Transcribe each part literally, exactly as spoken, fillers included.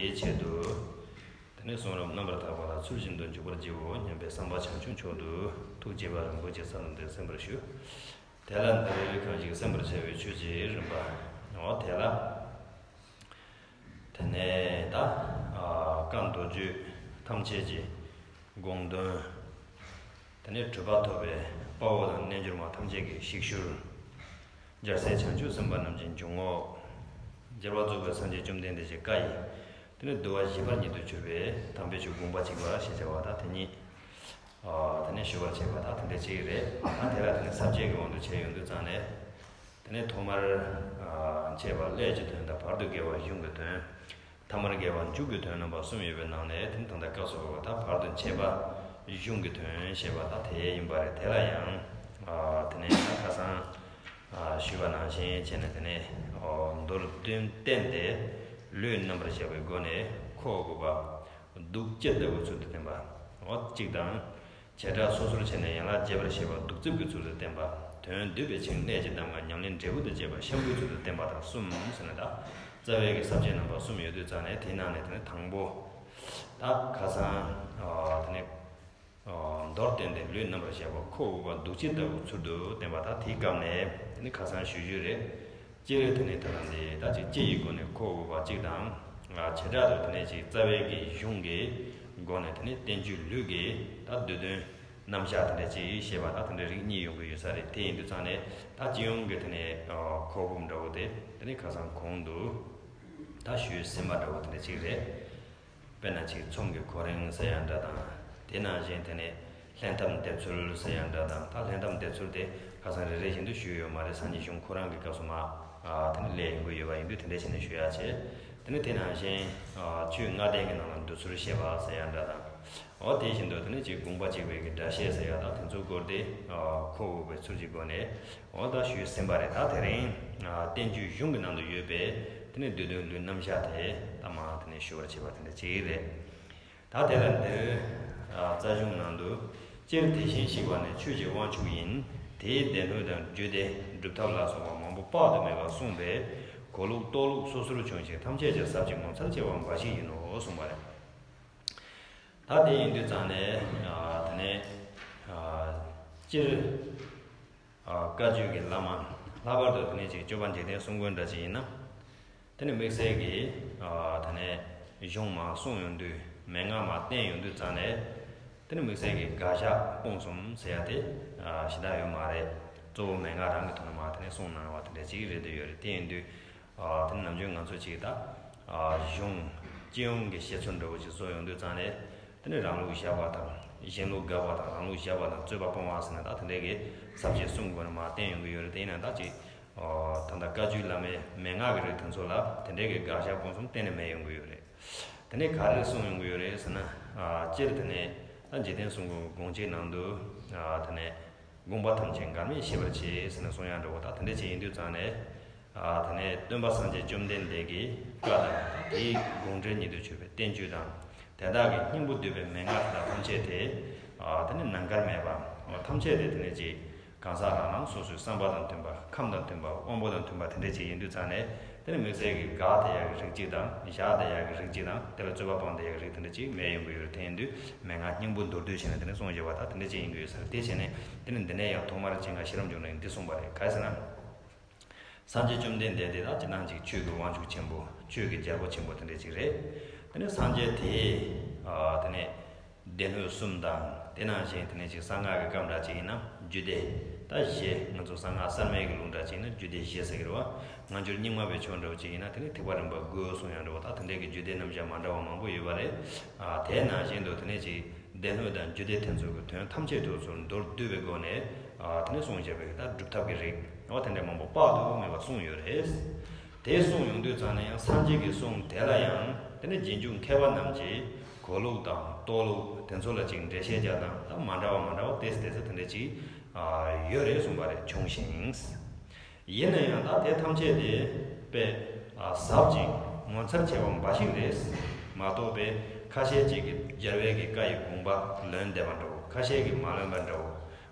དེའི་ཆེད་དུ། དེ་ནས་གསུང་རབ་རྣམ་པར་དག་པ་ལ་ཚུལ་བཞིན་དུ་འཇུག་པར་བགྱིའོ་སྙམ་པའི་བསམ་པ་བྱང་ཆུབ་མཆོག་ཏུ་ཐུགས་དགྱེས་པ་རིན་པོ་ཆེ་ས་ལ་འདིར་གསན་པར་ཞུ། དེ་ལ་འདིར་གང་ཞིག་གསན་པར་བྱ་བའི་ཆོས་ཀྱི་རིམ་པ། འོ་དེ་ལ། དེ་ནས་ད་བཀའ་མདོ་རྒྱུད་ཐམས་ཅད་ཀྱི་དགོངས་དོན། དེ་ནས་གྲུབ་པ་ཐོབ་པའི་དཔའ་བོ་དང་རྣལ་འབྱོར་མ་ཐམས་ཅད་ཀྱི་གཞིར་གྱུར། རྒྱལ་སྲས་བྱང་ཆུབ་སེམས་དཔའ་རྣམས་ཀྱི་འཇུག་ངོགས། རྒྱལ་བ་རྫོགས་པའི་སངས་རྒྱས་བཅོམ་ལྡན་འདས་ཀྱི་བཀའ་ཡི། དེ་ནས་བསྡུ་བ་བཞི་པ་ཉིད་དུ་གྱུར་པའི་དམ་པའི་ཆོས་དགོངས་པ་གཅིག་པ་ཞེས་བྱ་བ་དང་དེ་ཉིད། དེ་ནས་ཞུ་བར་བྱེད་པ་དང་དེ་འདྲ་གཅིག་རེད། ད་དེ་ལ་དེ་ནས་ས་བཅད་ཀྱི་དབང་དུ་བྱས་ཡོང་དུས་ཙང་ནས། དེ་ནས་ཐོག་མར། འཆད་པ་ཀླད་ཀྱི་དོན་དང་བར་དུ་དགེ་བ་གཞུང་གི་དོན། ཐ་མར་དགེ་བ་མཇུག་གི་དོན་རྣམ་པ་གསུམ་ཡོད་པའི་ནང་ནས་དེ་ནི་ད་ལྟ་སྐབས་སུ་བབས་པ་ད་བར་དུ་འཆད་པ་གཞུང་གི་དོན་ཞེས་པ་ད་དེ་ཡིན་པ་རེད། དེ་ལ་ཡང་། དེ་ནས་ད་ཁ་སང་། ཞུས་པ་ནང་བཞིན་བྱས་ནས་དེ་ནས་མདོར་བསྟན་བསྟན་ཏེ་ལུས་རྣམ་པར་བཞག་པའི་སྒོ་ནས་ཁོ་དགུ་པ། གདུགས་སྤྱི་ལྟ་བུའི་ཚུལ་དུ་བསྟན་པ། འོ་གཅིག་དང་། བྱེ་བྲག་སོ་སོར་ཕྱེ་ནས་ཡན་ལག་རྒྱས་པར་བཤད་པ་གདུགས་རྩིབས་ཀྱི་ཚུལ་དུ་བསྟན་པ། དོན་བསྡུས་པའི་ཕྱིར་གནད་ཀྱི་གདམས་ངག་ཉམས་ལེན་འབྲས་བུ་དང་བཅས་པ་ཤམ་བུའི་ཚུལ་དུ་བསྟན་པ་དང་གསུམ་ཟེར་ནས་ད། རྩ་བའི་གི་ས་བཅད་རྣམ་པ་གསུམ་ཡོད་དུས་ཙང་ནས་དེའི་ནང་ནས་དེ་ནི་དང་པོ། ད་ཁ་སང་། དེ་ནི། མདོར་བསྟན་ཏེ་ལུས་རྣམ་པར་བཞག་པ་ཁོ་དགུ་པ་གདུགས་སྤྱི་ལྟ་བུའི་ཚུལ་དུ་བསྟན་པ་ད་དེའི་སྐབས་ནས་དེ་ནི་ཁ་སང་ཞུ་རྒྱུ་རེད། སྤྱིར་དེ་ནི་ད་ལྟ་འདི་ད་ཅིག་སྤྱི་ཡི་སྒོ་ནས་ཁོ་དགུ་པ་གཅིག་དང་། བྱེ་བྲག་ཏུ་དེ་ནས་ཅིག་རྩ་བའི་གི་གཞུང་གི་སྒོ་ནས་དེ་ནི་བསྟན་བཅོས་ལུགས་ཀྱི་ད་བསྡུས་དོན་རྣམ་གཞག་དེ་འདྲ་ཅིག་བཤད་པ་ད་དེ་འདྲ་རིགས་གཉིས་ཡོང་གི་ཡོད་ས་རེད། དེ་ཡིན་དུས་ཙང་ནས་ད་སྤྱི་ཡོངས་ཀྱི་དེ་ནས་ཁོག་དབུབ་འདྲ་བོ་དེ་དེ་ནི་ཁ་སང་གོང་དུ་ད་ཞུས་ཟིན་པ་འདྲ་བོ་དེ་འདྲ་ཅིག་རེད། དཔེར་ན་ཅིག་ཚོམས་ཀྱི་ཁོ་རང་ཟེར་ཡ་འདྲ་དང་། དེ་ནང་བཞིན་དེ་ནས་ལྷན་ཐབས་འདེབས་ཚུལ་ཟེར་ཡ་འདྲ་དང་། ད་ལྷན་ཐབས་འདེབས་ཚུལ་དེ་ཁ་སང་རེ་རེ་བཞིན་དུ་ཞུས་ཡོད་མ་རེད། སངས་རྒྱས་གཞུང་ཁོ་རང་གི་སྐབས་སུ་མ། དེ་ནས་ལས་ཡོང་གི་ཡོད་པ་ཡིན་དུས་དེ་འདྲ་བྱས་ནས་ཞུ་ཡ་བྱས། དེ་ནས་དེ་ནང་བཞིན་ཆོས་ལྔ་ལྡན་གྱི་ནང་ལ་འདུ་ཚུལ་བཤད་པ་ཟེར་ཡ་འདྲ་དང་། འོ་དེ་བཞིན་དུ་དེ་ནས་ཅིག་དགོངས་པ་གཅིག་པའི་གི་སྒྲ་བཤད་ཟེར་ཡ་དང་དེ་ཚོའི་སྐོར་དེ་ཁོག་དབུབ་པའི་ཚུལ་གྱི་སྒོ་ནས། འོ་ད་ཞུས་ཟིན་པ་རེད། ད་དེ་རིང་བསྟན་བཅོས་གཞུང་གི་ནང་དུ་ཡོད་པའི་དེ་ནས་བསྡུས་དོན་ལུས་རྣམ་གཞག་དེ་ད་མ་དེ་ནས་ཞུ་བར་བྱེད་པ་དེ་འདྲ་ཅིག་རེད། ད་དེ་ལ་འདིར་རྩ་གཞུང་ནང་དུ་སྤྱིར་དེ་བཞིན་གཤེགས་པ་ནི་ཆོས་ཀྱི་དབང་ཕྱུག་ཡིན། དེའི་སྡེ་སྣོད་དང་རྒྱུད་སྡེ་སྒྲུབ་ཐབས་ལ་སོགས་པ་མང་པོ་དཔག་ཏུ་མེད་པ་གསུངས་པས་གོ་ལུགས་རྟོགས་ལུགས་སོ་སོར་བྱུང་ཞིང་ཐམས་ཅད་ཀྱི་ཟབ་ཅིང་ངོ་མཚར་ཆེ་བ་འབའ་ཞིག་ཡིན་ནོ་གསུངས་པ་རེད། ད་དེ་ཡིན་དུས་ཙང་ནས་དེ་ནས་སྤྱིར་བཀའ་བརྒྱུད་ཀྱི་བླ་མ་ལྷག་པར་དུ་དེ་ནས་ཅིག་སྐྱོབ་པ་འཇིག་རྟེན་གསུམ་མགོན་འདྲ་ཅིག་ཡིན་ན། དེ་ནས་དམིགས་བསལ་གྱི་དེ་ནས་གཞུང་མར་གསུང་ཡོང་དུས་མན་ངག་མར་བསྟན་ཡོང་དུས་ཙང་ནས། དེ་ནས་དམིགས་བསལ་གྱི་དགག་བཞག་སྤོང་གསུམ་ཟེར་ཡ་དེ་ཞེ་དྲག་ཡོད་མ་རེད། གཙོ་བོ་མན་ངག་རང་གི་ཐོག་ནས་མར་དེ་ནས་གསུང་གནང་བ་དེ་འདྲ་ཅིག་རེད་འདོད་ཡོད་རེད། དེ་ཡིན་དུས། དེ་ནས་ནམ་རྒྱུན་ང་ཚོ་ཅིག་ད། གཞུང་སྤྱི་ཡོངས་ཀྱི་བཤད་ཚུལ་འདྲ་བོ་ཅིག་བཟོ་ཡོང་དུས་ཙང་ནས། དེ་ནས་རང་ལུགས་བཞག་པ་དང་གཞན་ལུགས་དགག་པ་དང་རང་ལུགས་བཞག་པ་དང་རྩོད་པ་སྤོང་བ་ཟེར་ནས་ད་དེ་འདྲའི་གི་ས་བཅད་གསུམ་སྒོ་ནས་མར་བསྟན་ཡོང་གི་ཡོད་རེད། དེ་ཡིན་ན་ད་ཅིག་ད་ལྟ་བཀའ་བརྒྱུད་བླ་མའི་མན་ངག་གི་རིགས་དེ་ཚོ་ལ་དེ་འདྲའི་གི་དགག་བཞག་སྤོང་གསུམ་གཏན་ནས་མེད་ཡོང་གི་ཡོད་རེད། དེ་ནས་ག་རེ་གསུངས་ཡོང་གི་ཡོད་རེད་ཟེར་ན། སྤྱིར་དེ་ནས་ད་འཇིག་རྟེན་གསུམ་མགོན་དགོངས་གཅིག་ནང་དུ། དེ་ནས་དགོངས་པ་ཐམས་ཅད་འགལ་མེད་ཤེས་པར་བྱེད་ཟེར་ནས་གསུང་ཡ་འདྲ་བོ་ད་དེ་འདྲ་ཅིག་ཡིན་དུས་ཙང་ནས། དེ་ནས་སྟོན་པ་སངས་རྒྱས་བཅོམ་ལྡན་འདས་ཀྱི་བཀའ་དང་དེའི་དགོངས་འགྲེལ་ཉིད་དུ་གྱུར་པའི་བསྟན་བཅོས་དང་། དེ་དག་གི་སྙིང་པོ་བསྡུས་པའི་མན་ངག་དེ་དག་ཐམས་ཅད་དེ། དེ་ནི་ནམ་མཁར་མེད་པ། ཐམས་ཅད་དེ་དེ་ནི་ཅིག་གང་ཟག་རང་རང་སོ་སོའི་བསམ་པ་དང་མཐུན་པ། ཁམས་དང་མཐུན་པ། དབང་པོ་དང་མཐུན་པ་དེ་འདྲ་ཅིག་ཡིན་དུས་ཙང་ནས། དེ་ནི་དམིགས་བསལ་གྱི་དགག་བསྡད་ཡག་གི་རིགས་གཅིག་དང་། བཞག་བསྡད་ཡག་གི་རིགས་གཅིག་དང་། དེ་ལ་རྩོད་པ་སྤོང་བསྡད་ཡག་གི་རིགས་དེ་འདྲ་ཅིག་མེད་ཡོང་གི་ཡོད་རེད། དེ་ཡིན་དུས་མན་ངག་སྙིང་པོ་མདོར་བསྡུས་བྱས་ནས་དེ་ནི་གསུངས་བཞག་པ་དང་དེ་འདྲ་ཅིག་ཡིན་གྱི་ཡོད་ས་རེད། དེ་བྱས་ནས་དེ་ནི་འདི་ནས་ཡང་ཐོག་མར་སྤྱན་སྔ་ཤེས་རབ་འབྱུང་གནས་ཀྱིས་འདི་གསུངས་པ་རེད། ག་རེ་ཟེར་ན། སངས་རྒྱས་བཅོམ་ལྡན་འདས་དེ་དག་སྤྱིར་བཏང་ཅིག་ཆོས་ཀྱི་དབང་ཕྱུག་ཆེན་པོ། ཆོས་ཀྱི་རྒྱལ་པོ་ཆེན་པོ་དེ་འདྲ་ཅིག་རེད། དེ་ནས་སངས་རྒྱས་དེ། དེ་ནས་སྡེ་སྣོད་གསུམ་དང་། དེ་ནང་བཞིན་དེ་ནས་ཅིག་གསང་སྔགས་ཀྱི་སྐབས་འདྲ་ཅིག་ཡིན་ན་རྒྱུད་སྡེ། ད་བཞི། ང་ཚོ་གསང་སྔགས་གསར་མའི་གི་ལུགས་འདྲ་ཅིག་ཡིན་ན་རྒྱུད་སྡེ་བཞི་ཟེར་གི་རེད་བ། སྔ་འགྱུར་རྙིང་མ་པའི་ཆོས་འདྲ་བོ་ཅིག་ཡིན་ན་དེ་ནི་ཐེག་པ་རིམ་པ་དགུ་གསུང་ཡ་འདྲ་བོ། ད་དེ་འདྲའི་གི་རྒྱུད་སྡེ་རྣམ་གཞག་མ་འདྲ་བ་མང་པོ་ཡོད་པ་རེད། དེ་ནང་བཞིན་དུ་དེ་ནས་ཅིག་སྡེ་སྣོད་དང་རྒྱུད་སྡེ་དེ་ཚོ་གི་དོན་ཐམས་ཅད་དུ་ཚུར་མདོར་བསྡུས་པའི་སྒོ་ནས། དེ་ནས་གསུངས་བཞག་པའི་ད་སྒྲུབ་ཐབས་ཀྱི་རིགས་འོ་དེ་འདྲ་མང་པོ་དཔག་ཏུ་མེད་པ་གསུངས་ཡོད་རེད། དེ་གསུངས་ཡོང་དུས་ཙང་ནས་ཡང་སངས་རྒྱས་ཀྱི་གསུང་དེ་ལ་ཡང་དེ་ནས་རྗེས་འཇུག་མཁས་པ་རྣམས་ཀྱིས་གོ་ལུགས་དང་རྟོགས་ལུགས་དེ་ཚོ་ལ་ཅིག་འགྲེལ་བཤད་རྒྱག་སྟངས་ད་མ་འདྲ་བ་མ་འདྲ་བ་ཏོག་ཙམ་ཏོག་ཙམ་དེ་འདྲ་ཅིག་ཡོད་རེད་གསུངས་པ་རེད། བྱུང་ཞིང་། ཡིན་ན་ཡང་ད་དེ་ཐམས་ཅད་དེ་དཔེ་ཟབ་ཅིང་ངོ་མཚར་ཆེ་བ་འབའ་ཞིག་རེད། མ་གཏོགས་པའི་ཁ་ཤས་ཅིག་གིས་རྒྱལ་བའི་གི་བཀའ་ཡི་དགོངས་པ་ལོན་བསྡད་པ་འདྲ་བོ། ཁ་ཤས་ཀྱིས་མ་ལོན་པ་འདྲ་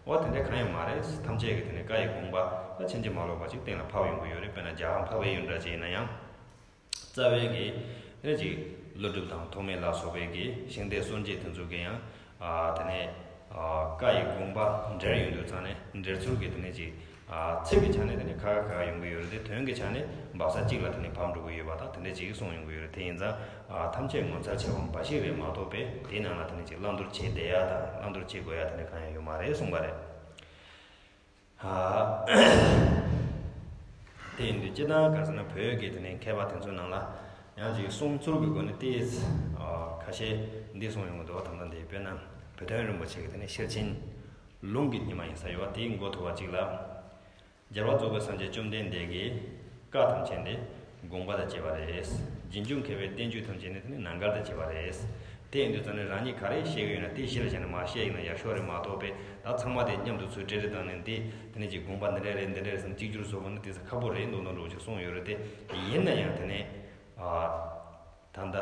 བོ། འོ་དེ་འདྲ་གང་ཡང་མ་རེད། ཐམས་ཅད་ཀྱིས་དེ་ནས་བཀའ་ཡི་དགོངས་པ་ད་ཕྱིན་ཅི་མ་ལོག་པ་ཅིག་གཏན་ལ་ཕབ་ཡོང་གི་ཡོད་རེད། དཔེར་ན་རྒྱ་གར་འཕགས་པའི་ཡུལ་འདྲ་ཅིག་ཡིན་ན་ཡང་། རྩ་བའི་གི་དེ་ནས་ཅིག་ ཀླུ་སྒྲུབ་དང་ཐོགས་མེད་ལ་སོགས་པའི་གི་ཤིང་རྟའི་སྲོལ་འབྱེད་དེ་ཚོ་གི་ཡང་། ཨ། དེ་ནས། ཨ། བཀའ་ཡི་དགོངས་པ་འགྲེལ་ཡོང་དུས་ཙང་ནས་འགྲེལ་ཚུལ་གྱི་དེ་ནས་ཅིག་ཨ། ཚིག་གི་ཆ་ནས་དེ་ནས་ཁ་ཁ་ཁ་ཡོང་གི་ཡོད་རེད་དེ། དོན་གྱི་ཆ་ནས་འབབ་ས་གཅིག་ལ་དེ་ནས་ཕབ་འགྲོ་གི་ཡོད་པ་དང་དེ་འདྲ་ཅིག་གསུངས་ཡོང་གི་ཡོད་རེད། དེ་ཡིན་ཙང་། ཨ། ཐམས་ཅད་ངོ་མཚར་ཆེ་བ་འབའ་ཞིག་རེད་མ་གཏོགས་པས། དེའི་ནང་ལ་དེ་ནས་ཅིག་བླང་དོར་བྱེད་བསྡད་ཡ་དང་བླང་དོར་བྱེད་དགོས་ཡ་དེ་ནས་གང་ཡང་ཡོད་མ་རེད་གསུངས་པ་རེད། ཨ། དེ་ཡིན་དུས་སྤྱིར་བཏང་ག་ཟེར་ན་བོད་ཀྱི་དེ་ནས་མཁས་པ་དེ་ཚོའི་ནང་ལ་ཡང་ཅིག་གསུང་ཚུལ་གྱི་སྒོ་ནས་ཏོག་ཙམ། ཨ། ཁ་ཤས་འདི་གསུངས་ཡོང་གི་འདུག་བ། ད་ལྟ་འདི་དཔེར་ན་བོད་དོན་རིན་པོ་ཆེ་གི་དེ་ནས་ཤེར་ཕྱིན་ལུང་གི་སྙེ་མ་ཡིན་ས་ཡོད་བ། དེའི་མགོ་ཐོག་པ་གཅིག་ལ། རྒྱལ་བ་རྫོགས་པའི་སངས་རྒྱས་བཅོམ་ལྡན་འདས་ཀྱི་བཀའ་ཐམས་ཅད་ནི་དགོངས་པ་དང་བཅས་པ་རེད། རྗེས་འཇུག་མཁས་པའི་བསྟན་བཅོས་ཐམས་ཅད་ནི་དེ་ནི་རྣམ་དཀར་དང་བཅས་པ་རེད། དེ་ཡིན་དུས་ཙང་ནས་རང་ཉིད་ག་རེ་བཤད་ཀྱི་ཡོད་ན་དེ་གཞི་ལ་བཞག་ནས་མར་བཤད་ཡིན་ན་ཡག་ཤོས་རེད་མ་གཏོགས་པས། ད་ཚང་མ་དེ་མཉམ་དུ་ཚུར་འབྲེལ་འདྲིས་བཏང་ནས་འདི་དེ་ནས་ཅིག་དགོངས་པ་འདི་འདྲ་རེད་འདི་འདྲ་རེད་ཟེར་ནས་གཅིག་གྱུར་བཟོ་དགོས་ན་དེ་ཚོ་ཁག་པོ་རེད་མདོག་མདོག་འདྲ་བོ་ཅིག་གསུངས་ཡོད་རེད་དེ། ཡིན་ན་ཡང་དེ་ནས། ཨ། ད་ལྟ་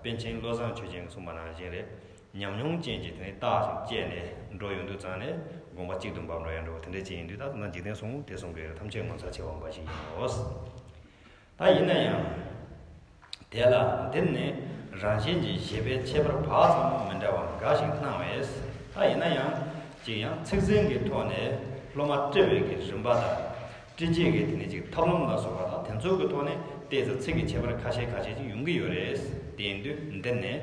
པཎ་ཆེན་བློ་བཟང་ཆོས་རྒྱན་གྱིས་གསུངས་པ་ནང་བཞིན་རེད། ཉམས་མྱོང་ཅན་གྱིས་དེ་ནས་བརྟགས་ཤིང་དཔྱད་ནས་འགྲོ་ཡོང་དུས་ཙང་ནས་དགོངས་པ་གཅིག་ཏུ་འབབ་འགྲོ་ཡ་འདྲ་བོ་དེ་འདྲ་ཅིག་ཡིན་དུས། ད་ད་ལྟ་འཇིག་རྟེན་གསུང་ངོ་དེ་གསུང་གི་ཡོད་རེད། ཐམས་ཅད་ངོ་མཚར་ཆེ་བ་འབའ་ཞིག་ཡིན་ནོ། ད་ཡིན་ན་ཡང་། དེ་ལ་འདིར་ནི་རང་གཞན་གྱི་བཞེད་པའི་ཁྱད་པར་བག་ཙམ་མི་འདྲ་བ་འགའ་ཞིག་སྣང་བས། ད་ཡིན་ན་ཡང་ཅིག་ཡང་ཚིག་ཟིན་གྱི་ཐོག་ནས་སློབ་མ་བཀྲི་བའི་གི་རིམ་པ་དང་། བཀྲི་བྱའི་གི་དེ་ནས་ཅིག་ཐབས་ལམ་ལ་སོགས་པ་དང་དེ་ཚོ་གི་ཐོག་ནས་ཏོག་ཙམ་ཚིག་གི་ཁྱད་པར་ཁ་ཤས་ཁ་ཤས་ཅིག་ཡོང་གི་ཡོད་རེད། དེ་ཡིན་དུས་འདིར་ནི་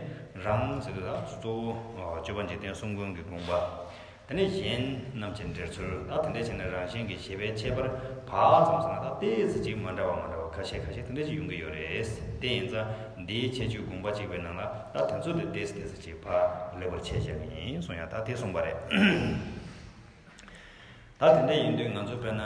རང་ཟེར་དུས་ད་གཙོ་བོ་སྤྱོད་པ་འཇིག་རྟེན་གསུམ་མགོན་གྱི་དགོངས་པ། དེ་ནས་གཞན་རྣམས་ཀྱི་འགྲེལ་ཚུལ། ད་དེ་འདྲ་བྱས་ནས་རང་གཞན་གྱི་བཞེད་པའི་ཁྱད་པར་བག་ཙམ་ཟེར་ན་ད་ཏོག་ཙམ་ཅིག་མ་འདྲ་བ་མ་འདྲ་བ་ཁ་ཤས་ཁ་ཤས་དེ་འདྲ་ཅིག་ཡོང་གི་ཡོད་རེད། དེ་ཡིན་ཙང་འདིའི་ཁྱད་ཆོས་དགོངས་པ་གཅིག་པའི་ནང་ལ་ད་དེ་ཚོ་དེ་ཏོག་ཙམ་ཏོག་ཙམ་ཅིག་ཕར་ལེགས་པར་ཕྱེ་བཞག་གི་ཡིན་གསུང་ཡ་ད་དེ་གསུངས་པ་རེད། ད་དེ་འདྲ་ཡིན་དུས་ང་ཚོ་དཔེར་ན་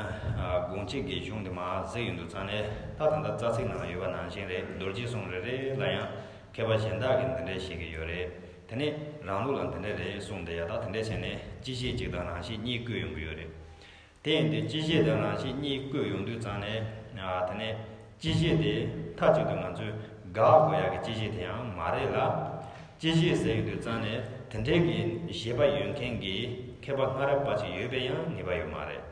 དགོངས་གཅིག་གི་གཞུང་དེ་མར་གཟིགས་ཡོང་དུས་ཙང་ནས། ད་ད་ལྟ་རྩ་ཚིག་ནང་ཡོད་པ་ནང་བཞིན་རེད། རྡོ་རྗེ་གསུང་རེ་རེ་ལ་ཡང་མཁས་པ་གཞན་དག་གིས་འདི་འདྲ་བཤད་ཀྱི་ཡོད་རེད། དེ་ནས་རང་ལུགས་ལ་འདི་འདྲ་རེད་གསུངས་བསྡད་ཡ། ད་དེ་འདྲ་བྱས་ནས་སྤྱི་བཤད་གཅིག་དང་རང་བཤད་གཉིས་བཀོད་ཡོང་གི་ཡོད་རེད། དེ་ཡིན་དུས་སྤྱི་བཤད་དང་རང་བཤད་གཉིས་བཀོད་ཡོང་དུས་ཙང་ནས། ཨ། དེ་ནས་སྤྱི་བཤད་དེ་མཐའ་གཅིག་ཏུ་ང་ཚོས་དགག་དགོས་ཡ་གི་སྤྱི་བཤད་དེ་ཡང་མ་རེད་ལ། སྤྱི་བཤད་ཟེར་ཡོང་དུས་ཙང་ནས་དེ་འདྲའི་གི་བཞེད་པ་ཡོད་མཁན་གྱི་མཁས་པ་སྔ་རབས་པ་ཅིག་ཡོད་པས་ཡང་ངེས་པ་ཡོད་མ་རེད།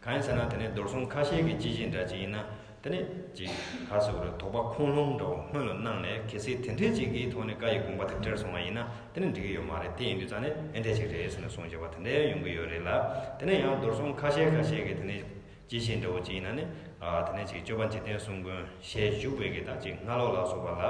གང་ཡིན་ཟེར་ན་དེ་ནས་རྡོར་སྲུང་ཁ་ཤས་ཀྱི་སྤྱི་བཤད་འདྲ་ཅིག་ཡིན་ན། དེ་ནས་ཅིག་ག་རེ་ཟེར་དགོས་རེད། དོགས་པ་ཁུངས་ལུང་འདྲ་བོ་སྔོན་ལ་གནང་ནས། གལ་སྲིད་དེ་འདྲའི་ཅིག་གི་ཐོག་ནས་བཀའ་ཡི་དགོངས་པ་དེ་བཀྲལ་སོང་བ་ཡིན་ན་དེ་ནི་འགྲིག་གི་ཡོད་མ་རེད། དེ་ཡིན་དུས་ཙང་ནས་ཨེ་འདྲ་ཅིག་རེད་ཟེར་ནས་གསུངས་བྱས་པ་དེ་འདྲ་ཡོང་གི་ཡོད་རེད་ལ། དེ་ནས་ཡང་རྡོར་སྲུང་ཁ་ཤས་ཁ་ཤས་ཀྱིས་དེ་ནས་སྤྱི་བཤད་འདྲ་བོ་ཅིག་ཡིན་ན་ནི། ཨ། དེ་ནས་ཅིག་སྤྱོད་པ་འཇིག་རྟེན་གསུམ་མགོན་ཞལ་བཞུགས་པའི་གི་ད་ཅིག་སྔ་ལོགས་ལ་སོགས་པ་ལ།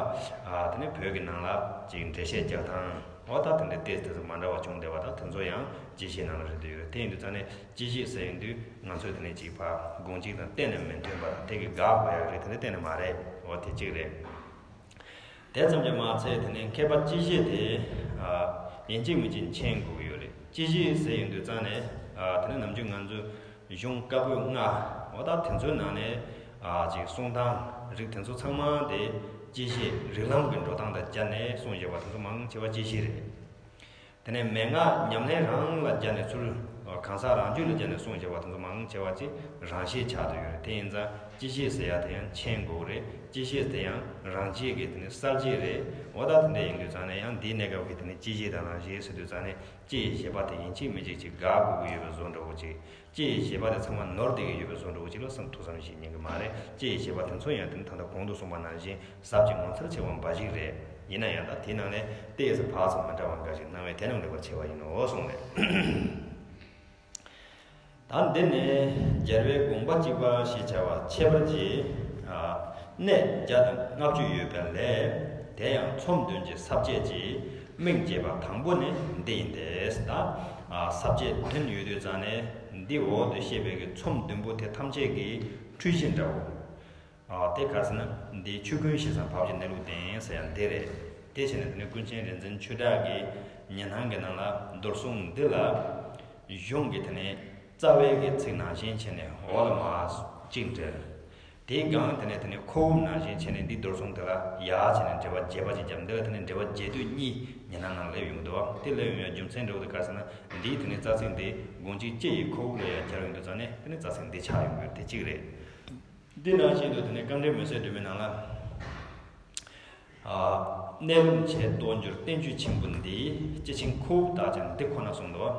ཨ། དེ་ནས་བོད་ཀྱི་ནང་ལ་ཅིག་འགྲེལ་བཤད་རྒྱག་སྟངས། འོ་ད་དེ་འདྲ་ཏོག་ཙམ་མ་འདྲ་བ་བྱུང་བསྡད་པ་ད་དེ་ཚོ་ཡང་སྤྱི་བཤད་ནང་ལ་རེད་འདུག་ཡོད་རེད། དེ་ཡིན་དུས་ཙང་ནས་སྤྱི་བཤད་ཟེར་ཡོང་དུས་ང་ཚོས་དེ་ནས་ཅིག་ཕར་དགོངས་གཅིག་དང་གཏན་ནས་མི་མཐུན་པ་དང་དེ་གི་དགག་དགོས་ཡ་རེད། དེ་འདྲ་གཏན་ནས་མ་རེད། འོ་དེ་གཅིག་རེད། དེ་ཙམ་གྱིས་མ་ཚད་དེ་ནས་མཁས་པ་སྤྱི་བཤད་དེ། ཨ། ཡིན་གཅིག་མིན་གཅིག་མཁྱེན་དགོས་ཀྱི་ཡོད་རེད། སྤྱི་བཤད་ཟེར་ཡོང་དུས་ཙང་ནས། ཨ། དེ་ནས་ནམ་རྒྱུན་ང་ཚོས་གཞུང་བཀའ་པོད་ལྔ། འོ་ད་དེ་ཚོའི་ནང་ནས། ཨ། ཅིག་གསུང་སྟངས་རིགས་དེ་ཚོ་ཚང་མ་དེ་སྤྱི་བཤད་རིགས་ལམ་གྱི་འགྲོ་སྟངས་དང་སྦྱར་ནས་གསུངས་བཞག་པ་དེ་ཚོ་མང་ཆེ་བ་སྤྱི་བཤད་རེད། དེ་ནས་མན་ངག་ཉམས་ལེན་རང་ལ་སྦྱར་ནས། ཚུར་གང་ཟག་རང་རྒྱུད་ལ་སྦྱར་ནས་གསུངས་བཞག་པ་དེ་ཚོ་མང་ཆེ་བ་ཅིག་རང་བཤད་ཆགས་བསྡད་ཡོད་རེད། དེ་ཡིན་ཙང་སྤྱི་བཤད་ཟེར་ཡ་དེ་ཡང་མཁྱེན་དགོས་རེད། སྤྱི་བཤད་དེ་ཡང་རང་བྱས་ཀྱི་དེ་ནི་གསར་བརྗེ་རེད། འོ་ད་དེ་འདྲ་ཡིན་དུས་ཙང་ནས་ཡང་འདིའི་གནས་སྐབས་ཀྱི་དེ་ནི་སྤྱི་བཤད་དང་རང་བཤད་ཟེར་དུས་ཙང་ནས་སྤྱི་ཡི་བཞེད་པ་དེ་ཡིན་གཅིག་མིན་གཅིག་ཅིག་དགག་དགོས་ཀྱི་ཡོད་པའི་བཟོ་འདྲ་བོ་ཅིག་སྤྱི་ཡི་བཞེད་པ་དེ་ཚང་མ་ནོར་བསྡད་ཀྱི་ཡོད་པའི་བཟོ་འདྲ་བོ་ཅིག་ལ་བསམ། ཐུགས་བསམ་བཞེས་ཉན་གྱི་མ་རེད། སྤྱི་ཡི་བཞེད་པ་དེ་ཚོ་ཡང་དེ་ནི་ད་ལྟ་གོང་དུ་གསུངས་པ་ནང་བཞིན་ཟབ་ཅིང་ངོ་མཚར་ཆེ་བ་འབའ་ཞིག་རེད། ཡིན་ན་ཡང་ད་དེའི་ནང་ནས་ཏོག་ཙམ་བག་ཙམ་མི་འདྲ་བ་འགའ་ཞིག་སྣང་བས་དེ་རྣམས་ལེགས་པར་ཕྱེ་བ་ཡིན་ནོ་གསུངས་ནས། ད་འདི་ནི་རྒྱལ་བའི་དགོངས་པ་གཅིག་པ་ཞེས་བྱ་བ་ཁྱད་པར་གྱི། ཨ། གནས་བརྒྱ་དང་ལྔ་བཅུ་ཡོད་པ་ལས། དེ་ཡང་ཚོམས་བདུན་གྱི་ས་བཅད་ཀྱི་མིང་བརྗེས་པ་དང་པོ་ནི་འདི་ཡིན་ཏེ། ད། ཨ། ས་བཅད་བདུན་ཡོད་དུས་ཙང་ནས་འདི་འོག་ཏུ་བཤད་པའི་གི་ཚོམས་བདུན་པོ་དེ་ཐམས་ཅད་ཀྱི་འཁྲུལ་གཞི་འདྲ་བོ། ཨ། དེ་ག་རེ་ཟེར་ན་འདི་ཆོས་ཀུན་ཞེས་སམ་བབ་ཀྱི་གནས་ལུགས་བསྟན་ཟེར་ཡང་འདི་རེད། དེ་བྱས་ནས་དེ་ནི་ཀུན་མཁྱེན་རིག་འཛིན་ཆོས་གྲགས་ཀྱི་ཉི་སྣང་གི་ནང་ལ་རྡོར་གསུང་འདི་ལ་གཞུང་གི་དེ་ནི་རྩ་བའི་གི་ཚིག་ནང་བཞིན་བྱས་ནས་འོག་ལ་མར་གཅིག་འགྲེལ། དེའི་སྒང་དེ་ནས་དེ་ནི་ཁོ་བོ་ནང་བཞིན་བྱས་ནས་འདི་རྡོར་གསུང་དེ་ལ་ཡར་བྱས་ནས་འགྲེལ་པ་རྒྱས་པ་ཅིག་བརྒྱབ། འདི་ལ་དེ་ནི་འགྲེལ་པ་རྒྱས་བསྡུས་གཉིས་ཉི་སྣང་ནང་སླེབས་ཡོང་གི་འདུག་བ། དེ་སླེབས་ཡོང་བའི་རྒྱུ་མཚན་འདྲ་བོ་དེ་ག་རེ་ཟེར་ན་འདིའི་དེ་ནི་རྩ་ཚིག་འདི་དགོངས་གཅིག་སྤྱི་ཡི་ཁོ་བོ་ལ་ཡང་སྦྱར་ཡོང་དུས་ཙང་ནས་དེ་ནི་རྩ་ཚིག་འདི་ཆགས་ཡོང་གི་ཡོད། དེ་གཅིག་རེད། འདི་ནང་བཞིན་དུ་དེ་ནས་བཀའ་འགྲེལ་མུན་སེལ་སྒྲོན་མེའི་ནང་ལ། ཨ། གནས་ལུགས་ཆེས་རྟོགས་འགྱུར་བསྟན་བཅོས་ཆེན་པོ་འདི། སྤྱི་ཆིངས་ཁོ་བོ་དག་ཀྱང་འདི་ཁོ་ན་གསུངས་འདུག།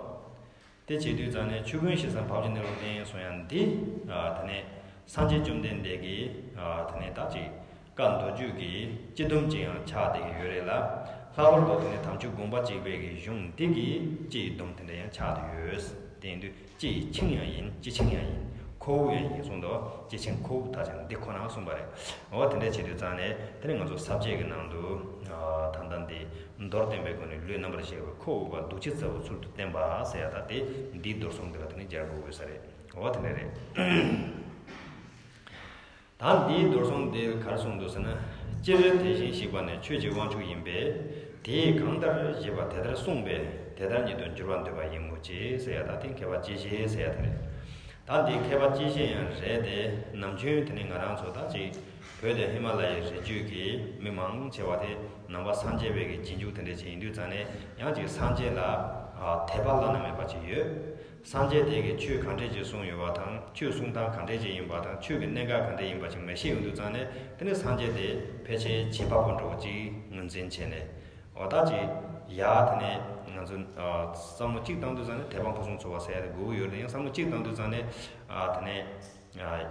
དེ་བྱེད་དུས་ཙང་ནས་ཆོས་ཀུན་ཞེས་སམ་བབ་ཀྱི་གནས་ལུགས་བསྟན་གསུང་ཡང་འདི། ཨ། དེ་ནས་སངས་རྒྱས་བཅོམ་ལྡན་འདས་ཀྱིས། ཨ། དེ་ནས་ད་ཅིག་ བཀའ་མདོ་རྒྱུད་ཀྱི་སྤྱི་སྡོམ་ཅིག་ཡང་ཆགས་བསྡད་ཀྱི་ཡོད་རེད་ལ། ལྷག་པར་དུ་དེ་ནི་དམ་ཆོས་དགོངས་པ་གཅིག་པའི་གི་གཞུང་འདི་གི་སྤྱི་ཡི་སྡོམ་དེ་འདྲ་ཡང་ཆགས་བསྡད་ཡོད། དེ་ཡིན་དུས་སྤྱི་ཡི་ཆིངས་ཡང་ཡིན། སྤྱི་ཆིངས་ཡང་ཡིན། ཁོ་བོ་ཡང་ཡིན་གསུངས་འདུག་སྤྱི་ཆིངས་ཁོ་བོ་ད་ཆ་འདི་ཁོ་ན་གསུངས་པ་རེད། འོ་དེ་འདྲ་བྱེད་དུས་ཙང་ནས་དེ་ནི་ང་ཚོ་ས་བཅད་ཀྱི་ནང་དུ་ད་ལྟ་འདི་མདོར་བསྟན་པའི་སྒོ་ནས་ལུས་རྣམ་པར་བཤད་པའི་ཁོ་བོ་པ་འདུ་བྱེད་རྩ་བོ་ཚུལ་དུ་བསྟན་པ་ཟེར་ཡ་ད་དེ་འདིའི་མདོར་སོང་འདི་ལ་དེ་ནི་སྦྱར་དགོས་དགོས་ས་རེད། འོ་དེ་འདྲ་རེད། ད་འདིའི་མདོར་སོང་དེ་ག་རེ་གསུངས་འདུག་ཟེར་ན། སྤྱིར་དེ་བཞིན་གཤེགས་པ་ནི་ཆོས་ཀྱི་དབང་ཕྱུག་ཡིན་པས། དེས་གང་ལྟར་བཞེད་པ་དེ་ལྟར་གསུངས་པས་དེ་ལྟར་ཉིད་དུ་འགྱུར་བར་འདོད་པ་ཡིན་མོད་ཀྱི་ཟེར་ཡ་ད་དེ་མཁས་པ་སྤྱི་བཤད་ཟེར་ཡ་དེ་རེད། ད་འདི་མཁས་པ་སྤྱི་བཤད་ཡང་རེད་དེ། ནམ་རྒྱུན་དེ་ནི་ང་རང་ཚོ་ད་ཅིག་བོད་དང་ཧི་མ་ལ་ཡའི་རི་རྒྱུད་ཀྱི་མི་མང་ཆེ་བ་དེ་ནང་པ་སངས་རྒྱས་པའི་གི་རྗེས་འཇུག་དེ་འདྲ་ཅིག་ཡིན་དུས་ཙང་ནས་ཡང་ཅིག་སངས་རྒྱས་ལ་དད་པ་བླ་ན་མེད་པ་ཅིག་ཡོད། སངས་རྒྱས་དེ་གིས་ཆོས་ག་འདྲས་ཅིག་གསུངས་ཡོད་པ་དང་ཆོས་གསུང་སྟངས་ག་འདྲས་ཅིག་ཡིན་པ་དང་ཆོས་ཀྱི་གནད་འགག་ག་འདྲས་ཡིན་པ་ཅིག་མི་ཤེས་ཡོང་དུས་ཙང་ནས་དེ་ནས་སངས་རྒྱས་དེ་ཕལ་ཆེར་བྱེད་པ་པོ་འདྲ་བོ་ཅིག་ངོས་འཛིན་བྱས་ནས། འོ་ད་ཅིག་ཡ་དེ་ནས་ང་ཚོ་བསམ་བློ་གཅིག་བཏང་དུས་ཙང་ནས་དད་པ་ཕུན་སུམ་ཚོགས་པ་ཟེར་ཡ་དེ་དགོས་ཀྱི་ཡོད་རེད། ཡང་བསམ་བློ་གཅིག་བཏང་དུས་ཙང་ནས་དེ་ནས།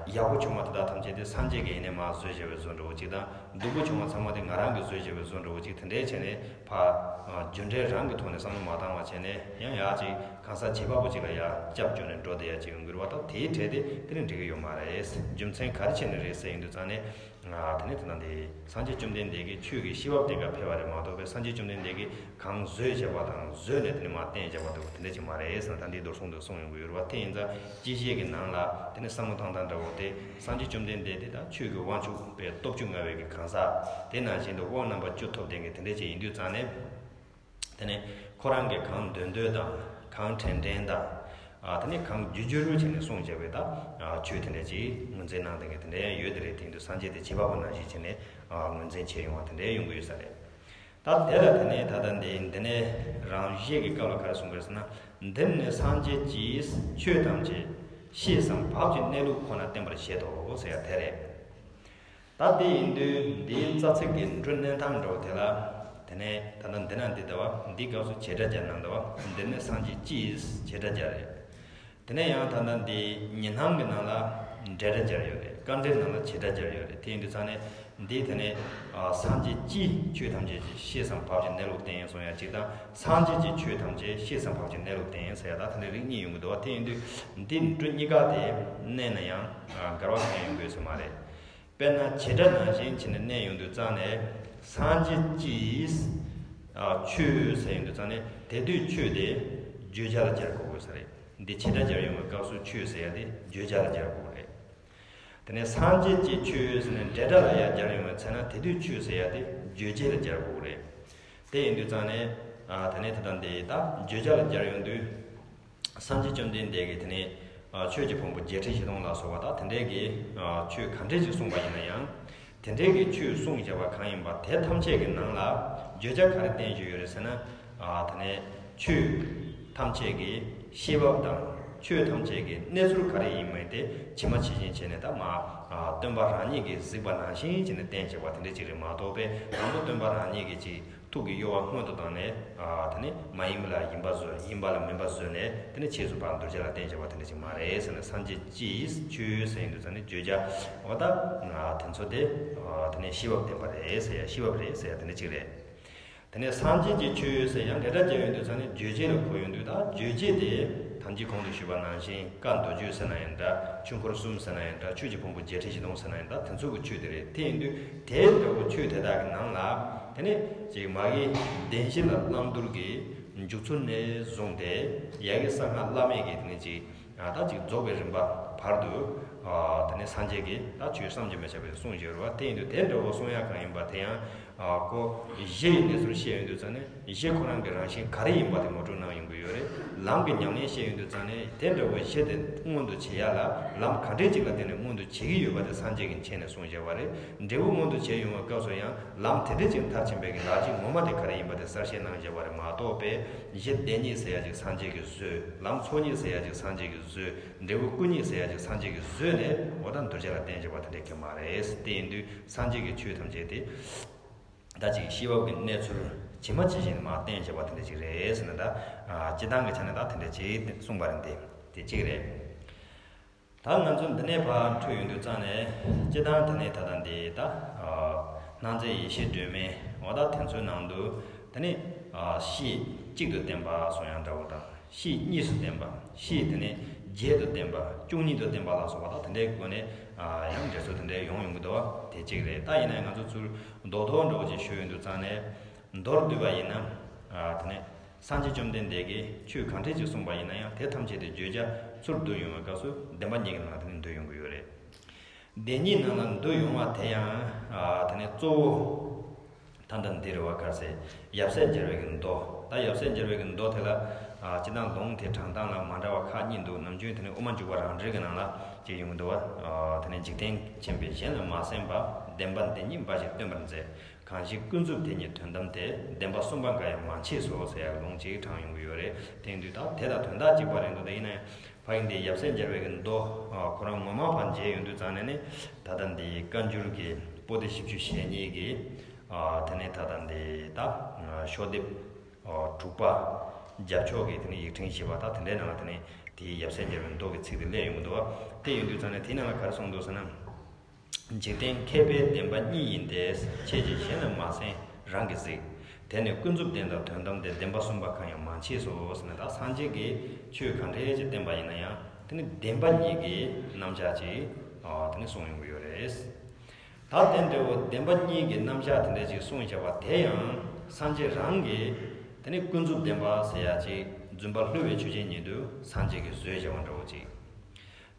ཡག་པོ་བྱུང་བ་དེ་དག་ཐམས་ཅད་དེ་སངས་རྒྱས་ཀྱིས་ཡིན་ནའི་མར་བཟོས་བྱས་པའི་བཟོ་འདྲ་བོ་ཅིག་དང་། སྡུག་པོ་བྱུང་བ་ཚང་མ་དེ་ང་རང་གིས་བཟོས་བྱས་པའི་བཟོ་འདྲ་བོ་ཅིག་དེ་འདྲའི་བྱས་ནས་ཕར་རྒྱུ་འབྲས་རང་གི་ཐོག་ནས་བསམ་བློ་མ་བཏང་བ་བྱས་ནས་ཡང་ཡག་ཅིག་གང་ཟག་བྱེད་པ་པོ་ཅིག་ལ་ཡར་སྐྱབས་བཅོལ་ནས་འགྲོ་བསྡད་ཡ་ཅིག་ཡོང་གི་རེད་བ། ད་དེའི་གྲས་དེ་དེ་ནི་འགྲིག་གི་ཡོད་མ་རེད། རྒྱུ་མཚན་ག་རེ་བྱས་ནས་རེད་ཟེར་ཡིན་དུས་ཙང་ནས། དེ་ནས་དེ་དང་དེ་སངས་རྒྱས་བཅོམ་ལྡན་འདས་ཀྱིས་ཆོས་ཀྱི་བཤད་པ་བསྟན་ག་ཕེབས་པ་རེད་མ་གཏོགས་པའི་སངས་རྒྱས་བཅོམ་ལྡན་འདས་ཀྱིས་གང་བཟོས་བྱས་པ་དང་བཟོས་ནས་དེ་ནས་མར་བསྟན་བྱས་པ་འདྲ་བོ་དེ་འདྲ་ཅིག་མ་རེད་ཟེར་ན། ད་འདིའི་མདོར་གསུངས་འདུག་གསུངས་ཡོང་གི་ཡོད་རེད་བ། དེ་ཡིན་ཙང་སྤྱི་བཤད་ཀྱི་ནང་ལ་དེ་ནས་བསམ་བློ་བཏང་སྟངས་འདྲ་བོ་དེ་སངས་རྒྱས་བཅོམ་ལྡན་འདས་དེ་ད་ཆོས་ཀྱི་དབང་ཕྱུག་པའི་སྟོབས་བཅུ་མངའ་བའི་གི་གང་ཟག་དེ་ནང་བཞིན་དུ་དབང་རྣམ་པ་བཅུ་ཐོབ་ལྡན་གྱི་དེ་འདྲ་ཅིག་ཡིན་དུས་ཙང་ནས། དེ་ནས་ཁོ་རང་གིས་གང་འདོད་འདོད་དང་གང་དྲན་དྲན་དང་། ཨ་དེ་ནས་གང་བརྗོད་བརྗོད་རུ་བྱས་ནས་གསུངས་བྱས་པའི་ད་ཨ་ཆོས་དེ་འདྲ་ཅིག་ངོས་འཛིན་གནང་སྟངས་ཀྱི་དེ་འདྲ་ཡང་ཡོད་དེ་རེད། དེ་ཡིན་དུས་སངས་རྒྱས་དེ་བྱེད་པ་པོ་ནང་བཞིན་བྱས་ནས་ཨ་ངོས་འཛིན་བྱས་ཡོང་བ་དེ་འདྲ་ཡོང་གི་ཡོད་ས་རེད། ད་དེ་ལ་དེ་ནས་ད་ལྟ་འདི་འདི་ནས་རང་བཞེད་ཀྱི་སྐབས་ལ་ག་རེ་གསུངས་པ་རེད་ཟེར་ན། འདིར་ནི་སངས་རྒྱས་ཀྱིས་ཆོས་ཐམས་ཅད་ཤེས་སམ་བབ་ཀྱི་གནས་ལུགས་ཁོ་ན་བསྟན་པར་བཞེད་དོ་ཟེར་ཡ་དེ་རེད། ད་དེ་ཡིན་དུས་འདིའི་རྩ་ཚིག་གི་འབྲུ་གནོན་སྟངས་འདྲ་བོ་དེ་ལ། དེ་ནས་ད་ལྟ་འདི་ན་འདི་ལྟ་བ་འདིའི་སྐབས་སུ་བྱེད་སྒྲ་སྦྱར་གནང་འདུག་བ། འདིར་ནི་སངས་རྒྱས་ཀྱིས་བྱེད་སྒྲ་སྦྱར་རེད། དེ་ནས་ཡང་ད་ལྟ་འདི་ཉི་སྣང་གི་ནང་ལ་འབྲེལ་སྒྲ་སྦྱར་ཡོད་རེད། དཀའ་འགྲེལ་ནང་ལ་བྱེད་སྒྲ་སྦྱར་ཡོད་རེད། དེ་ཡིན་དུས་ཙང་ནས་འདི་དེ་ནས་ཨ་སངས་རྒྱས་ཀྱིས་ཆོས་ཐམས་ཅད་ཀྱི་ཤེས་སམ་བབ་ཀྱི་གནས་ལུགས་བསྟན་གསུང་ཡ་གཅིག་དང་། སངས་རྒྱས་ཀྱིས་ཆོས་ཐམས་ཅད་ཤེས་སམ་བབ་ཀྱི་གནས་ལུགས་བསྟན་ཟེར་ཡ་ད་དེ་འདྲའི་རིགས་གཉིས་ཡོང་གི་འདུག་བ། དེ་ཡིན་དུས་འདི་འབྲུ་གཉིས་ཀ་དེ་གནས་ན་ཡང་ཨ་འགལ་བ་གང་ཡང་ཡོང་གི་ཡོད་ས་མ་རེད། དཔེར་ན་བྱེད་སྒྲ་ནང་བཞིན་བྱས་ནས་གནས་ཡོང་དུས་ཙང་ནས་སངས་རྒྱས་ཀྱིས་ཨ་ཆོས་ཟེར་ཡོང་དུས་ཙང་ནས་དེ་དུས་ཆོས་དེ་བརྗོད་བྱ་ལ་སྦྱར་དགོས་དགོས་ས་རེད། འདི་བྱེད་སྒྲ་སྦྱར་ཡོང་བའི་སྐབས་སུ་ཆོས་ཟེར་ཡ་དེ་བརྗོད་བྱ་ལ་སྦྱར་དགོས་རེད། དེ་ནས་སངས་རྒྱས་ཀྱིས་ཆོས་ཟེར་ནས་འབྲེལ་སྒྲ་ལ་ཡང་སྦྱར་ཡོང་བའི་ཚེ་ན་དེ་དུས་ཆོས་ཟེར་ཡ་དེ་རྗོད་བྱེད་ལ་སྦྱར་དགོས་རེད། དེ་ཡིན་དུས་ཙང་ནས་ཨ་དེ་ནས་དེ་དང་དེ་ད་བརྗོད་བྱ་ལ་སྦྱར་ཡོང་དུས། སངས་རྒྱས་བཅོམ་ལྡན་འདས་ཀྱིས་དེ་ནས་ཨ་ཆོས་ཀྱི་ཕུང་པོ་བརྒྱད་ཁྲི་བཞི་སྟོང་ལ་སོགས་པ་དང་དེ་འདྲའི་གི་ཨ་ཆོས་ག་འདྲས་ཅིག་གསུངས་པ་ཡིན་ན་ཡང་། དེ་འདྲའི་གི་ཆོས་གསུངས་བཞག་པ་གང་ཡིན་པ་དེ་ཐམས་ཅད་ཀྱི་ནང་ལ་བརྗོད་བྱ་ག་རེ་བསྟན་བཞིན་ཡོད་རེད་ཟེར་ན། ཨ་དེ་ནས་ཆོས་ཐམས་ཅད་ཀྱི་ཤེས་བབ་དང་ཆོས་ཐམས་ཅད་ཀྱི་གནས་ཚུལ་ག་རེ་ཡིན་མིན་དེ་ཇི་མ་ཇི་བཞིན་བྱས་ནས་ད་མ་ཨ་སྟོན་པ་རང་ཉིད་ཀྱིས་གཟིགས་པ་ནང་བཞིན་བྱས་ནས་བསྟན་བཞག་པ་དེ་འདྲ་ཅིག་རེད་མ་གཏོགས་པའི་དང་པོ་སྟོན་པ་རང་ཉིད་ཀྱིས་ཅིག་ཐུགས་ཀྱི་གཡོ་བ་སྔོན་དུ་བཏང་ནས། ཨ་དེ་ནི་མ་ཡིན་པ་ལ་ཡིན་པ་བཟོས། ཡིན་པ་ལ་མིན་པ་བཟོས་ནས་དེ་ནི་ཕྱིས་སུ་ཕར་འདོད་ཆགས་ལ་བརྟེན་བྱས་པ་དེ་འདྲ་ཞིག་མ་རེད་ཟེར་ནས། སངས་རྒྱས་ཀྱིས་ཆོས་ཟེར་ཡིན་དུས་ཙང་ནི་བརྗོད་བྱ་འོ་ད་ཨ་དེ་ཚོ་དེ་ཨ་དེ་ནི་ཤེས་པ་བསྟན་པ་རེད་ཟེར་ཡ། ཤེས་པ་རེད་ཟེར་ཡ་དེ་འདྲ་ཅིག་རེད། དེ་ནས་སངས་རྒྱས་ཀྱིས་ཆོས་ཟེར་ཡང་འབྲེལ་སྒྲ་བརྒྱབ་ཡོང་དུས་ཙང་ནི་རྗོད་བྱེད་ལ་གོ་ཡོང་དུས། ད་རྗོད་བྱེད་དེ་ད་གིན་གོང་དུ་ཞུས་པ་ནང་བཞིན་བཀའ་མདོ་རྒྱུད་ཟེར་ན་ཡང་འདྲ། ཆོས་འཁོར་གསུམ་ཟེར་ན་ཡང་འདྲ། ཆོས་ཀྱི་ཕུང་པོ་བརྒྱད་ཁྲི་བཞི་སྟོང་ཟེར་ན་ཡང་འདྲ། དེ་ཚོ་གི་ཆོས་དེ་རེད། དེ་ཡིན་དུས་དེ་འདྲ་བོ་ཆོས་དེ་དག་གི་ནང་ལ་དེ་ནས་ཅིག་མ་གི་བདེན་བཞི་ལ་བླང་དོར་གྱི་འཇུག་ཚུལ་ནས་བཟུང་སྟེ་ཡ་གི་གསང་སྔགས་བླ་མེད་ཀྱི་དེ་ནས་ཅིག་ད་ཅིག་རྫོགས་པའི་རིམ་པ་བར་དུ་དེ་ནས་སངས་རྒྱས་ཀྱིས་ད་ཆོས་བསམ་གྱིས་མི་ཁྱབ་པའི་གསུངས་ཡོད་རེད་བ། དེ་ཡིན་དུས་དེ་འདྲ་བོ་གསུང་ཡ་གང་ཡིན་པ་དེ་ཡང་ཁོ་གཞི་ཡི་གནས་ཚུལ་བཤད་ཡོང་དུས་ཙང་ནས་གཞི་ཁོ་རང་གི་རང་བཞིན་ག་རེ་ཡིན་པ་དེ་ངོ་སྤྲོད་གནང་ཡོང་གི་ཡོད་རེད། ལམ་གྱི་ཉམས་ལེན་བཤད་ཡོང་དུས་ཙང་ནས་དེ་འདྲ་བོ་གཞི་དེ་མངོན་དུ་བྱེད་ཡ་ལ་ལམ་ག་འདྲས་ཅིག་ལ་བརྟེན་ནས་མངོན་དུ་བྱེད་ཀྱི་ཡོད་པ་དེ་སངས་རྒྱས་ཀྱི་མཁྱེན་ནས་གསུངས་བཞག་པ་རེད། འབྲས་བུ་མངོན་དུ་བྱེད་ཡོང་བའི་སྐབས་སུ་ཡང་ལམ་དེ་འདྲས་ཅིག་མཐར་ཕྱིན་པའི་གི་ལག་རྗེས་ངོ་མ་དེ་ག་རེ་ཡིན་པ་དེ་གསལ་བཤད་གནང་བཞག་པ་རེད་མ་གཏོགས་པའི་གཞི་བདེན་གཉིས་ཟེར་ཡ་ཅིག་སངས་རྒྱས་ཀྱིས་བཟོས། ལམ་ཚོགས་གཉིས་ཟེར་ཡ་ཅིག་སངས་རྒྱས་ཀྱིས་བཟོས། འབྲས་བུ་སྐུ་གཉིས་ཟེར་ཡ་ཅིག་སངས་རྒྱས་ཀྱིས་བཟོས་ནས་འོ་ད་འདོད་ཆགས་ལ་བརྟེན་བྱས་པ་དེ་འདྲས་ཀྱི་མ་རེད། དེ་ཡིན་དུས་སངས་རྒྱས་ཀྱི་ཆོས་ཐམས་ཅད་དེ་ད་ཅིག་ཤེས་བབ་ཀྱི་གནས་ཚུལ་ཇི་མ་ཇི་བཞིན་མར་བསྟན་བྱས་པ་དེ་འདྲས་ཅིག་རེད་ཟེར་ན། ད་སྤྱིར་བཏང་གི་ཆ་ནས་ད་དེ་འདྲས་ཅིག་གསུངས་པ་རེད། དེ་དེ་གཅིག་རེད། ད་ང་ཚོ་འདི་ནས་ཕར་འཕྲོས་ཡོང་དུས་ཙང་ནས་སྤྱིར་བཏང་དེ་ནས་ད་ལྟ་འདི་ད་ སྣང་མཛད་ཡེ་ཤེས་སྒྲོན་མེ། འོ་ད་དེ་ཚོའི་ནང་དུ་དེ་ནི་ཨ་གཤིས་གཅིག་ཏུ་བསྟན་པ་སོགས་ཡང་འདྲ་བོ་དང་། གཤིས་གཉིས་སུ་བསྟན་པ། གཤིས་དེ་ནི་བརྒྱད་དུ་བསྟན་པ། བཅུ་གཉིས་སུ་བསྟན་པ་ལ་སོགས་པ་དང་། དེ་འདྲའི་སྒོ་ནས་ཨ་ཡང་འགྲེལ་ཚུལ་དེ་འདྲའི་ཡོང་ཡོང་གི་འདུག་བ། དེ་གཅིག་རེད། ད་ཡིན་ན་ང་ཚོ་ཚུར་རྡོག་རྡོག་འདྲ་བོ་ཅིག་ཞུ་ཡོང་དུས་ཙང་ནས། མདོར་བསྡུས་པ་ཡིན་ན། ཨ་དེ་ནས་སངས་རྒྱས་བཅོམ་ལྡན་འདས་ཀྱིས་ཆོས་གང་འདྲ་ཅིག་གསུངས་པ་ཡིན་ན་ཡང་། དེ་ཐམས་ཅད་དེ་བརྗོད་བྱ་ཚུར་བསྡུ་ཡོང་བའི་སྐབས་སུ་བདེན་པ་གཉིས་ཀྱི་ནང་ལ་དེ་ནས་འདུ་ཡོང་གི་ཡོད་རེད། བདེན་གཉིས་ནང་ལ་འདུ་ཡོང་བ་དེ་ཡང་ཨ་དེ་ནས་གཙོ་བོ་ད་ལྟ་འདི་རེད་བ། ག་རེ་ཟེར། ཡབ་སྲས་མཇལ་བའི་གི་མདོ། ད་ཡབ་སྲས་མཇལ་བའི་གི་མདོ་དེ་ལ་ཨ་སྤྱིར་བཏང་ལུང་དེ་དྲངས་སྟངས་ལ་མ་འདྲ་བ་ཁག་གཉིས་འདུག་ནམ་རྒྱུན་དེ་ནས་དབུ་མ་འཇུག་པ་རང་འགྲེལ་གྱི་ནང་ལ་ཅིག་ཡོང་གི་འདུག་བ། ཨ་དེ་ནས་འཇིག་རྟེན་མཁྱེན་པས་གཞན་ལ་མ་གསན་པ། བདེན་པ་བདེན་གཉིས་འབའ་ཞིག་སྟོན་པར་མཛད། གང་ཞིག་ཀུན་རྫོབ་དེ་ཉིད་དོན་དམ་སྟེ། བདེན་པ་གསུམ་པ་འགའ་ཡང་མང་ཆེས་སོ་ཟེར་ཡག་ལུང་ཅིག་དྲངས་ཡོང་གི་ཡོད་རེད། དེ་ཡིན་དུས་ད་དེ་དང་དོན་དག་གཅིག་པ་རེད་འདུག་ད་ཡིན་ན་ཡང་ཕ་གི་འདི་ཡབ་སྲས་མཇལ་བའི་གི་མདོ་ཨ་ཁོ་རང་ངོ་མ་ཕར་མཇལ་ཡོང་དུས་ཙང་ནས་ནི། ད་ལྟ་འདི་བཀའ་འགྱུར་གྱི་པོ་ཏི་བཞི་བཅུ་ཞེ་གཉིས་ཀྱི་ཨ་དེ་ནས་ད་ལྟ་འདི་ད་ཤོག་ལྡེབ་ཨ་དྲུག་པ་རྒྱབ་ཕྱོགས་ཀྱི་དེ་ནས་ཡིག་ཕྲེང་བཞི་པ། ད་དེ་འདྲའི་ནང་ལ་དེ་ནས་དེའི་ཡབ་སྲས་མཇལ་བའི་མདོ་གི་ཚིག་དེ་སླེབས་ཡོང་གི་འདུག་བ། དེ་ཡིན་དུས་ཙང་ནས་དེའི་ནང་ལ་ག་རེ་གསུངས་འདུག་ཟེར་ན། འཇིག་རྟེན་མཁས་པས་བདེན་པ་གཉིས་ཡིན་ཏེ། ཁྱེད་ཀྱིས་གཞན་ལ་མ་གསན་རང་གིས་གཟིགས། དེ་ནི་ཀུན་རྫོབ་བདེན་དང་དོན་དམ་སྟེ། བདེན་པ་གསུམ་པ་གང་ཡང་མང་ཆེས་སོ་ཟེར་ནས། ད་སངས་རྒྱས་ཀྱིས་ཆོས་གང་འདྲ་ཅིག་བསྟན་པ་ཡིན་ན་ཡང་དེ་ནི་བདེན་པ་གཉིས་ཀྱི་རྣམ་གཞག་ཅིག་ཨ་དེ་ནི་གསུངས་ཡོང་གི་ཡོད་རེད། ད་དེ་འདྲ་བོ་བདེན་པ་གཉིས་ཀྱི་རྣམ་གཞག་དེ་འདྲ་ཅིག་གསུངས་བཞག་པ་དེ་ཡང་སངས་རྒྱས་རང་གིས་དེ་ནི་ཀུན་རྫོབ་བདེན་པ་ཟེར་ཡག་ཅིག་རྫུན་པ་བསླུ་བའི་ཆོས་ཅན་ཉིད་དུ་སངས་རྒྱས་ཀྱིས་བཟོས་བཞག་པ་འདྲ་བོ་ཅིག་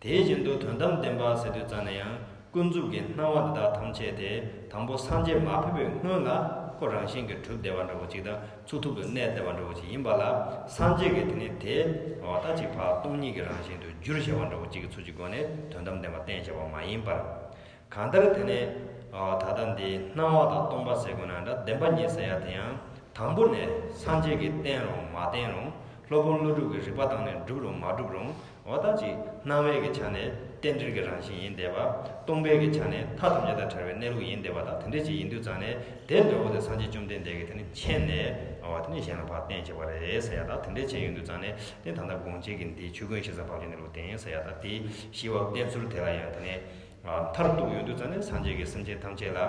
དེ་བཞིན་དུ་དོན་དམ་བདེན་པ་ཟེར་དུས་ཙང་ནས་ཡང་ཀུན་རྫོབ་ཀྱི་སྣང་བ་འདི་དག་ཐམས་ཅད་དེ་དང་པོ་སངས་རྒྱས་མ་ཕེབས་པའི་སྔོན་ལ་ཁོ་རང་བཞིན་གྱིས་གྲུབ་བསྡད་པ་འདྲ་བོ་ཅིག་དང་། ཚུགས་ཐུབ་ཏུ་གནས་བསྡད་པ་འདྲ་བོ་ཅིག་ཡིན་པ་ལ། སངས་རྒྱས་ཀྱིས་དེ་ནི་དེ་འོ་ད་ཅིག་ཕར་སྟོང་ཉིད་ཀྱི་རང་བཞིན་དུ་བསྒྱུར་བཞག་པ་འདྲ་བོ་ཅིག་གི་ཚུལ་གྱི་སྒོ་ནས་དོན་དམ་བདེན་པ་བསྟན་བཞག་པ་མ་ཡིན་པར། གང་ལྟར་དེ་ནི་ཨ་ད་ལྟ་འདི་སྣང་བ་དང་སྟོང་པ་ཟེར་དགོས་ན་འདྲ། བདེན་པ་གཉིས་ཟེར་ཡ་དེ་ཡང་དང་པོ་ནས་སངས་རྒྱས་ཀྱིས་བསྟན་རུང་མ་བསྟན་རུང་། སློབ་དཔོན་ཀླུ་སྒྲུབ་ཀྱི་རིགས་པ་དང་ནི་གྲུབ་རུང་མ་གྲུབ་རུང་། འོ་ད་ཅིག་སྣང་བའི་གི་ཆ་ནས་རྟེན་འབྲེལ་གྱི་རང་བཞིན་ཡིན་བསྡད་པ། སྟོང་པའི་གི་ཆ་ནས་མཐའ་ཐམས་ཅད་དང་བྲལ་བའི་གནས་ལུགས་ཡིན་བསྡད་པ་དང་། དེ་འདྲ་ཅིག་ཡིན་དུས་ཙང་ནས་དེ་འདྲ་བོ་དེ་སངས་རྒྱས་བཅོམ་ལྡན་འདས་ཀྱིས་དེ་ནི་མཁྱེན་ནས། འོ་དེ་ནི་གཞན་ལ་ཕར་བསྟན་བྱས་པ་རེད་ཟེར་ཡ་ད། དེ་འདྲ་བྱས་ཡོང་དུས་ཙང་ནས་དེ་ད་ལྟ་དགོངས་གཅིག་གི་འདི་ཆོས་ཀུན་ཤེས་སམ་བབ་ཀྱི་གནས་ལུགས་བསྟན་ཟེར་ཡ་ད། དེའི་ཤེས་པ་བསྟན་ཚུལ་དེ་ལ་ཡང་དེ་ནས། ཨ་མཐར་གཏུགས་ཡོང་དུས་ཙང་ནས་སངས་རྒྱས་ཀྱིས་སེམས་ཅན་ཐམས་ཅད་ལ།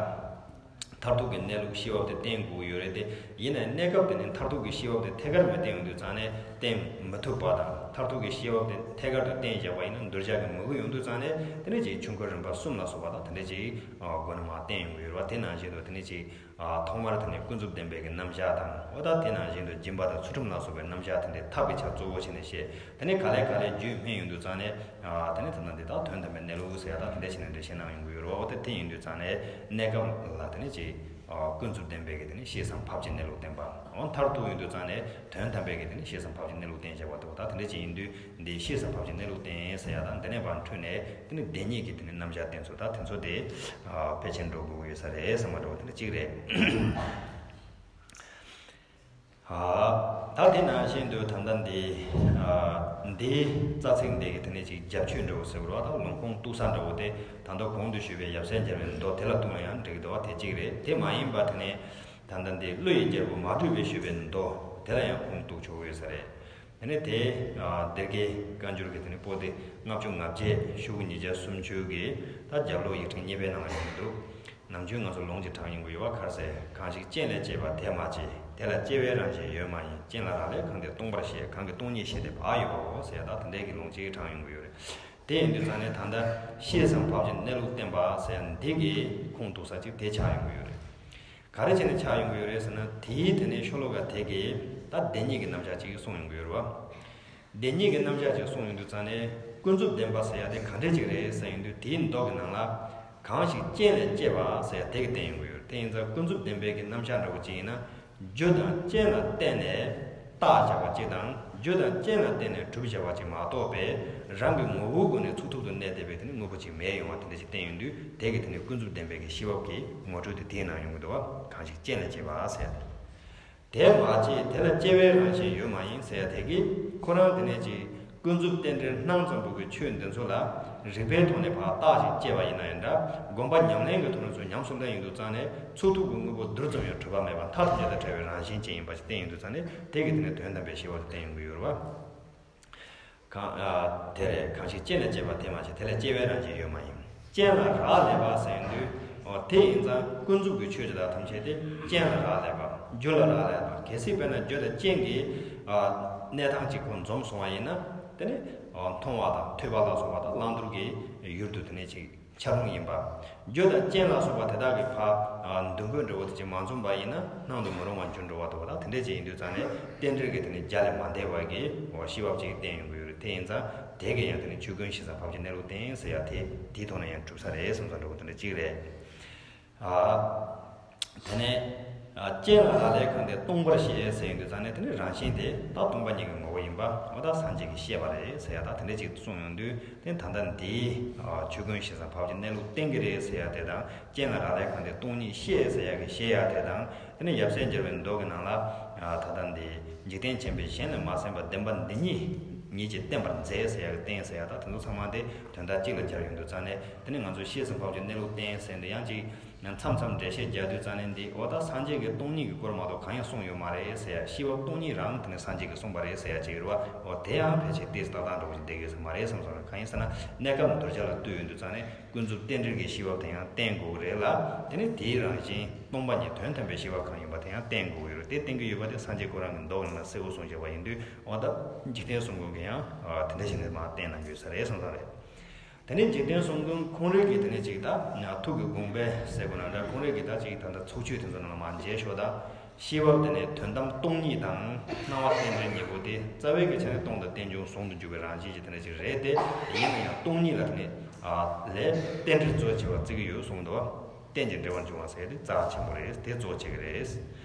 མཐར་ཐུག་གི་གནས་ལུགས་ཤེས་བབ་དེ་བསྟན་དགོས་ཀྱི་ཡོད་རེད་དེ། ཡིན་ནའི་གནས་སྐབས་དེ་ནས་མཐར་ཐུག་གི་ཤེས་བབ་དེ་ཐད་ཀར་མི་བསྟན་ཡོང་དུས་ཙང་ནས་བསྟན་མི་ཐུབ་པ་དང་། མཐར་ཐུག་གི་ཤེས་བབ་དེ་ཐད་ཀར་དུ་བསྟན་བཞག་པ་ཡིན་ན་གདུལ་བྱ་གིས་མི་གོ་ཡོང་དུས་ཙང་ནས། དེ་ནས་ཅིག་ཆོས་འཁོར་རིམ་པ་གསུམ་ལ་སོགས་པ་དང་། དེ་འདྲ་ཅིག་ཨ་སྒོ་ནས་མར་བསྟན་ཡོང་གི་ཡོད་རེད་བ། དེ་ནང་བཞིན་དུ་དེ་ནས་ཅིག་ཨ་ཐོག་མར་དེ་ནས་ཀུན་རྫོབ་བདེན་པའི་གི་རྣམ་གཞག་དང་། འོ་ད་དེ་ནང་བཞིན་དུ་སྦྱིན་པ་དང་ཚུལ་ཁྲིམས་ལ་སོགས་པའི་རྣམ་གཞག་དེ་འདྲའི་ཐབས་ཀྱི་ཆ་གཙོ་བོ་བྱས་ནས་བཤད། དེ་ནས་ག་ལེ་ག་ལེ་རྒྱུད་སྨིན་ཡོང་དུས་ཙང་ནས། ཨ་དེ་ནས་ད་ལྟ་འདི་དག་དོན་དམ་པའི་གནས་ལུགས་ཟེར་ཡ་ད་དེ་འདྲ་བྱས་ནས་འགྲེལ་བཤད་གནང་ཡོང་གི་ཡོད་རེད་བ། འོ་ད་དེ་ཡིན་དུས་ཙང་ནས་གནས་སྐབས་ལ་དེ་ནས་ཅིག་ཨ་ཀུན་རྫོབ་བདེན་པའི་གི་དེ་ནས་ཤེས་སམ་བབ་ཀྱི་གནས་ལུགས་བསྟན་པ། འོ་མཐར་ཐུག་ཡོང་དུས་ཙང་ནས་དོན་དམ་པའི་གི་དེ་ནས་ཤེས་སམ་བབ་ཀྱི་གནས་ལུགས་བསྟན་བཞག་པ་འདུག་ད་དེ་འདྲ་ཅིག་ཡིན་དུས་འདི་ཤེས་སམ་བབ་ཀྱི་གནས་ལུགས་བསྟན་ཟེར་ཡ་དང་། འདི་ནས་བར་འཁྲུལ་ནས་དེ་ནས་བདེན་གཉིས་ཀྱི་དེ་ནས་རྣམ་གཞག་བསྟན་ཚུལ་ད་དེ་ཚོ་དེ་ཨ་ཕལ་ཆེར་འགྲོ་དགོས་ཀྱི་ཡོད་ས་རེད་བསམ་པ་འདྲ་བོ་དེ་འདྲ་གཅིག་རེད། ཨ་ད་དེ་ནང་བཞིན་དུ་ད་ལྟ་འདི་ཨ་འདིའི་རྩ་ཚིག་འདི་གི་དེ་ནས་ཅིག་རྒྱབ་ཆོས་འདྲ་བོ་ཟེར་དགོས་རེད་བ། ད་ལུང་ཁུངས་གཏུགས་ས་འདྲ་བོ་དེ་ད་ལྟ་གོང་དུ་ཞུས་པའི་ཡབ་སྲས་མཇལ་བའི་མདོ་དེ་ལ་གཏུགས་ན་ཡང་འགྲིག་གི་འདུག་བ། དེ་གཅིག་རེད། དེ་མ་ཡིན་པ་དེ་ནས་ད་ལྟ་འདི་ཀླུ་ཡི་རྒྱལ་པོ་མ་གྲུབ་པས་ཞུས་པའི་མདོ་དེ་ལ་ཡང་ཁུངས་གཏུགས་ཆོག་གི་ཡོད་ས་རེད། དེ་ནས་དེ་ཨ་སྡེ་དགེ་བཀའ་འགྱུར་གྱི་དེ་ནས་པོ་ཏི་ལྔ་བཅུ་ང་བརྒྱད་ཤོག་གུ་ཉིས་བརྒྱ་སུམ་ཅུ་གི་ད་རྒྱབ་ལོགས་ཡིག་ཕྲེང་གཉིས་པའི་ནང་ལ་ཡོང་གི་འདུག་ནམ་རྒྱུན་ང་ཚོ་ལུང་གཅིག་དྲངས་ཡོང་གི་ཡོད་པ། ག་རེ་ཟེར། གང་ཞིག་རྐྱེན་ལས་སྐྱེས་པ་དེ་མ་བྱེད། དེ་ལ་སྐྱེ་བའི་རང་བཞིན་ཡོད་མ་ཡིན། རྐྱེན་ལ་རག་ལས་གང་དེ་སྟོང་པར་བཤད། གང་གིས་སྟོང་ཉིད་ཤེས་ཏེ་བག་ཡོད་པའོ་ཟེར་ཡ་ད་དེ་འདྲའི་གི་ལུང་གཅིག་དྲངས་ཡོང་གི་ཡོད་རེད། དེ་ཡིན་དུས་ཙང་ནས་ད་ལྟ་ཤེས་སམ་བབ་ཀྱི་གནས་ལུགས་བསྟན་པ་ཟེར་ཡ་འདི་གི་ཁུངས་གཏུགས་ས་གཅིག་དེ་ཆགས་ཡོང་གི་ཡོད་རེད། ག་རེ་བྱས་ནས་ཆགས་ཡོང་གི་ཡོད་རེད་ཟེར་ན། དེའི་དེ་ནས་ཤོ་ལོ་ཀ་དེ་གིས་ད་བདེན་གཉིས་ཀྱི་རྣམ་གཞག་ཅིག་གསུངས་ཡོང་གི་ཡོད་རེད་བ། བདེན་གཉིས་ཀྱི་རྣམ་གཞག་ཅིག་གསུངས་ཡོང་དུས་ཙང་ནས་ཀུན་རྫོབ་བདེན་པ་ཟེར་ཡ་དེ་ག་འདྲ་ཅིག་རེད་ཟེར་ཡོང་དུས། དེའི་མདོ་གི་ནང་ལ་གང་ཞིག་རྐྱེན་ལས་སྐྱེས་པ་ཟེར་ཡ་དེ་གིས་བསྟན་ཡོང་གི་ཡོད་རེད། དེ་ཡིན་ཙང་ཀུན་རྫོབ་བདེན་པའི་གི་རྣམ་གཞག་འདྲ་བོ་ཅིག་ཡིན་ན། རྒྱུ་དང་རྐྱེན་ལ་བརྟེན་ནས་བཏགས་བཞག་པ་ཅིག་དང་། རྒྱུ་དང་རྐྱེན་ལ་བརྟེན་ནས་གྲུབ་བཞག་པ་ཅིག་མ་གཏོགས་པའི་རང་གི་ངོ་བོའི་སྒོ་ནས་ཚུགས་ཐུབ་ཏུ་གནས་བསྡད་པའི་དེ་ནི་དངོས་པོ་ཅིག་མེད་ཡོང་བ་དེ་འདྲ་ཞིག་བསྟན་ཡོང་དུས། དེ་གིས་དེ་ནི་ཀུན་རྫོབ་བདེན་པའི་གི་ཤེས་བབ་ཀྱི་ངོ་སྤྲོད་དེ་དེའི་ནང་ཡོང་གི་འདུག་བ། གང་ཞིག་རྐྱེན་ལས་སྐྱེས་པ་ཟེར་ཡ་དེ། དེ་མ་བྱས་དེ་ལ་སྐྱེ་བའི་རང་བཞིན་ཡོད་མ་ཡིན་ཟེར་ཡ་དེ་གིས་ཁོ་རང་དེ་ནས་ཅིག་ཀུན་རྫོབ་རྟེན་འབྲེལ་སྣང་ཙམ་པོ་གི་ཆོས་འདི་ཚོ་ལ་རིགས་པའི་ཐོག་ནས་ཕར་བརྟགས་ཤིང་དཔྱད་པ་ཡིན་ན་ཡང་འདྲ། སྒོམ་པ་ཉམས་ལེན་གྱི་ཐོག་ནས་ཚུར་ཉམས་སུ་ལེན་ཡོང་དུས་ཙང་ནས་ཚུགས་ཐུབ་ཀྱི་དངོས་པོ་རྡུལ་ཙམ་ཡང་གྲུབ་པ་མེད་པ། མཐའ་ཐམས་ཅད་དང་བྲལ་བའི་རང་བཞིན་ཅན་ཡིན་པ་ཞིག་བསྟན་ཡོང་དུས་ཙང་ནས། དེ་གིས་དེ་ནི་དོན་དམ་པའི་ཤེས་པ་དེ་བསྟན་ཡོང་གི་ཡོད་རེད་བ། གང་ཨ་དེ་རེད། གང་ཞིག་རྐྱེན་ལས་སྐྱེས་པ་དེ་མ་བྱེད། དེ་ལ་སྐྱེ་བའི་རང་བཞིན་ཡོད་མ་ཡིན། རྐྱེན་ལ་རག་ལས་པ་ཟེར་ཡོང་དུས། དེ་ཡིན་ཙང་ཀུན་རྫོབ་ཀྱི་ཆོས་ཅིག་དག་ཐམས་ཅད་དེ་རྐྱེན་ལ་རག་ལས་པ། རྒྱུ་ལ་རག་ལས་པ། གལ་སྲིད་དཔེར་ན་རྒྱུ་དང་རྐྱེན་གྱི་གནས་སྟངས་གཅིག་པོ་འཛོམས་སོང་བ་ཡིན་ན། དེ་ནི་མཐོང་བ་དང་ཐོས་པ་ལ་སོགས་པ་དང་བླང་དོར་གྱི་ཡུལ་དུ་དེ་ནས་ཅིག་ཆ་རུང་ཡིན་པ། རྒྱུ་དང་རྐྱེན་ལ་སོགས་པ་དེ་དག་གི་ཕར་འདུ་འགོད་འདྲ་བོ་དེ་ཅིག་མ་འཛོམས་པ་ཡིན་ན་སྣང་དུ་མི་རུང་བར་འགྱུར་འགྲོ་བ་འདྲ་བོ་དང་དེ་འདྲས་ཅིག་ཡིན་དུས་ཙང་ནས་རྟེན་འབྲེལ་གྱི་དེ་ནི་རྒྱ་ལས་མ་འདས་པ་གི་ཤེས་པ་ཅིག་བསྟན་ཡོང་གི་ཡོད་རེད། དེ་ཡིན་ཙང་དེ་གས་ཡང་དེ་ནི་ཆོས་ཀུན་ཤེས་ཙམ་བབ་ཀྱི་གནས་ལུགས་བསྟན་ཟེར་ཡ་དེ་དེའི་ཐོག་ནས་ཡང་གྲུབ་ས་རེད་བསམ་ཙང་འདྲ་བོ་དེ་འདྲ་ཅིག་རེད། ཨ། དེ་ནས་ཨ། རྐྱེན་ལ་རག་ལས་གང་དེ་སྟོང་པར་ཤེས་ཟེར་ཡོང་དུས་ཙང་ནས་དེ་ནི་རང་བཞིན་དེ་ད་སྟོང་པ་ཉིད་ཀྱི་ངོ་བོ་ཡིན་པ་འོ་ད་སངས་རྒྱས་ཀྱིས་བཤད་པ་རེད་ཟེར་ཡ་ད་དེ་འདྲས་ཅིག་གསུངས་ཡོང་དུས་དེ་ད་ལྟ་འདིའི་ཨ། ཆོས་ཀུན་ཤེས་ཙམ་བབ་ཀྱི་གནས་ལུགས་བསྟན་གྱི་རེད་ཟེར་ཡ་དེ་དང་རྐྱེན་ལ་རག་ལས་གང་དེ་སྟོང་ཉིད་ཤེས་ཟེར་ཡ་གི་བཤད་ཡ་དེ་དང་དེ་ནས་ཡབ་སྲས་མཇལ་བའི་མདོ་གི་ནང་ལ་ཨ། ད་ལྟ་འདི་འཇིག་རྟེན་མཁྱེན་པས་གཞན་ལས་མ་གསན་པ་བདེན་པ་འདི་ཉིད་ཉིད་ཀྱིས་བསྟན་པར་མཛད་ཟེར་ཡ་གི་བསྟན་ཟེར་ཡ་ད་དེ་ཚོ་ཚང་མ་དེ་དོན་དག་གཅིག་ལ་སྦྱར་ཡོང་དུས་ཙང་ནས་དེ་ནི་ང་ཚོས་ཤེས་ཙམ་བབ་ཀྱི་གནས་ལུགས་བསྟན་ཟེར་འདི་ཡང་ཅིག་མཚམས་མཚམས་འགྲེལ་བཤད་རྒྱག་དུས་ཙང་ནས་འདི་འོ་ད་སངས་རྒྱས་ཀྱིས་སྟོང་ཉིད་ཀྱི་སྐོར་མ་གཏོགས་གང་ཡང་གསུངས་ཡོད་མ་རེད་ཟེར་ཡ། ཤེས་པ་སྟོང་ཉིད་རང་དེ་ནི་སངས་རྒྱས་ཀྱིས་གསུངས་པ་རེད་ཟེར་ཡ་ཅིག་ཡོད་རེད་བ། འོ་དེ་ཡང་ཕལ་ཆེར་ཏོག་ཙམ་ཏག་ཏག་འགྲོ་གི་བསྡད་ཡོད་ས་མ་རེད་བསམ་སོང་། གང་ཡིན་ཟེར་ན་གནས་སྐབས་གདུལ་བྱ་ལ་ལྟོས་ཡོང་དུས་ཙང་ནས་ཀུན་རྫོབ་རྟེན་འབྲེལ་གྱི་ཤེས་པ་དེ་ཡང་བསྟན་དགོས་ཀྱི་རེད་ལ། དེ་ནི་དེའི་རང་བཞིན་སྟོང་པ་ཉིད་དོན་དམ་པའི་ཤེས་པ་གང་ཡིན་པ་དེ་ཡང་བསྟན་དགོས་ཀྱི་ཡོད་རེད། དེ་བསྟན་གྱི་ཡོད་པ་དེ་སངས་རྒྱས་ཁོ་རང་གི་མདོ་ནང་ལ་གསལ་པོ་གསུངས་བཞག་པ་ཡིན་དུས་འོ་ད་འཇིག་རྟེན་གསུམ་མགོན་གྱིས་ཡང་དེ་འདྲ་ཞིག་ནས་མར་བསྟན་གནང་ཡོད་ས་རེད་བསམ་ས་རེད། དེ་ནས་འཇིག་རྟེན་གསུམ་མགོན་ཁོང་རང་གིས་དེ་ནས་ཅིག་ད་ཐུགས་ཀྱི་དགོངས་པས་ཟེར་དགོས་ན་འདྲ། ཁོང་རང་གིས་ད་ཅིག་ད་ལྟ་ཚོགས་ཆོས་དེ་ཚོ་ནང་ལ་མར་མཇལ་ཞོར་ད་ཤེས་པ་དེ་ནས་དོན་དམ་སྟོང་ཉིད་དང་སྣང་བ་རྟེན་འབྲེལ་གཉིས་པོ་དེ་རྩ་བའི་གི་ཆ་ནས་སྟོང་དང་རྟེན་འབྱུང་ཟུང་དུ་འཇུག་པའི་རང་བཞིན་གྱི་དེ་ནས་ཅིག་རེད་དེ། ཡིན་ན་ཡང་སྟོང་ཉིད་ལ་དེ་ནས་ཨ་ལས་རྟེན་འབྲེལ་གཙོ་ཆེ་བ་བརྩི་གི་ཡོད་གསུངས་འདུག་རྟེན་ཅིང་འབྲེལ་བར་འབྱུང་བ་ཟེར་དེ་རྩ་ཆེན་པོ་རེད། དེ་གཙོ་ཆེ་གི་རེད།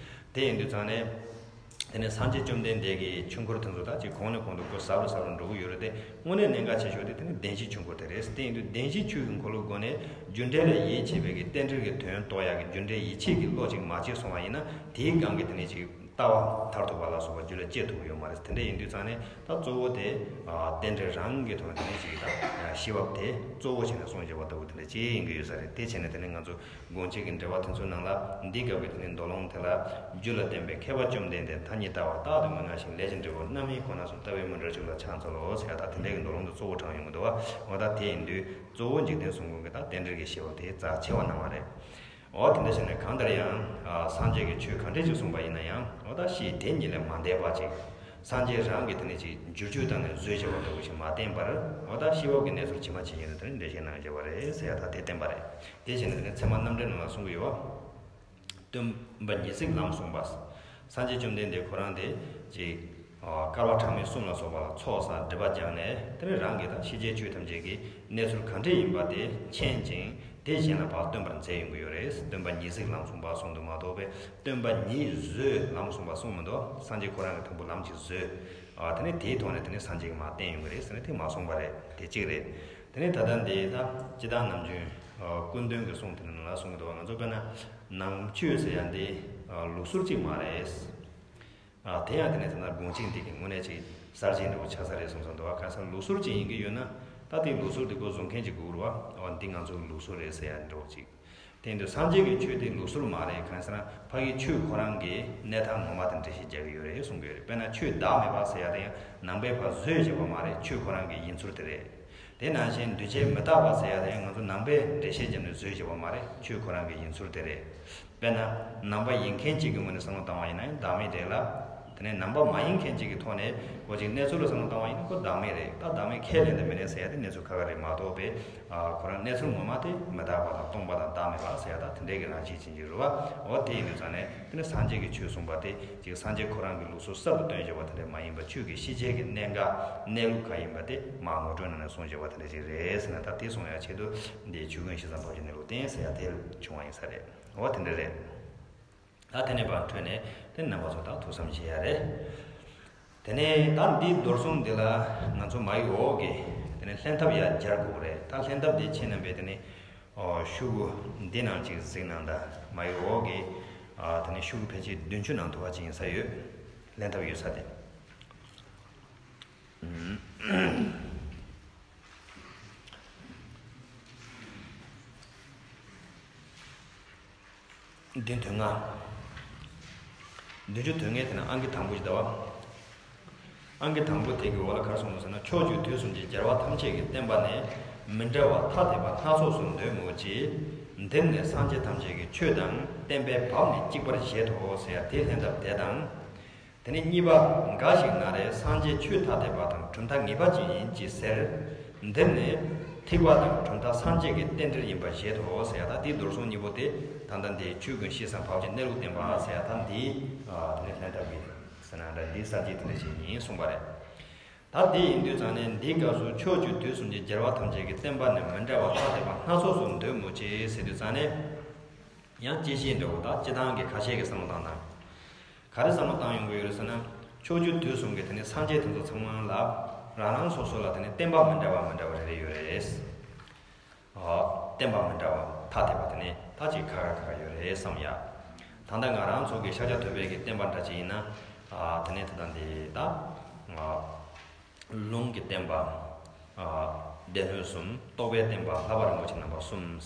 དེ་ཡིན་དུས་ཙང་ནས། དེ་ནས་སངས་རྒྱས་བཅོམ་ལྡན་འདས་ཀྱི་ཆོས་འཁོར་དེ་ཚོ་ད་ཅིག་གོང་ནས་གོང་དུ་ཁོ་ཟབ་རུ་ཟབ་རུ་འགྲོ་གི་ཡོད་རེད་དེ། དངོས་གནས་གནད་འགག་ཆེ་ཤོས་དེ་དེ་ནི་བདེན་བཞིའི་ཆོས་འཁོར་དེ་རེད། དེ་ཡིན་དུས་བདེན་བཞིའི་ཆོས་ཀྱི་འཁོར་ལོའི་སྒོ་ནས་རྒྱུ་འབྲས་ལ་ཡིད་ཆེས་པའི་གི་རྟེན་འབྲེལ་གྱི་དོན་རྟོགས་ཡག་གི་རྒྱུ་འབྲས་ཡིད་ཆེས་ཀྱི་བློ་ཅིག་མ་སྐྱེས་སོང་བ་ཡིན་ན་དེའི་སྒང་གི་དེ་ནས་ཅིག་ལྟ་བ་མཐར་ཐུག་པ་ལ་སོགས་པ་རྒྱུད་ལ་སྐྱེ་ཐུབ་ཀྱི་ཡོད་མ་རེད། དེ་འདྲ་ཡིན་དུས་ཙང་ནས་ད་གཙོ་བོ་དེ་རྟེན་འབྲེལ་རང་གི་ཐོག་ནས་དེ་ནས་ཅིག་ད་ཤེས་བབ་དེ་གཙོ་བོ་བྱས་ནས་གསུངས་བཞག་པ་ལྟ་བུ་དེ་འདྲ་ཅིག་ཡིན་གྱི་ཡོད་ས་རེད། དེ་བྱས་ནས་དེ་ནས་ང་ཚོ། སྒོམ་བྱེད་ཀྱི་འགྲེལ་པ་དེ་ཚོའི་ནང་ལ་འདི་སྐབས་ཀྱི་དེ་ནས་མདོ་ལུང་དེ་ལ་རྒྱུད་ལ་བསྟན་པའི་མཁས་པ་བཅོམ་ལྡན་འདས་མཐའ་གཉིས་ལྟ་བ་རྟག་ཏུ་མི་མངའ་ཞིང་། ལས་ཀྱི་འབྲས་བུ་རྣམ་སྨིན་ཁོ་ན་གསུམ། ལྟ་བའི་མུ་འབྲེལ་ཕྱོགས་ལ་ཕྱག་འཚལ་ལོ་ཟེར་ཡ་ད་དེ་འདྲའི་གི་མདོ་ལུང་དུ་གཙོ་བོ་དྲངས་ཡོང་གི་འདུག་བ། འོ་ད་དེ་ཡིན་དུས་གཙོ་བོ་འཇིག་རྟེན་གསུམ་མགོན་གྱི་ད་རྟེན་འབྲེལ་གྱི་ཤེས་པ་དེ་རྩ་ཆེ་བ་གནང་བ་རེད། འོ་དེ་འདྲ་བྱས་ནས་གང་ལྟར་ཡང་སངས་རྒྱས་ཀྱི་ཆོས་ག་འདྲས་ཅིག་གསུངས་པ་ཡིན་ན་ཡང་འོ་ད་ཤེས་དེ་ཉིད་ལས་མ་འདས་པ་ཅིག་སངས་རྒྱས་རང་གིས་དེ་ནས་ཅིག་བསྒྱུར་བཅོས་བཏང་ནས་བཟོས་བྱས་པ་འདྲ་བོ་ཞིག་མ་བསྟན་པར་འོ་ད་ཤེས་བབ་ཀྱི་གནས་ཚུལ་ཇི་མ་ཇི་བཞིན་དུ་དེ་ནས་འགྲེལ་བཤད་གནང་བཞག་པ་རེད་ཟེར་ཡ་ད་དེ་བསྟན་པ་རེད། དེ་བྱས་ནས་དེ་ནས་ཚད་མ་རྣམ་འགྲེལ་ནང་ལ་གསུང་གི་ཡོད་བ། སྟོན་པ་ཉི་ཟེར་ལམ་གསུངས་པ། སངས་རྒྱས་བཅོམ་ལྡན་འདས་ཁོ་རང་དེ་ཅིག་བསྐལ་པ་གྲངས་མེད་གསུམ་ལ་སོགས་པ་ལ་ཚོགས་བསགས་སྒྲིབ་པ་སྦྱངས་ནས་དེ་ནས་རང་གིས་ད་ཤེས་བྱའི་ཆོས་ཐམས་ཅད་ཀྱི་གནས་ཚུལ་ག་འདྲས་ཡིན་པ་དེ་མཁྱེན་ཅིང་དེ་གཞན་ལ་ཕར་སྟོན་པར་མཛད་ཡོང་གི་ཡོད་རེད། སྟོན་པ་ཉི་ཟེར་ལམ་གསུངས་པ་གསུངས་འདུག་མ་གཏོགས་པའི་སྟོན་པ་ཉིད་བཟོས་ལམ་གསུངས་པ་གསུངས་མི་འདུག་སངས་རྒྱས་ཁོ་རང་གིས་དང་པོ་ལམ་ཅིག་བཟོས། ཨ་དེ་ནས་དེའི་ཐོག་ནས་དེ་ནས་སངས་རྒྱས་ཀྱིས་མར་བསྟན་ཡོང་གི་རེད་ཟེར་ནས་དེ་མ་གསུངས་པ་རེད། དེ་གཅིག་རེད། དེ་ནས་ད་ལྟ་འདི་ད་སྤྱིར་བཏང་ནམ་རྒྱུན་ཨ་སྐུ་མདུན་གྱི་གསུང་དེ་ནང་ལ་གསུང་གི་འདུག་ང་ཚོ་དཔེར་ན་ནང་ཆོས་ཟེར་ཡ་འདི་ཨ་ལུགས་སྲོལ་གཅིག་མ་རེད། ཨ་དེ་ཡང་དེ་ནས་ད་ལྟ་དགོངས་གཅིག་འདི་གི་དངོས་གནས་ཅིག་གསར་བརྗེ་འདྲ་བོ་ཆགས་ས་རེད་བསམ་བསམ་འདུག་ག་ས་ལུགས་སྲོལ་གཅིག་ཡིན་གྱི་ཡོད་ན་ད་དེ་ལུགས་སྲོལ་དེ་ཁོ་བཟོ་མཁན་གཅིག་དགོས་རེད་བ། ཨ་འདི་ང་ཚོའི་ལུགས་སྲོལ་རེད་ཟེར་ཡ་འདྲ་བོ་གཅིག་དེ་ཡིན་དུས་སངས་རྒྱས་ཀྱི་ཆོས་དེ་ལུགས་སྲོལ་མ་རེད། གང་ཟེར་ན་ཕ་གི་ཆོས་ཁོ་རང་གི་གནས་སྟངས་ངོ་མ་དང་འགྲེལ་བཤད་རྒྱག་གི་ཡོད་རེད་གསུང་གི་ཡོད་རེད། དཔེར་ན་ཆོས་བདག་མེད་པ་ཟེར་ཡ་དེ་ཡང་ནང་པས་ཕར་བཟོས་བྱས་པ་མ་རེད། ཆོས་ཁོ་རང་གི་ཡིན་ཚུལ་དེ་རེད། དེ་ནང་བཞིན་འདུས་བྱས་མི་རྟག་པ་ཟེར་ཡ་དེ་ཡང་ང་ཚོ་ནང་པས་འགྲེལ་བཤད་བརྒྱབ་ནས་བཟོས་བྱས་པ་མ་རེད། ཆོས་ཁོ་རང་གི་ཡིན་ཚུལ་དེ་རེད། དཔེར་ན་ནང་པ་ཡིན་མཁན་གཅིག་གི་ངོས་ནས་བསམ་བློ་བཏང་བ་ཡིན་ན་ཡང་བདག་མེད་འགྲེལ་ལ། དེ་ནས་ནང་པ་མ་ཡིན་མཁན་གཅིག་གི་ཐོག་ནས་ཁོ་ཅིག་གནས་ཚུལ་ལ་བསམ་བློ་བཏང་བ་ཡིན་ན་ཁོ་བདག་མེད་རེད། ད་བདག་མེད་ཁས་ལེན་དང་མི་ལེན་ཟེར་ཡ་དེ་གནས་ཚུལ་ཁ་ཁ་རེད་མ་གཏོགས་པའི། ཨ་ཁོ་རང་གནས་ཚུལ་ངོ་མ་དེ་མི་རྟག་པ་དང་སྟོང་པ་དང་བདག་མེད་པ་ཟེར་ཡ་ད་དེ་འདྲའི་གི་རང་བཞིན་ཅན་གྱི་རེད་བ། འོ་དེ་ཡིན་དུས་ཙང་ནས་དེ་ནི་སངས་རྒྱས་ཀྱི་ཆོས་གསུངས་པ་དེ་ཅིག་སངས་རྒྱས་ཁོ་རང་གི་ལུགས་སྲོལ་གསར་དུ་བཏོན་བཞག་པ་དེ་འདྲ་མ་ཡིན་པ་ཆོས་ཀྱི་ཤེས་བྱའི་གི་གནད་འགག་གནས་ལུགས་ག་ཡིན་པ་དེ་མར་ངོ་སྤྲོད་གནང་ནས་གསུངས་བཞག་པ་དེ་འདྲ་ཅིག་རེད་ཟེར་ན། ད་དེ་གསུང་ཡ་ཆེད་དུ་འདི་ཆོས་ཀུན་ཤེས་ཙམ་བབ་ཀྱི་གནས་ལུགས་བསྟན་ཟེར་ཡ་དེ་བྱུང་བ་ཡིན་ས་རེད། འོ་དེ་འདྲ་རེད། ད་དེ་ནས་ཕར་འཕྲོས་ནས་དེ་རྣམ་པ་ཚོ་ད་ཐུགས་བསམ་བཞེས་ཡ་རེད། དེ་ནས་ད་འདི་རྡོར་གསུང་འདི་ལ་ང་ཚོ་མ་ཡི་འོག་གི་དེ་ནས་ལྷན་ཐབས་ཡར་སྦྱར་དགོས་རེད། ད་ལྷན་ཐབས་འདི་ཁྱེད་རྣམ་པས་དེ་ནས་ཨོ་ཤོག་གུ་འདི་ནང་ཅིག་གཟིགས་གནང་དང་། མ་ཡི་འོག་གི་ཨ་དེ་ནས་ཤོག་གུ་ཕལ་ཆེར་བདུན་ཅུ་ནང་དུ་བ་ཅིག་ཡིན་ས་ཡོད། ལྷན་ཐབས་ཡོད་ས་དེ། བདུན་དོན་ལྔ། བདུན་ཅུ་དོན་ལྔའི་དེ་ན་ཨང་ཀི་དང་པོ་ཞིག་ལྟ་བ། ཨང་ཀི་དང་པོ་དེ་གི་འོག་ལ་ག་རེ་གསུངས་འདུག་ཟེར་ན། ཕྱོགས་བཅུའི་དུས་གསུམ་གྱི་རྒྱལ་བ་ཐམས་ཅད་ཀྱི་བསྟན་པ་ནི་མི་འབྲལ་བར་ཐ་དད་པ་སྣ་ཚོགས་སུ་འདོད་མོད་ཀྱི། འདིར་ནི་སངས་རྒྱས་ཐམས་ཅད་ཀྱི་ཆོས་དང་བསྟན་པའི་བབ་ནི་གཅིག་པར་བཞེད་དོ་ཟེར་ཡ་དེའི་ལན་ལྟ་བུ་དེ་དང་། དེ་ནས་གཉིས་པ། འགའ་ཞིག་ན་རེ་སངས་རྒྱས་ཆོས་ཐ་དད་པ་དང་གྲུབ་མཐའ་ངེས་པ་ཅན་ཡིན་ཅེས་ཟེར། འདིར་ནི་ཐེག་པ་དང་གྲུབ་མཐའ་སངས་རྒྱས་ཀྱི་རྟེན་འབྲེལ་ཡིན་པར་བཞེད་དོ་ཟེར་ཡ་ད་དེའི་མདོར་གསུང་གཉིས་པོ་དེ་ད་ལྟ་འདི་ཆོས་ཀུན་ཤེས་སམ་བབ་ཅིང་གནས་ལུགས་བསྟན་པ་ཟེར་ཡ་ད་འདིའི་དེ་ནས་ལན་ལྟ་བུ་ཟེར་ན་འདྲ་འདིའི་གསར་བརྗེ་དེ་འདྲ་ཞིག་ཡིན་གསུངས་པ་རེད། ད་དེ་ཡིན་དུས་ཙང་ནས་འདིའི་སྐབས་སུ་ཕྱོགས་བཅུ་དུས་གསུམ་གྱི་རྒྱལ་བ་ཐམས་ཅད་ཀྱི་བསྟན་པ་ནི་མི་འདྲ་བ་ཐ་དད་པ་སྣ་ཚོགས་སུ་འདོད་མོད་ཀྱི་ཟེར་དུས་ཙང་ནས། ཡང་སྐྱེ་ཤེས་འདྲ་བོ་དང་སྤྱི་བཏང་གི་ཁ་ཤས་ཀྱི་བསམ་བློ་བཏང་དང་། ག་རེ་བསམ་བློ་བཏང་ཡོང་གི་ཡོད་རེད་ཟེར་ན། ཕྱོགས་བཅུ་དུས་གསུམ་གྱི་དེ་ནས་སངས་རྒྱས་དེ་ཚོ་ཚང་མ་ལ་རང་རང་སོ་སོ་ལ་དེ་ནས་བསྟན་པ་མི་འདྲ་བ་མི་འདྲ་བ་རེ་རེ་ཡོད་རེད། ཨ། བསྟན་པ་མི་འདྲ་བ་ཐ་དད་པ་དེ་ནས་ད་ཅིག་ཁ་ཁ་ཁ་ཁ་ཡོད་རེད་བསམ་ཡ། ད་ལྟ་ང་རང་ཚོ་གི་ཤཱཀྱ་ཐུབ་པའི་གི་བསྟན་པ་འདྲ་ཅིག་ཡིན་ན། ཨ། དེ་ནས་དེ་དང་དེ་ད། ཨ། ལུང་གི་བསྟན་པ། ཨ། སྡེ་སྣོད་གསུམ། རྟོགས་པའི་བསྟན་པ། ལྷག་པར་རིན་པོ་ཆེ་རྣམ་པ་གསུམ།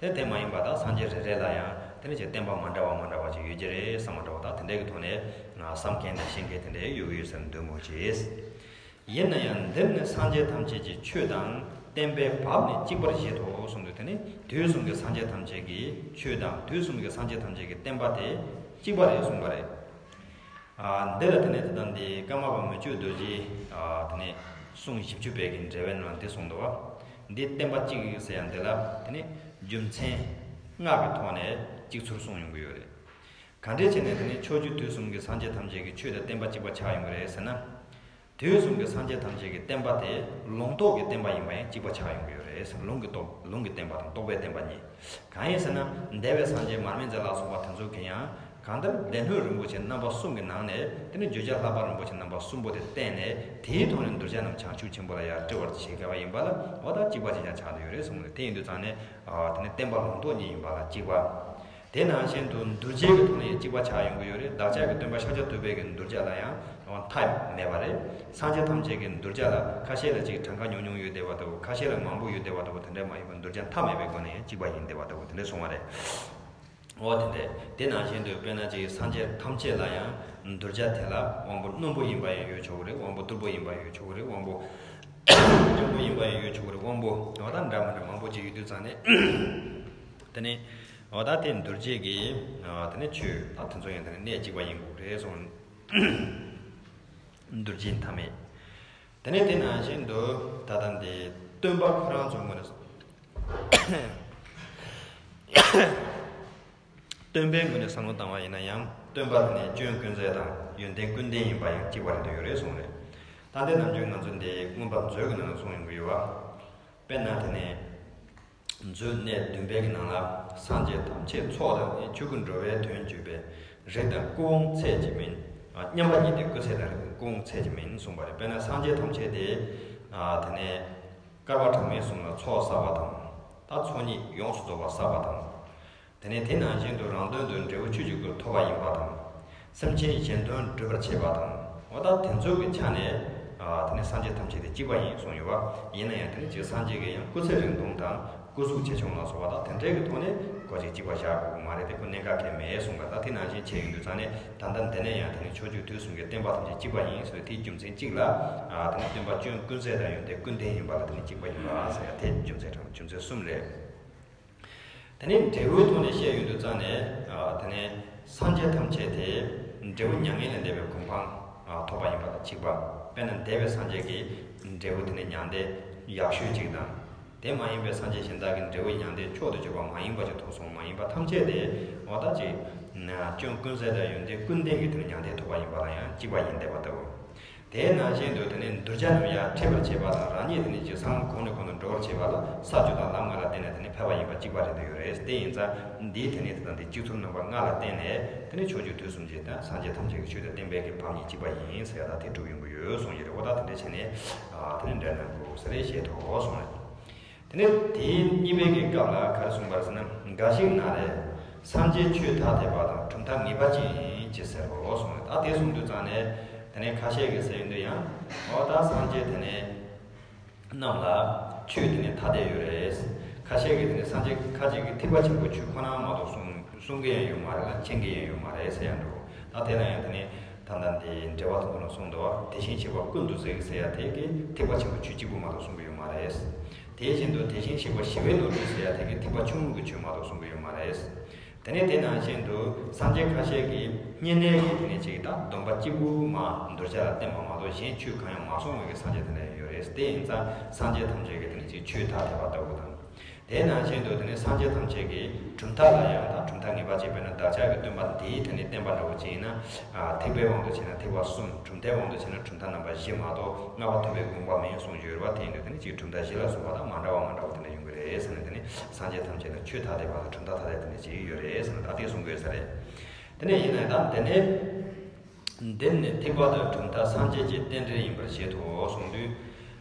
དེ་དེ་མ་ཡིན་པ་དང་སངས་རྒྱས་རེ་རེ་ལ་ཡང་དེ་ནས་ཀྱི་བསྟན་པ་མ་འདྲ་བ་མ་འདྲ་བ་ཅིག་ཡོད་ཀྱི་རེད་བསམ་མ་འདྲ་བ་དང་དེ་འདྲའི་གི་ཐོག་ནས་ང་བསམ་མཁན་དང་ཤེས་མཁན་དེ་འདྲའི་ཡོད་ཀྱི་ཡོད་ཟེར་ནས་འདོད་མོད་ཀྱི། ཡིན་ན་ཡང་འདིར་ནི་སངས་རྒྱས་ཐམས་ཅད་ཀྱི་ཆོས་དང་བསྟན་པའི་བབ་ནི་གཅིག་པར་བཞེད་དོ་གསུངས་དུས་དེ་ནི་དུས་གསུམ་གྱི་སངས་རྒྱས་ཐམས་ཅད་ཀྱི་ཆོས་དང་དུས་གསུམ་གྱི་སངས་རྒྱས་ཐམས་ཅད་ཀྱི་བསྟན་པ་དེ་གཅིག་པ་རེད་གསུངས་པ་རེད། ཨ། འདི་ལ་དེ་ནས་དེ་དང་འདི་ཀརྨ་པ་མི་བསྐྱོད་རྡོ་རྗེས། ཨ། དེ་ནས་གསུང་བཞི་བཅུ་པའི་གི་འགྲེལ་པའི་ནང་འདི་གསུངས་འདུག་བ། འདི་བསྟན་པ་གཅིག་ཟེར་ཡང་འདི་ལ་དེ་ནས་རྒྱུ་མཚན་ལྔ་གི་ཐོག་ནས་གཅིག་ཚུར་གསུངས་ཡོང་གི་ཡོད་རེད། ག་འདྲས་བྱས་ནས་དེ་ནས་ཕྱོགས་བཅུ་དུས་གསུམ་གྱི་སངས་རྒྱས་ཐམས་ཅད་ཀྱི་ཆོས་དང་བསྟན་པ་གཅིག་པ་ཆགས་ཡོང་གི་རེད་ཟེར་ན། དུས་གསུམ་གྱི་སངས་རྒྱས་ཐམས་ཅད་ཀྱི་བསྟན་པ་དེ་ལུང་རྟོགས་ཀྱི་བསྟན་པ་ཡིན་པ་ཡང་གཅིག་པ་ཆགས་ཡོང་གི་ཡོད་རེད། ལུང་གི་རྟོགས། ལུང་གི་བསྟན་པ་དང་རྟོགས་པའི་བསྟན་པ་གཉིས། གང་ཡིན་ཟེར་ན། འདས་པའི་སངས་རྒྱས་མར་མེ་མཛད་ལ་སོགས་པ་དེ་ཚོ་གིས་ཡང་གང་ལྟར་སྡེ་སྣོད་རིན་པོ་ཆེ་རྣམ་པ་གསུམ་གྱི་ནང་ནས་དེ་ནི་བརྗོད་བྱ་ལྷག་པ་རིན་པོ་ཆེ་རྣམ་པ་གསུམ་པོ་དེ་བསྟན་ནས་དེའི་ཐོག་ནས་གདུལ་བྱ་རྣམས་བྱང་ཆུབ་ཆེན་པོ་ལ་ཡར་སྤྲད་པར་བྱེད་མཁས་པ་ཡིན་པ་ལ་འོ་ད་གཅིག་པ་གཅིག་རྐྱང་ཆགས་བསྡད་ཡོད་རེད་གསུངས་ནས། དེ་ཡིན་དུས་ཙང་ནས། ཨ། དེ་ནི་བསྟན་པ་ལུང་རྟོགས་གཉིས་ཡིན་པ་ལ་གཅིག་པ། དེ་ནང་བཞིན་དུ་གདུལ་བྱའི་གི་ཐོག་ནས་གཅིག་པ་ཆགས་ཡོང་གི་ཡོད་རེད། བདག་ཅག་གི་སྟོན་པ་ཤཱཀྱ་ཐུབ་པའི་གི་གདུལ་བྱ་ལ་ཡང་མཐའ་མེད་པ་རེད། སངས་རྒྱས་ཐམས་ཅད་ཀྱི་གདུལ་བྱ་ལ་ཁ་ཤས་ལ་ཅིག་གྲངས་ཀ་ཉུང་ཉུང་ཡོད་བསྡད་པ་ལྟ་བུ། ཁ་ཤས་ལ་མང་པོ་ཡོད་བསྡད་པ་ལྟ་བུ། དེ་འདྲ་མ་ཡིན་པར་གདུལ་བྱ་མཐའ་མེད་པའི་སྒོ་ནས་ཡང་གཅིག་པ་ཡིན་བསྡད་པ་ལྟ་བུ་དེ་འདྲ་གསུངས་པ་རེད། འོ་དེ་འདྲ། དེ་ནང་བཞིན་དུ་དཔེར་ན་ཅིག་སངས་རྒྱས་ཐམས་ཅད་ལ་ཡང་གདུལ་བྱ་དེ་ལ་དབང་པོ་རྣོན་པོ་ཡིན་པ་ཡང་ཡོད་ཆོག་གི་རེད། དབང་པོ་རྟུལ་པོ་ཡིན་པ་ཡང་ཡོད་ཆོག་གི་རེད། དབང་པོ་ལྗང་པོ་ཡིན་པ་ཡང་ཡོད་ཆོག་གི་རེད། དབང་པོ་འོ་ད་འདྲ་མི་འདྲ་མང་པོ་ཅིག་ཡོད་དུས་ཙང་ནས། དེ་ནས་འོ་ད་དེ་གདུལ་བྱའི་གི་དེ་ནས་ཆོས་ད་དེ་ཚོ་ཡང་དེ་ནས་གནས་གཅིག་པ་ཡིན་དགོས་རེད་གསུངས། གདུལ་བྱའི་མཐའ་མེད། དེ་ནས་དེ་ནང་བཞིན་དུ་ད་ལྟ་འདི་སྟོན་པ་ཁོ་རང་ཚོ་ངོས་ནས། སྟོན་པའི་ངོས་ནས་བསམ་བློ་བཏང་བ་ཡིན་ན་ཡང་སྟོན་པ་དེ་ནས་སྐྱོན་ཀུན་ཟད་དང་ཡོན་ཏན་ཀུན་ལྡན་ཡིན་པ་ཡང་གཅིག་པ་རེད་འདོད་ཡོད་རེད་གསུངས་རེད། ད་ལྟའི་ནམ་རྒྱུན་ང་ཚོ་འདི་མངོན་པ་མཛོད་ཀྱི་ནང་ལ་གསུངས་ཡོང་གི་ཡོད་པ། དཔེར་ན་དེ་ནས་མཛོད་གནས་བདུན་པའི་གི་ནང་ལ་སངས་རྒྱས་ཐམས་ཅད་ཚོགས་དང་ནི། ཆོས་ཀུན་འགྲོ་བའི་དོན་བརྗོད་པའི་རིགས་དང་སྐུ་བོའང་ཚད་ཅིག་མིན། མཉམ་པ་ཉིད་དེ་སྐུ་ཚད་དང་རིགས་དང་སྐུ་བོའང་ཚད་ཅིག་མིན་གསུངས་པ་རེད། དཔེར་ན་སངས་རྒྱས་ཐམས་ཅད་དེ་དེ་ནས། བསྐལ་པ་གྲངས་མེད་གསུམ་ལ་ཚོགས་བསགས་པ་དང་། ད་ཚོགས་གཉིས་ཡོངས་སུ་རྫོགས་པ་བསགས་པ་དང་། དེ་ནས་དེ་ནང་བཞིན་དུ་རང་དོན་དུ་འབྲས་བུ་ཆོས་ཀྱི་སྐུ་ཐོབ་པ་ཡིན་པ་དང་། སེམས་ཅན་གཞན་དོན་སྒྲུབ་པར་བྱེད་པ་དང་། འོ་ད་དེ་ཚོ་གི་ཆ་ནས་དེ་ནས་སངས་རྒྱས་ཐམས་ཅད་དེ་གཅིག་པ་ཡིན་གསུངས་ཡོད་པ། ཡིན་ན་ཡང་དེ་ནས་ཅིག་སངས་རྒྱས་ཀྱི་ཡང་སྐུ་ཚེ་རིང་ཐུང་དང་སྐུ་གཟུགས་ཆེ་ཆུང་ལ་སོགས་པ་དང་དེ་འདྲའི་གི་ཐོག་ནས་གོ་ཅིག་གཅིག་པ་བཞག་དགོས་ཀྱི་མ་རེད་དེ་ཁོ་གནད་འགག་གལ་མེད་གསུངས་པ་དང་དེ་ནང་བཞིན་བྱས་ཡོང་དུས་ཙང་ནས་ད་ལྟ་འདི་ནས་ཡང་དེ་ནས་ཕྱོགས་བཅུ་དུས་གསུམ་གྱི་བསྟན་པ་ཐམས་ཅད་གཅིག་པ་ཡིན་ཟེར་དེའི་རྒྱུ་མཚན་གཅིག་ལ། དེ་ནས་སྟོན་པ་སྐྱོན་ཀུན་ཟད་དང་ཡོན་ཏན་ཀུན་ལྡན་ཡིན་པ་ལ་དེ་ནས་གཅིག་པ་ཡིན་པ་ཟེར་ཡ་དེ་རྒྱུ་མཚན་དྲངས་རྒྱུ་མཚན་གསུམ་རེད། དེ་ནས་འབྲས་བུའི་ཐོག་ནས་བཤད་ཡོང་དུས་ཙང་ནས། དེ་ནས་སངས་རྒྱས་ཐམས་ཅད་དེ་འབྲས་བུ་མྱ་ངན་ལས་འདས་པའི་གོ་འཕང་ཐོབ་པ་ཡིན་པ་དང་གཅིག་པ། དཔེར་ན་འདས་པའི་སངས་རྒྱས་ཀྱི་འབྲས་བུ་དེ་ནས་མྱང་འདས་ཡག་ཤོས་གཅིག་དང་། དེ་མ་ཡིན་པའི་སངས་རྒྱས་གཞན་དག་གི་འབྲས་བུ་མྱང་འདས་མཆོག་ཏུ་གྱུར་པ་མ་ཡིན་པ་ཅིག་ཐོབ་སོང་མ་ཡིན་པ་ཐམས་ཅད་དེ་འོ་ད་ཅིག་སྐྱོན་ཀུན་ཟད་དང་ཡོན་ཏན་ཀུན་ལྡན་གྱི་དེ་ནས་མྱང་འདས་ཐོབ་པ་ཡིན་པ་ལ་ཡང་གཅིག་པ་ཡིན་བསྡད་པ་ལྟ་བུ། དེའི་ནང་བཞིན་དུ་དེ་ནས་གདུལ་བྱ་རྣམས་ཡར་ཁྲིད་པར་བྱེད་པ་དང་རང་ཉིད་དེ་ནས་ཅིག་སེམས་གོང་ནས་གོང་དུ་འགྲོ་བར་བྱེད་པ་ལ་ས་བཅུ་དང་ལམ་ལྔ་ལ་བརྟེན་ནས་དེ་ནས་ཕེབས་པ་ཡིན་པ་གཅིག་པ་རེད་འདོད་ཡོད་རེད། དེ་ཡིན་ཙང་འདིའི་དེ་ནས་དེ་དང་དེ་གཅིག་ཚུལ་རྣམ་པ་ལྔ་ལ་བརྟེན་ནས་དེ་ནས་ཕྱོགས་བཅུའི་དུས་གསུམ་གྱི་དང་སངས་རྒྱས་ཐམས་ཅད་ཀྱི་ཆོས་དང་བསྟན་པའི་གི་བབ་གཉིས་གཅིག་པ་ཡིན་ཟེར་ཡ་ད་དེ་གྲུབ་ཡོང་གི་ཡོད་གསུངས་ཡོད་རེད། འོ་ད་དེ་འདྲ་བྱས་ནས་དེ་ནས་འདྲ་ན་དགོས་ཟེར་རེ་བཤད་དོ་གསུངས་རེད། དེ་ནས་དེའི་གཉིས་པའི་གི་སྐབས་ལ་ག་རེ་གསུངས་པ་རེད་ཟེར་ན། འགའ་ཞིག་ན་རེ། སངས་རྒྱས་ཆོས་ཐ་དད་པ་དང་གྲུབ་མཐའ་ངེས་པ་ཅན་ཡིན་ཅེས་ཟེར་རོ་གསུངས་རེད། ད་དེ་གསུངས་དུས་ཙང་ནས་དེ་ནས་ཁ་ཤས་ཀྱིས་ཟེར་ཡོང་དུས་ཡང་འོ་ད་སངས་རྒྱས་དེ་ནས་རྣམས་ལ་ཆོས་དེ་ནས་ཐ་དད་ཡོད་རེད། ཁ་ཤས་ཀྱིས་དེ་ནས་སངས་རྒྱས་ཁ་ཅིག་གིས་ཐེག་པ་ཆེན་པོའི་ཆོས་ཁོ་ན་མ་གཏོགས་གསུང་གསུང་གི་ཡང་ཡོད་མ་རེད་ལ་མཁྱེན་གི་ཡང་ཡོད་མ་རེད་ཟེར་ཡང་འགྲོ། ད་དེ་ལ་ཡང་དེ་ནས་ད་ལྟ་འདི་འགྲེལ་པ་དང་པོ་ལ་གསུངས་འདུག་དེ་བཞིན་གཤེགས་པ་ཀུན་ཏུ་གཟིགས་ཟེར་ཡ་དེ་གིས་ཐེག་པ་ཆེན་པོའི་ཆོས་གཅིག་པུ་མ་གཏོགས་གསུང་གི་ཡོད་མ་རེད། དེ་བཞིན་དུ་དེ་བཞིན་གཤེགས་པ་ཞི་བའི་ནོར་བུ་ཟེར་ཡ་དེ་གི་ཐེག་པ་ཆུང་ངུ་གི་ཆོས་མ་གཏོགས་གསུང་གི་ཡོད་མ་རེད། དེ་ནས་དེ་ནང་བཞིན་དུ་སངས་རྒྱས་ཁ་ཤས་ཀྱིས་བསྙེན་གནས་ཀྱི་དེ་ནས་ཅིག་དང་སྡོམ་པ་གཅིག་པུ་མ་གདུལ་བྱ་ལ་བསྟན་པ་མ་གཏོགས་གཞན་ཆོས་གང་ཡང་མ་གསུངས་པའི་གི་སངས་རྒྱས་དེ་འདྲ་ཡོད་རེད། དེ་ཡིན་ཙང་སངས་རྒྱས་ཐམས་ཅད་ཀྱི་དེ་ནས་ཅིག་ཆོས་ཐ་དད་པ་ལྟ་བུ་དང་། དེ་ནང་བཞིན་དུ་དེ་ནས་སངས་རྒྱས་ཐམས་ཅད་ཀྱི་གྲུབ་མཐའ་ལ་ཡང་དང་གྲུབ་མཐའ་ངེས་པར་བྱས་པས་ན་བདག་ཅག་གི་སྟོན་པ་འདིའི་དེ་ནས་བསྟན་པ་འདྲ་བོ་ཅིག་ཡིན་ན། ཐེག་པའི་དབང་དུ་བྱས་ན་ཐེག་པ་གསུམ། གྲུབ་མཐའི་དབང་དུ་བྱས་ན་གྲུབ་མཐའ་རྣམ་པ་བཞི་མ་གཏོགས་ལྔ་པ་ཐོབ་པའི་དགོངས་པ་མིན་གསུངས་ཡོད་རེད་བ། དེ་ཡིན་དུས་དེ་ནི་ཅིག་གྲུབ་མཐའ་བཞི་ལ་སོགས་པ་དང་མ་འདྲ་བ་མ་འདྲ་བ་དེ་འདྲ་ཡོང་གི་རེད་ཟེར་ནས། དེ་ནི་སངས་རྒྱས་ཐམས་ཅད་ལ་ཆོས་ཐ་དད་པ་དང་གྲུབ་མཐའ་ཐ་དད་དེ་འདྲ་ཅིག་ཡོད་རེད་ཟེར་ནས་ད་དེ་གསུང་གི་ཡོད་ས་རེད། དེ་ནས་ཡིན་ནའི་ད་དེ་ནས་འདིར་ནི་ཐེག་པ་དང་གྲུབ་མཐའ་སངས་རྒྱས་ཀྱི་རྟེན་འབྲེལ་ཡིན་པར་བཞེད་དོ་གསུངས་དུས།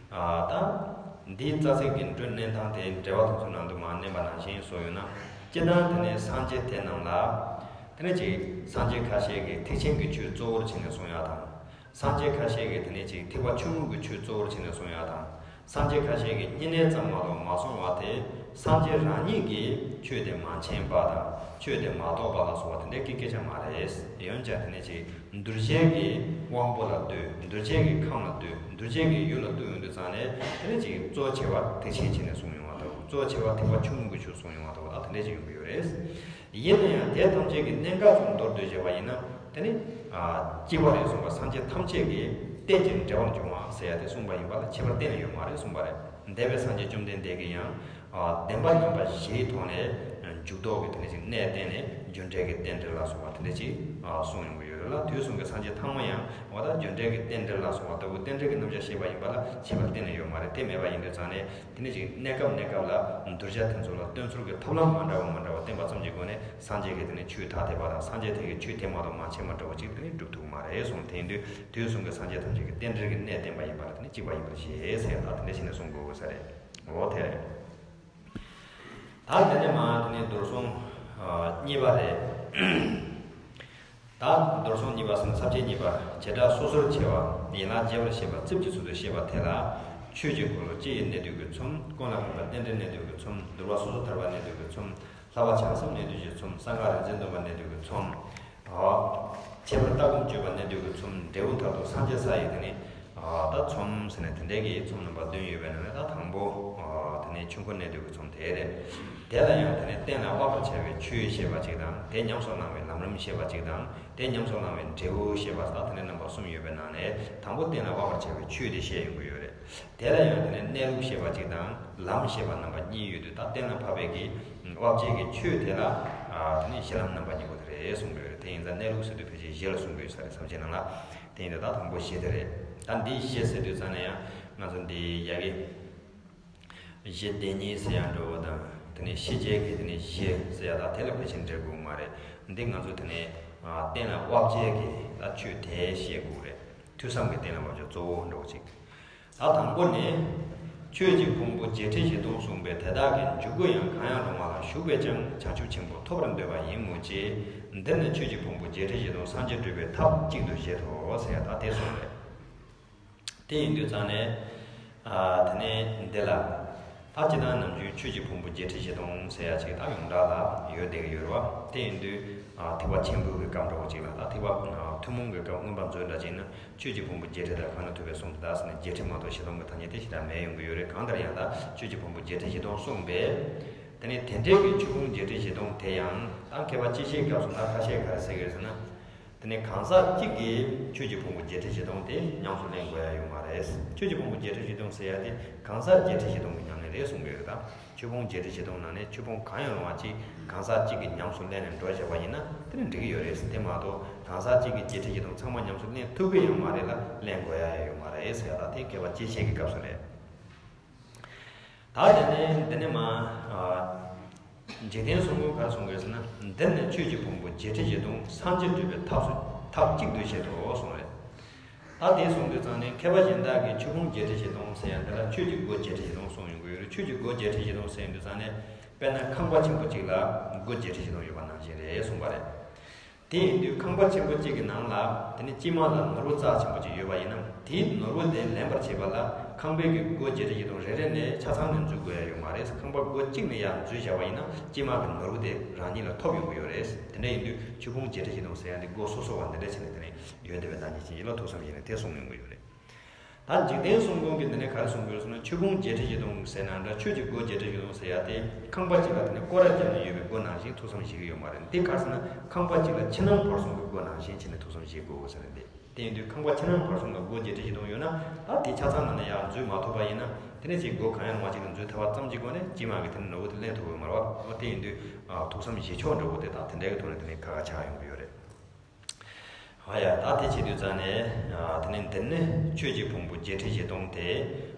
ད་འདིའི་རྩ་ཚིག་གི་འགྲོས་གནས་སྟངས་དེ་འགྲེལ་པ་དེ་ཚོའི་ནང་དུ་མར་བསྣན་པ་ནང་བཞིན་སོགས་ཡོད་ན། སྤྱིར་བཏང་དེ་ནས་སངས་རྒྱས་དེ་རྣམས་ལ། དེ་ནས་ཅིག་སངས་རྒྱས་ཁ་ཤས་ཀྱིས་ཐེག་ཆེན་གྱི་ཆོས་གཙོ་བོར་བྱས་ནས་གསུང་ཡག་དང་། སངས་རྒྱས་ཁ་ཤས་ཀྱིས་དེ་ནས་ཅིག་ཐེག་པ་ཆུང་ངུ་གི་ཆོས་གཙོ་བོར་བྱས་ནས་གསུང་ཡག་དང་། སངས་རྒྱས་ཁ་ཤས་ཀྱིས་བསྙེན་གནས་ཙམ་མ་གཏོགས་མ་གསུངས་པ་དེ། སངས་རྒྱས་རང་ཉིད་ཀྱིས་ཆོས་དེ་མ་མཁྱེན་པ་དང་ཆོས་དེ་མ་རྟོགས་པ་ལ་སོགས་པ་དེ་འདྲའི་སྐད་ཆ་མ་རེད། འོན་ཀྱང་དེ་ནས་ཅིག་གདུལ་བྱའི་གི་དབང་པོ་ལ་ལྟོས། གདུལ་བྱའི་གི་ཁམས་ལ་ལྟོས། གདུལ་བྱའི་གི་ཡུལ་ལ་ལྟོས་ཡོང་དུས་ཙང་ནས་དེ་ནས་ཅིག་གཙོ་ཆེ་བ་ཐེག་ཆེན་བྱས་ནས་གསུངས་ཡོང་བ་དང་། གཙོ་ཆེ་བ་ཐེག་པ་ཆུང་ངུ་གི་ཆོས་གསུངས་ཡོང་བ་དང་། ད་དེ་འདྲ་ཅིག་ཡོང་གི་ཡོད་རེད། ཡིན་ན་ཡང་དེ་ཐམས་ཅད་ཀྱི་གནད་འགག་ཙམ་མདོར་བསྡུས་བྱས་པ་ཡིན་ན། དེ་ནི་གཅིག་པ་རེད་གསུངས་པ། སངས་རྒྱས་ཐམས་ཅད་ཀྱི་རྟེན་ཅིང་འབྲེལ་བར་འབྱུང་བ་ཟེར་ཡ་དེ་གསུངས་པ་ཡིན་པ་ལ་ཁྱད་པར་གཏན་ནས་ཡོད་མ་རེད་གསུངས་པ་རེད། འདས་པའི་སངས་རྒྱས་བཅོམ་ལྡན་འདས་ཀྱིས་ཡང་བདེན་པ་རྣམ་པ་བཞིའི་ཐོག་ནས་འཇུག་ལྡོག་གི་དེ་ནི་ཅིག་གནས་བསྟན་ནས་རྒྱུ་འབྲས་ཀྱི་རྟེན་འབྲེལ་ལ་སོགས་པ་དེ་འདྲ་ཅིག་གསུངས་ཡོང་གི་ཡོད་རེད་ལ། དུས་གསུམ་གྱི་སངས་རྒྱས་ཐ་མ་ཡང་འོ་ད་རྒྱུ་འབྲས་ཀྱི་རྟེན་འབྲེལ་ལ་སོགས་པ་ལྟ་བུ་རྟེན་འབྲེལ་གྱི་རྣམ་གཞག་བཤད་པ་ཡིན་པ་ལ་ཁྱད་པར་གཏན་ནས་ཡོད་མ་རེད། དེ་མེད་པ་ཡིན་དུས་ཙང་ནས། དེ་ནས་ཅིག་གནས་སྐབས་གནས་སྐབས་ལ་གདུལ་བྱ་དེ་ཚོ་ལ་སྟོན་ཚུལ་གྱི་ཐབས་ལམ་མ་འདྲ་བ་མ་འདྲ་བ་བསྟན་པ་ཙམ་གྱི་སྒོ་ནས་སངས་རྒྱས་ཀྱི་དེ་ནས་ཆོས་ཐ་དད་པ་དང་། སངས་རྒྱས་དེ་གི་ཆོས་དེ་མ་གཏོགས་མ་མཁྱེན་པ་འདྲ་བོ་ཅིག་དེ་ནས་སྒྲུབ་ཐུབ་ཀྱི་མ་རེད་གསུངས། དེ་ཡིན་དུས་དུས་གསུམ་གྱི་སངས་རྒྱས་ཐམས་ཅད་ཀྱི་རྟེན་འབྲེལ་གྱི་གནས་བསྟན་པ་ཡིན་པ་ལ་དེ་ནས་གཅིག་པ་ཡིན་པར་བཞེད་ཟེར་ཡ་ད་དེ་འདྲ་བྱས་ནས་གསུང་དགོས་ས་རེད། འོ་དེ་རེད། ད་དེ་ནས་མ་དེ་ནས་མདོར་གསུང་གཉིས་པ་རེད། ད་མདོར་གསུང་གཉིས་པ་ཟེར་ན་ས་བཅད་གཉིས་པ། བྱེ་བྲག་སོ་སོར་ཕྱེ་བ། ཡན་ལག་རྒྱས་པར་བཤད་པ་རྩིབས་ཀྱི་ཚུལ་དུ་བཤད་པ་དེ་ལ། ཆོས་ཀྱི་འཁོར་ལོ་སྤྱི་ཡི་གནད་བསྡུས་ཀྱི་ཚོམས། ཀུན་ལ་དམིགས་པ་རྟེན་འབྲེལ་གནད་བསྡུས་ཀྱི་ཚོམས། འདུལ་བ་སོ་སོ་ཐར་པ་གནད་བསྡུས་ཀྱི་ཚོམས། ལྷག་པ་བྱང་སེམས་གནད་བསྡུས་ཀྱི་ཚོམས། གསང་སྔགས་རིག་འཛིན་སྡོམ་པ་གནད་བསྡུས་ཀྱི་ཚོམས། ཁྱད་པར་ལྟ་སྒོམ་སྤྱོད་པ་གནད་བསྡུས་ཀྱི་ཚོམས། འབྲས་བུ་མཐར་ཐུག་སངས་རྒྱས་ས་ཡི་དེ་ནི། ད་ཚོམས་ཟེར་ནས་དེ་འདྲའི་གི་ཚོམས་རྣམ་པ་བདུན་ཡོད་པའི་ནང་ནས་ད་དང་པོ། དེ་ནས་ཆོས་འཁོར་གནད་བསྡུས་ཀྱི་ཚོམས་དེ་རེད། དེ་ལ་ཡང་དེ་ནས་གཏན་ལ་དབབ་པར་བྱ་བའི་ཆོས་བཤད་པ་གཅིག་དང་། དེ་ཉམས་སུ་བླང་བའི་ལམ་རིམ་བཤད་པ་གཅིག་དང་། དེ་ཉམས་སུ་བླང་བའི་འབྲས་བུ་བཤད་པ་དང་། དེ་ནས་རྣམ་པ་གསུམ་ཡོད་པའི་ནང་ནས་དང་པོ་གཏན་ལ་དབབ་པར་བྱ་བའི་ཆོས་དེ་བཤད་ཡོང་གི་ཡོད་རེད། དེ་ལ་ཡང་དེ་ནས་གནས་ལུགས་བཤད་པ་གཅིག་དང་ལམ་བཤད་པ་རྣམ་པ་གཉིས་ཡོད་དུས། ད་གཏན་ལ་ཕབ་པའི་གི་དབབ་བྱེད་ཀྱི་ཆོས་དེ་ལ་དེ་ནས་གཞི་ལམ་རྣམ་པ་གཉིས་པོ་དེ་རེད་གསུངས་ཡོད་རེད། དེ་ཡིན་ཙང་གནས་ལུགས་ཟེར་དུས་ཕལ་ཆེར་གཞི་ལ་གསུང་གི་ཡོད་ས་རེད། ས་བཅད་ནང་ལ། དེ་ཡིན་དུས་ད་དང་པོ་གཞི་དེ་རེད། ད་འདི་གཞི་ཟེར་དུས་ཙ་ནས་ཡང་ང་ཚོ་འདི་ཡ་གི་གཞི་བདེན་གཉིས་ཟེར་ཡ་འདྲ་བོ་དང་། དེ་ནས་ཤེས་བྱའི་གི་དེ་ནས་གཞི་ཟེར་ཡ་དང་དེ་ལ་ཕལ་ཆེར་འབྲེལ་དགོས་མ་རེད། འདི་ང་ཚོ་དེ་ནས་གཏན་ལ་དབབ་བྱེད་ཀྱི་ད་ཆོས་དེ་བཤད་དགོས་རེད། ཐོས་བསམ་གྱི་གཏན་ལ་དབབ་བྱ་གཙོ་བོ་འདྲ་བོ་ཅིག་ད་དང་པོ་ནི། ཆོས་ཀྱི་ཕུང་པོ་བརྒྱད་ཁྲི་བཞི་སྟོང་གསུངས་པས་དེ་དག་གི་འཇུག་སྒོ་ཡང་གང་ཡང་རུང་བ་ལ་ཞུགས་པས་ཀྱང་བྱང་ཆུབ་ཆེན་པོ་ཐོབ་པར་འདོད་པ་ཡིན་མོད་ཀྱི། འདིར་ནི་ཆོས་ཀྱི་ཕུང་པོ་བརྒྱད་ཁྲི་བཞི་སྟོང་སངས་རྒྱས་སྒྲུབ་པའི་ཐབས་གཅིག་ཏུ་བཞེད་དོ་ཟེར་ཡ་ད་དེ་གསུངས་རེད། དེ་ཡིན་དུས་ཙང་ནས། དེ་ནས་འདི་ལ། ད་སྤྱིར་བཏང་ནམ་རྒྱུན་ཆོས་ཀྱི་ཕུང་པོ་བརྒྱད་ཁྲི་བཞི་སྟོང་ཟེར་ཡ་ཅིག་ད་ཡོངས་གྲགས་ལ་ཡོད་བསྡད་ཀྱི་ཡོད་རེད་བ། དེ་ཡིན་དུས། ཐེག་པ་ཆེན་པོའི་གི་སྐབས་འདྲ་བོ་ཅིག་ལ། ད་ཐེག་པ་ཐུན་མོང་གི་སྐབས་མངོན་པ་མཛོད་འདྲ་ཅིག་ན། ཆོས་ཀྱི་ཕུང་པོ་བརྒྱད་ཁྲི་དང་གང་ན་ཐུབ་པའི་གསུང་དུ་གདའ་ཟེར་ནས་བརྒྱད་ཁྲི་མ་གཏོགས་བཞི་སྟོང་གི་ཐ་སྙད་དེ་ཞེ་དྲག་མེད་ཡོང་གི་ཡོད་རེད། གང་ལྟར་ཡང་ད་ཆོས་ཀྱི་ཕུང་པོ་བརྒྱད་ཁྲི་བཞི་སྟོང་གསུངས་པས། དེ་ནས་དེ་འབྲེལ་གྱི་ཆོས་ཕུང་བརྒྱད་ཁྲི་བཞི་སྟོང་དེ་ཡང་ད་མཁས་པ་སྤྱི་བཤད་སྐབས་སུ་ད་ཁ་ཤས་ག་རེ་ཟེར་གྱི་ཡོད་ཟེར་ན། དེ་ནས་གང་ཟག་གཅིག་གིས་ཆོས་ཀྱི་ཕུང་པོ་བརྒྱད་ཁྲི་བཞི་སྟོང་དེ་ཉམས་སུ་ལེན་དགོས་ཡ་ཡོད་མ་རེད། ཆོས་ཀྱི་ཕུང་པོ་བརྒྱད་ཁྲི་བཞི་སྟོང་ཟེར་ཡ་དེ་གང་ཟག་བརྒྱད་ཁྲི་བཞི་སྟོང་གི་ཉམས་ལེན་རེད་གསུང་གི་ཡོད་རེད་ད། ཆོས་ཕུང་བརྒྱད་ཁྲི་བཞི་སྟོང་ནང་ནས་ཆོས་ཕུང་གང་ཡང་རུང་བ་གཅིག་གང་ཟག་གཅིག་གིས་ཉམས་སུ་ལེན་ནས་འགྲོ་བཞག་པ་ཡིན་ན་དེ་ནི་འགྲིག་གི་ཡོད་རེད། དེ་མ་གཏོགས་གང་ཟག་གཅིག་གིས་བརྒྱད་ཁྲི་བཞི་སྟོང་ཚང་མ་ཉམས་སུ་ལེན་ཐུབ་ཀྱི་ཡོད་མ་རེད་ལ་ལེན་དགོས་ཡ་ཡང་ཡོད་མ་རེད་ཟེར་ཡ་ད་དེ་མཁས་པ་སྤྱི་བཤད་ཀྱི་སྐབས་སུ་རེད། ད་དེ་ནས་འདི་ནས་མ། འཇིག་རྟེན་གསུམ་མགོན་ག་རེ་གསུང་གི་ཡོད་ཟེར་ན། འདིར་ནི་ཆོས་ཀྱི་ཕུང་པོ་བརྒྱད་ཁྲི་བཞི་སྟོང་སངས་རྒྱས་སྒྲུབ་པའི་ཐབས་སུ་ཐབས་གཅིག་ཏུ་བཤད་དོ་གསུངས་རེད། ད་དེ་གསུངས་དུས་ཙང་ནས་མཁས་པ་གཞན་དག་གིས་ཆོས་ཕུང་བརྒྱད་ཁྲི་བཞི་སྟོང་ཟེར་ཡ་འདི་ལ་ཆོས་ཀྱི་སྒོ་བརྒྱད་ཁྲི་བཞི་སྟོང་གསུངས་ཡོང་གི་ཡོད་རེད། ཆོས་ཀྱི་སྒོ་བརྒྱད་ཁྲི་བཞི་སྟོང་ཟེར་ཡོང་དུས་ཙང་ནས། དཔེར་ན་ཁང་པ་ཆེན་པོ་གཅིག་ལ་སྒོ་བརྒྱད་ཁྲི་བཞི་སྟོང་ཡོད་པ་ནང་བཞིན་རེད་གསུངས་པ་རེད། དེ་ཡིན་དུས་ཁང་པ་ཆེན་པོ་གཅིག་གི་ནང་ལ་དེ་ནི་དཀྱིལ་མ་ལ་ནོར་བུ་རྩ་ཆེན་པོ་གཅིག་ཡོད་པ་ཡིན་ན། དེའི་ནོར་བུ་དེ་ལེན་པར་བྱེད་པ་ལ་ཁང་པའི་གི་སྒོ་བརྒྱད་ཁྲི་བཞི་སྟོང་རེ་རེ་ནས་ཆ་ཚང་ནས་འཛུལ་དགོས་ཡ་ཡོད་མ་རེད། ཁང་པ་སྒོ་གཅིག་ནས་ཡར་འཛུལ་བཞག་པ་ཡིན་ན་དཀྱིལ་མ་གི་ནོར་བུ་དེ་རང་ཉིད་ལ་ཐོབ་ཡོང་གི་ཡོད་རེད། དེ་འདྲ་ཡིན་དུས་ཆོས་ཕུང་བརྒྱད་ཁྲི་བཞི་སྟོང་ཟེར་ཡ་འདི་སྒོ་སོ་སོ་བ་འདི་འདྲ་བྱས་ནས་དེ་ནས་ཡོད་བསྡད་པའི་བདག་ཉིད་ཅན་ཡིད་ལ་ཐུགས་བསམ་བཞེས་ནས་དེ་གསུངས་ཡོང་གི་ཡོད་རེད། ད་འཇིག་རྟེན་གསུམ་མགོན་གྱིས་འདི་ནས་ག་རེ་གསུང་གི་ཡོད་ཟེར་ན། ཆོས་ཕུང་བརྒྱད་ཁྲི་བཞི་སྟོང་ཟེར་ན་འདྲ། ཆོས་ཀྱི་སྒོ་བརྒྱད་ཁྲི་བཞི་སྟོང་ཟེར་ཡ་དེ་ཁང་པ་གཅིག་ལ་དེ་ནས་སྐོར་ར་བརྒྱབ་ནས་ཡོད་པའི་སྒོ་ནང་བཞིན་ཐུགས་བསམ་བཞེས་ཀྱི་ཡོད་མ་རེད། འདི་ག་རེ་ཟེར་ན་ཁང་པ་གཅིག་ལ་ཕྱི་ནང་བར་གསུམ་གྱི་སྒོ་ནང་བཞིན་བྱས་ནས་ཐུགས་བསམ་བཞེས་དགོས་ཟེར་ནས། དེ་ཡིན་དུས་ཁང་པ་ཕྱི་ནང་བར་གསུམ་ལ་སྒོ་བརྒྱད་ཁྲི་བཞི་སྟོང་ཡོད་ན། ད་དེ་ཆ་ཚང་ནང་ནས་ཡར་འཛུལ་མ་ཐུབ་པ་ཡིན་ན། དེ་ནས་ཅིག་སྒོ་གང་ཡང་མ་ཕྱེ་ནས་འཛུལ་ཐུབ་པ་ཙམ་གྱི་སྒོ་ནས་ཇི་མ་གི་དེ་ནས་ནོར་བུ་དེ་ལེན་ཐུབ་ཀྱི་ཡོད་མ་རེད་བ། འོ་དེ་ཡིན་དུས་ཐུགས་བསམ་བཞེས་ཕྱོགས་འདྲ་བོ་དེ་དག་དེ་འདྲའི་གི་ཐོག་ནས་དེ་ནས་ཁག་ཁག་ཆགས་ཡོང་གི་ཡོད་རེད། ཨ་ཡ། ད་དེ་བྱེད་དུས་ཙང་ནས། ཨ། དེ་ནས་འདིར་ནི་ཆོས་ཀྱི་ཕུང་པོ་བརྒྱད་ཁྲི་བཞི་སྟོང་དེ།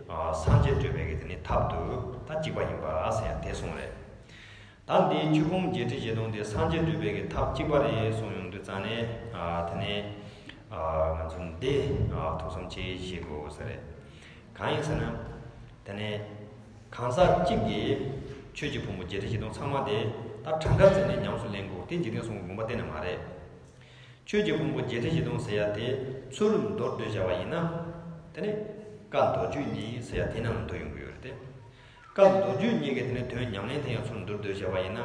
ཨ། སངས་རྒྱས་སྒྲུབ་པའི་གི་དེ་ནི་ཐབས་དུ་ད་གཅིག་པ་ཡིན་པ་ཟེར་ཡ་དེ་གསུངས་རེད། ད་འདིའི་ཆོས་ཕུང་བརྒྱད་ཁྲི་བཞི་སྟོང་དེ་སངས་རྒྱས་སྒྲུབ་པའི་གི་ཐབས་གཅིག་པ་རེད་གསུངས་ཡོང་དུས་ཙང་ནས། ཨ། དེ་ནས། ཨ། ང་ཚོ་འདི། ཨ། ཐུགས་བསམ་བྱེད་བཞེས་དགོས་ས་རེད། གང་ཡིན་ཟེར་ན། དེ་ནས་གང་ཟག་གཅིག་གིས་ཆོས་ཀྱི་ཕུང་པོ་བརྒྱད་ཁྲི་བཞི་སྟོང་ཚང་མ་དེ་ད་གྲངས་ཀ་བརྩིས་ནས་ཉམས་སུ་ལེན་དགོས། དེ་འཇིག་རྟེན་གསུམ་མགོན་པོ་གཏན་ནས་མ་རེད། ཆོས་ཀྱི་ཕུང་པོ་བརྒྱད་ཁྲི་བཞི་སྟོང་ཟེར་ཡ་དེ་ཚུར་མདོར་བསྡུས་བྱ་བ་ཡིན་ན། དེ་ནི་བཀའ་མདོ་རྒྱུད་གཉིས་ཟེར་ཡ་དེ་ནང་ལ་འདུ་ཡོང་གི་ཡོད་རེད་དེ། བཀའ་མདོ་རྒྱུད་གཉིས་ཀྱི་དེ་ནི་དོན་ཉམས་ལེན་དེ་ཡང་ཚུར་མདོར་བསྡུས་བྱ་བ་ཡིན་ན།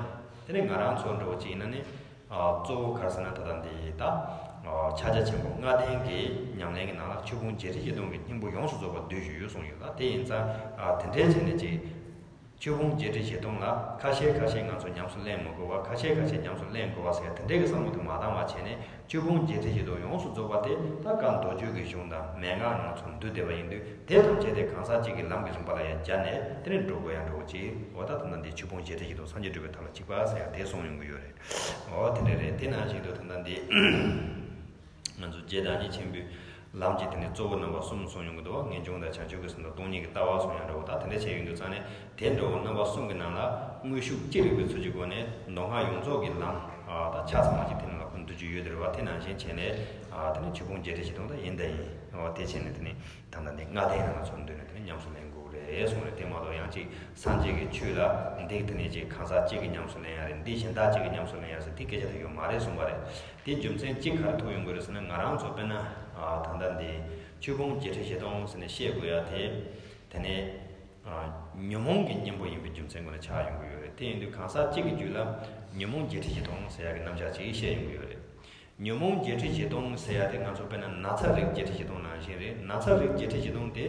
དེ་ནི་ང་རང་ཚོ་འདྲ་བོ་ཅིག་ཡིན་ན་ནི། ཨ། གཙོ་བོ་ག་རེ་ཟེར་ན་ད་ལྟ་འདི་ད། ཨ། ཕྱག་རྒྱ་ཆེན་པོ་ལྔ་ལྡན་གྱི་ཉམས་ལེན་གྱི་ནང་ལ་ཆོས་ཕུང་བརྒྱད་ཁྲི་བཞི་སྟོང་གི་སྙིང་པོ་ཡོངས་སུ་རྫོགས་པ་བསྡུས་ཡོད་གསུངས་ཡོད་ལ། དེ་ཡིན་ཙང་། ཨ། དེ་འདྲའི་བྱས་ནས་ཅིག་ཆོས་ཕུང་བརྒྱད་ཁྲི་བཞི་སྟོང་ལ་ཁ་ཤས་ཁ་ཤས་ང་ཚོ་ཉམས་སུ་ལེན་མི་དགོས་པ། ཁ་ཤས་ཁ་ཤས་ཉམས་སུ་ལེན་དགོས་པ་ཟེར་དེ་འདྲའི་གི་བསམ་བློ་དེ་མ་བཏང་བ་བྱས་ནས། ཆོས་ཕུང་བརྒྱད་ཁྲི་བཞི་སྟོང་ཡོངས་སུ་རྫོགས་པ་དེ་ད་བཀའ་མདོ་རྒྱུད་ཀྱི་གཞུང་དང་མན་ངག་ནང་ཚུར་བསྡུས་བསྡད་པ་ཡིན་དུས། དེ་ཐམས་ཅད་དེ་གང་ཟག་གཅིག་གི་ལམ་གྱི་རིམ་པ་ལ་ཡང་སྦྱར་ནས་དེ་ནས་འགྲོ་དགོས་ཡ་འདྲ་བོ་ཅིག་འོ་ད་ད་ལྟ་འདི་ཆོས་ཕུང་བརྒྱད་ཁྲི་བཞི་སྟོང་སངས་རྒྱས་སྒྲུབ་པའི་ཐབས་ལ་གཅིག་པ་ཟེར་ཡ་དེ་གསུངས་ཡོང་གི་ཡོད་རེད། འོ་དེ་འདྲ་རེད། དེ་ནང་བཞིན་དུ་ད་ལྟ་འདི། ང་ཚོ་རྗེ་བདག་ཉིད་ཆེན་པོས་ལམ་གྱི་དེ་ནས་གཙོ་བོ་རྣམ་པ་གསུམ་གསུངས་ཡོང་གི་འདུག་བ། ངེས་འབྱུང་དང་བྱང་ཆུབ་ཀྱི་སེམས་དང་སྟོང་ཉིད་ཀྱི་ལྟ་བ་གསུངས་ཡ་འདྲ་བོ། ད་དེ་འདྲ་བྱས་ཡོང་དུས་ཙང་ནས་དེ་འདྲ་བོ་རྣམ་པ་གསུམ་གྱི་ནང་ལ་དངོས་ཤུགས་ཅི་རིགས་པའི་ཚུལ་གྱི་སྒོ་ནས་མདོ་སྔགས་ཡོངས་རྫོགས་ཀྱི་ལམ། ཨ། ད་ཆ་ཚང་བ་ཅིག་དེ་ནང་ལ་ཁོ་འདུ་རྒྱུ་ཡོད་དེ་རེད་བ། དེ་ནང་བཞིན་བྱས་ནས། ཨ། དེ་ནས་ཆོས་ཕུང་བརྒྱད་ཁྲི་བཞི་སྟོང་ད་ཡིན་ད་ཡིན། འོ་དེ་བྱས་ནས་དེ་ནས་ད་ལྟ་འདི་ལྔ་ལྡན་ནང་ལ་ཚུར་འདུས་ནས་དེ་ནས་ཉམས་སུ་ལེན་དགོས་རེད་གསུངས་རེད། དེ་མ་གཏོགས་ཡང་ཅིག་སངས་རྒྱས་ཀྱི་ཆོས་ལ་འདི་དེ་ནས་ཅིག་གང་ཟག་གཅིག་གིས་ཉམས་སུ་ལེན་ཡ་རེད། འདི་གཞན་དག་ཅིག་གིས་ཉམས་སུ་ལེན་ཡ་རེད་ཟེར་དེ་སྐད་ཆ་དེ་ཡོད་མ་རེད་གསུངས་པ་རེད། དེ་རྒྱུ་མཚན་གཅིག་ག་རེ་ཐུག་ཡོང་གི་རེད་ཟེར་ན། ང་རང་ཚོ་དཔེར་ན། ཨ། ད་ལྟ་འདི་ཆོས་ཕུང་བརྒྱད་ཁྲི་བཞི་སྟོང་ཟེར་ནས་བཤད་དགོས་ཡ་དེ། དེ་ནས། ཨ། ཉོན་མོངས་ཀྱི་གཉེན་པོ་ཡིན་པའི་རྒྱུ་མཚན་སྒོ་ནས་ཆགས་ཡོང་གི་ཡོད་རེད། དེ་ཡིན་དུས་གང་ཟག་གཅིག་གི་རྒྱུད་ལ་ཉོན་མོངས་བརྒྱད་ཁྲི་བཞི་སྟོང་ཟེར་ཡ་གི་རྣམ་གཞག་ཅིག་བཤད་ཡོང་གི་ཡོད་རེད། ཉོན་མོངས་བརྒྱད་ཁྲི་བཞི་སྟོང་ཟེར་ཡ་དེ་ང་ཚོ་དཔེར་ན་ན་ཚ་རིགས་བརྒྱད་ཁྲི་བཞི་སྟོང་ནང་བཞིན་རེད། ན་ཚ་རིགས་བརྒྱད་ཁྲི་བཞི་སྟོང་དེ་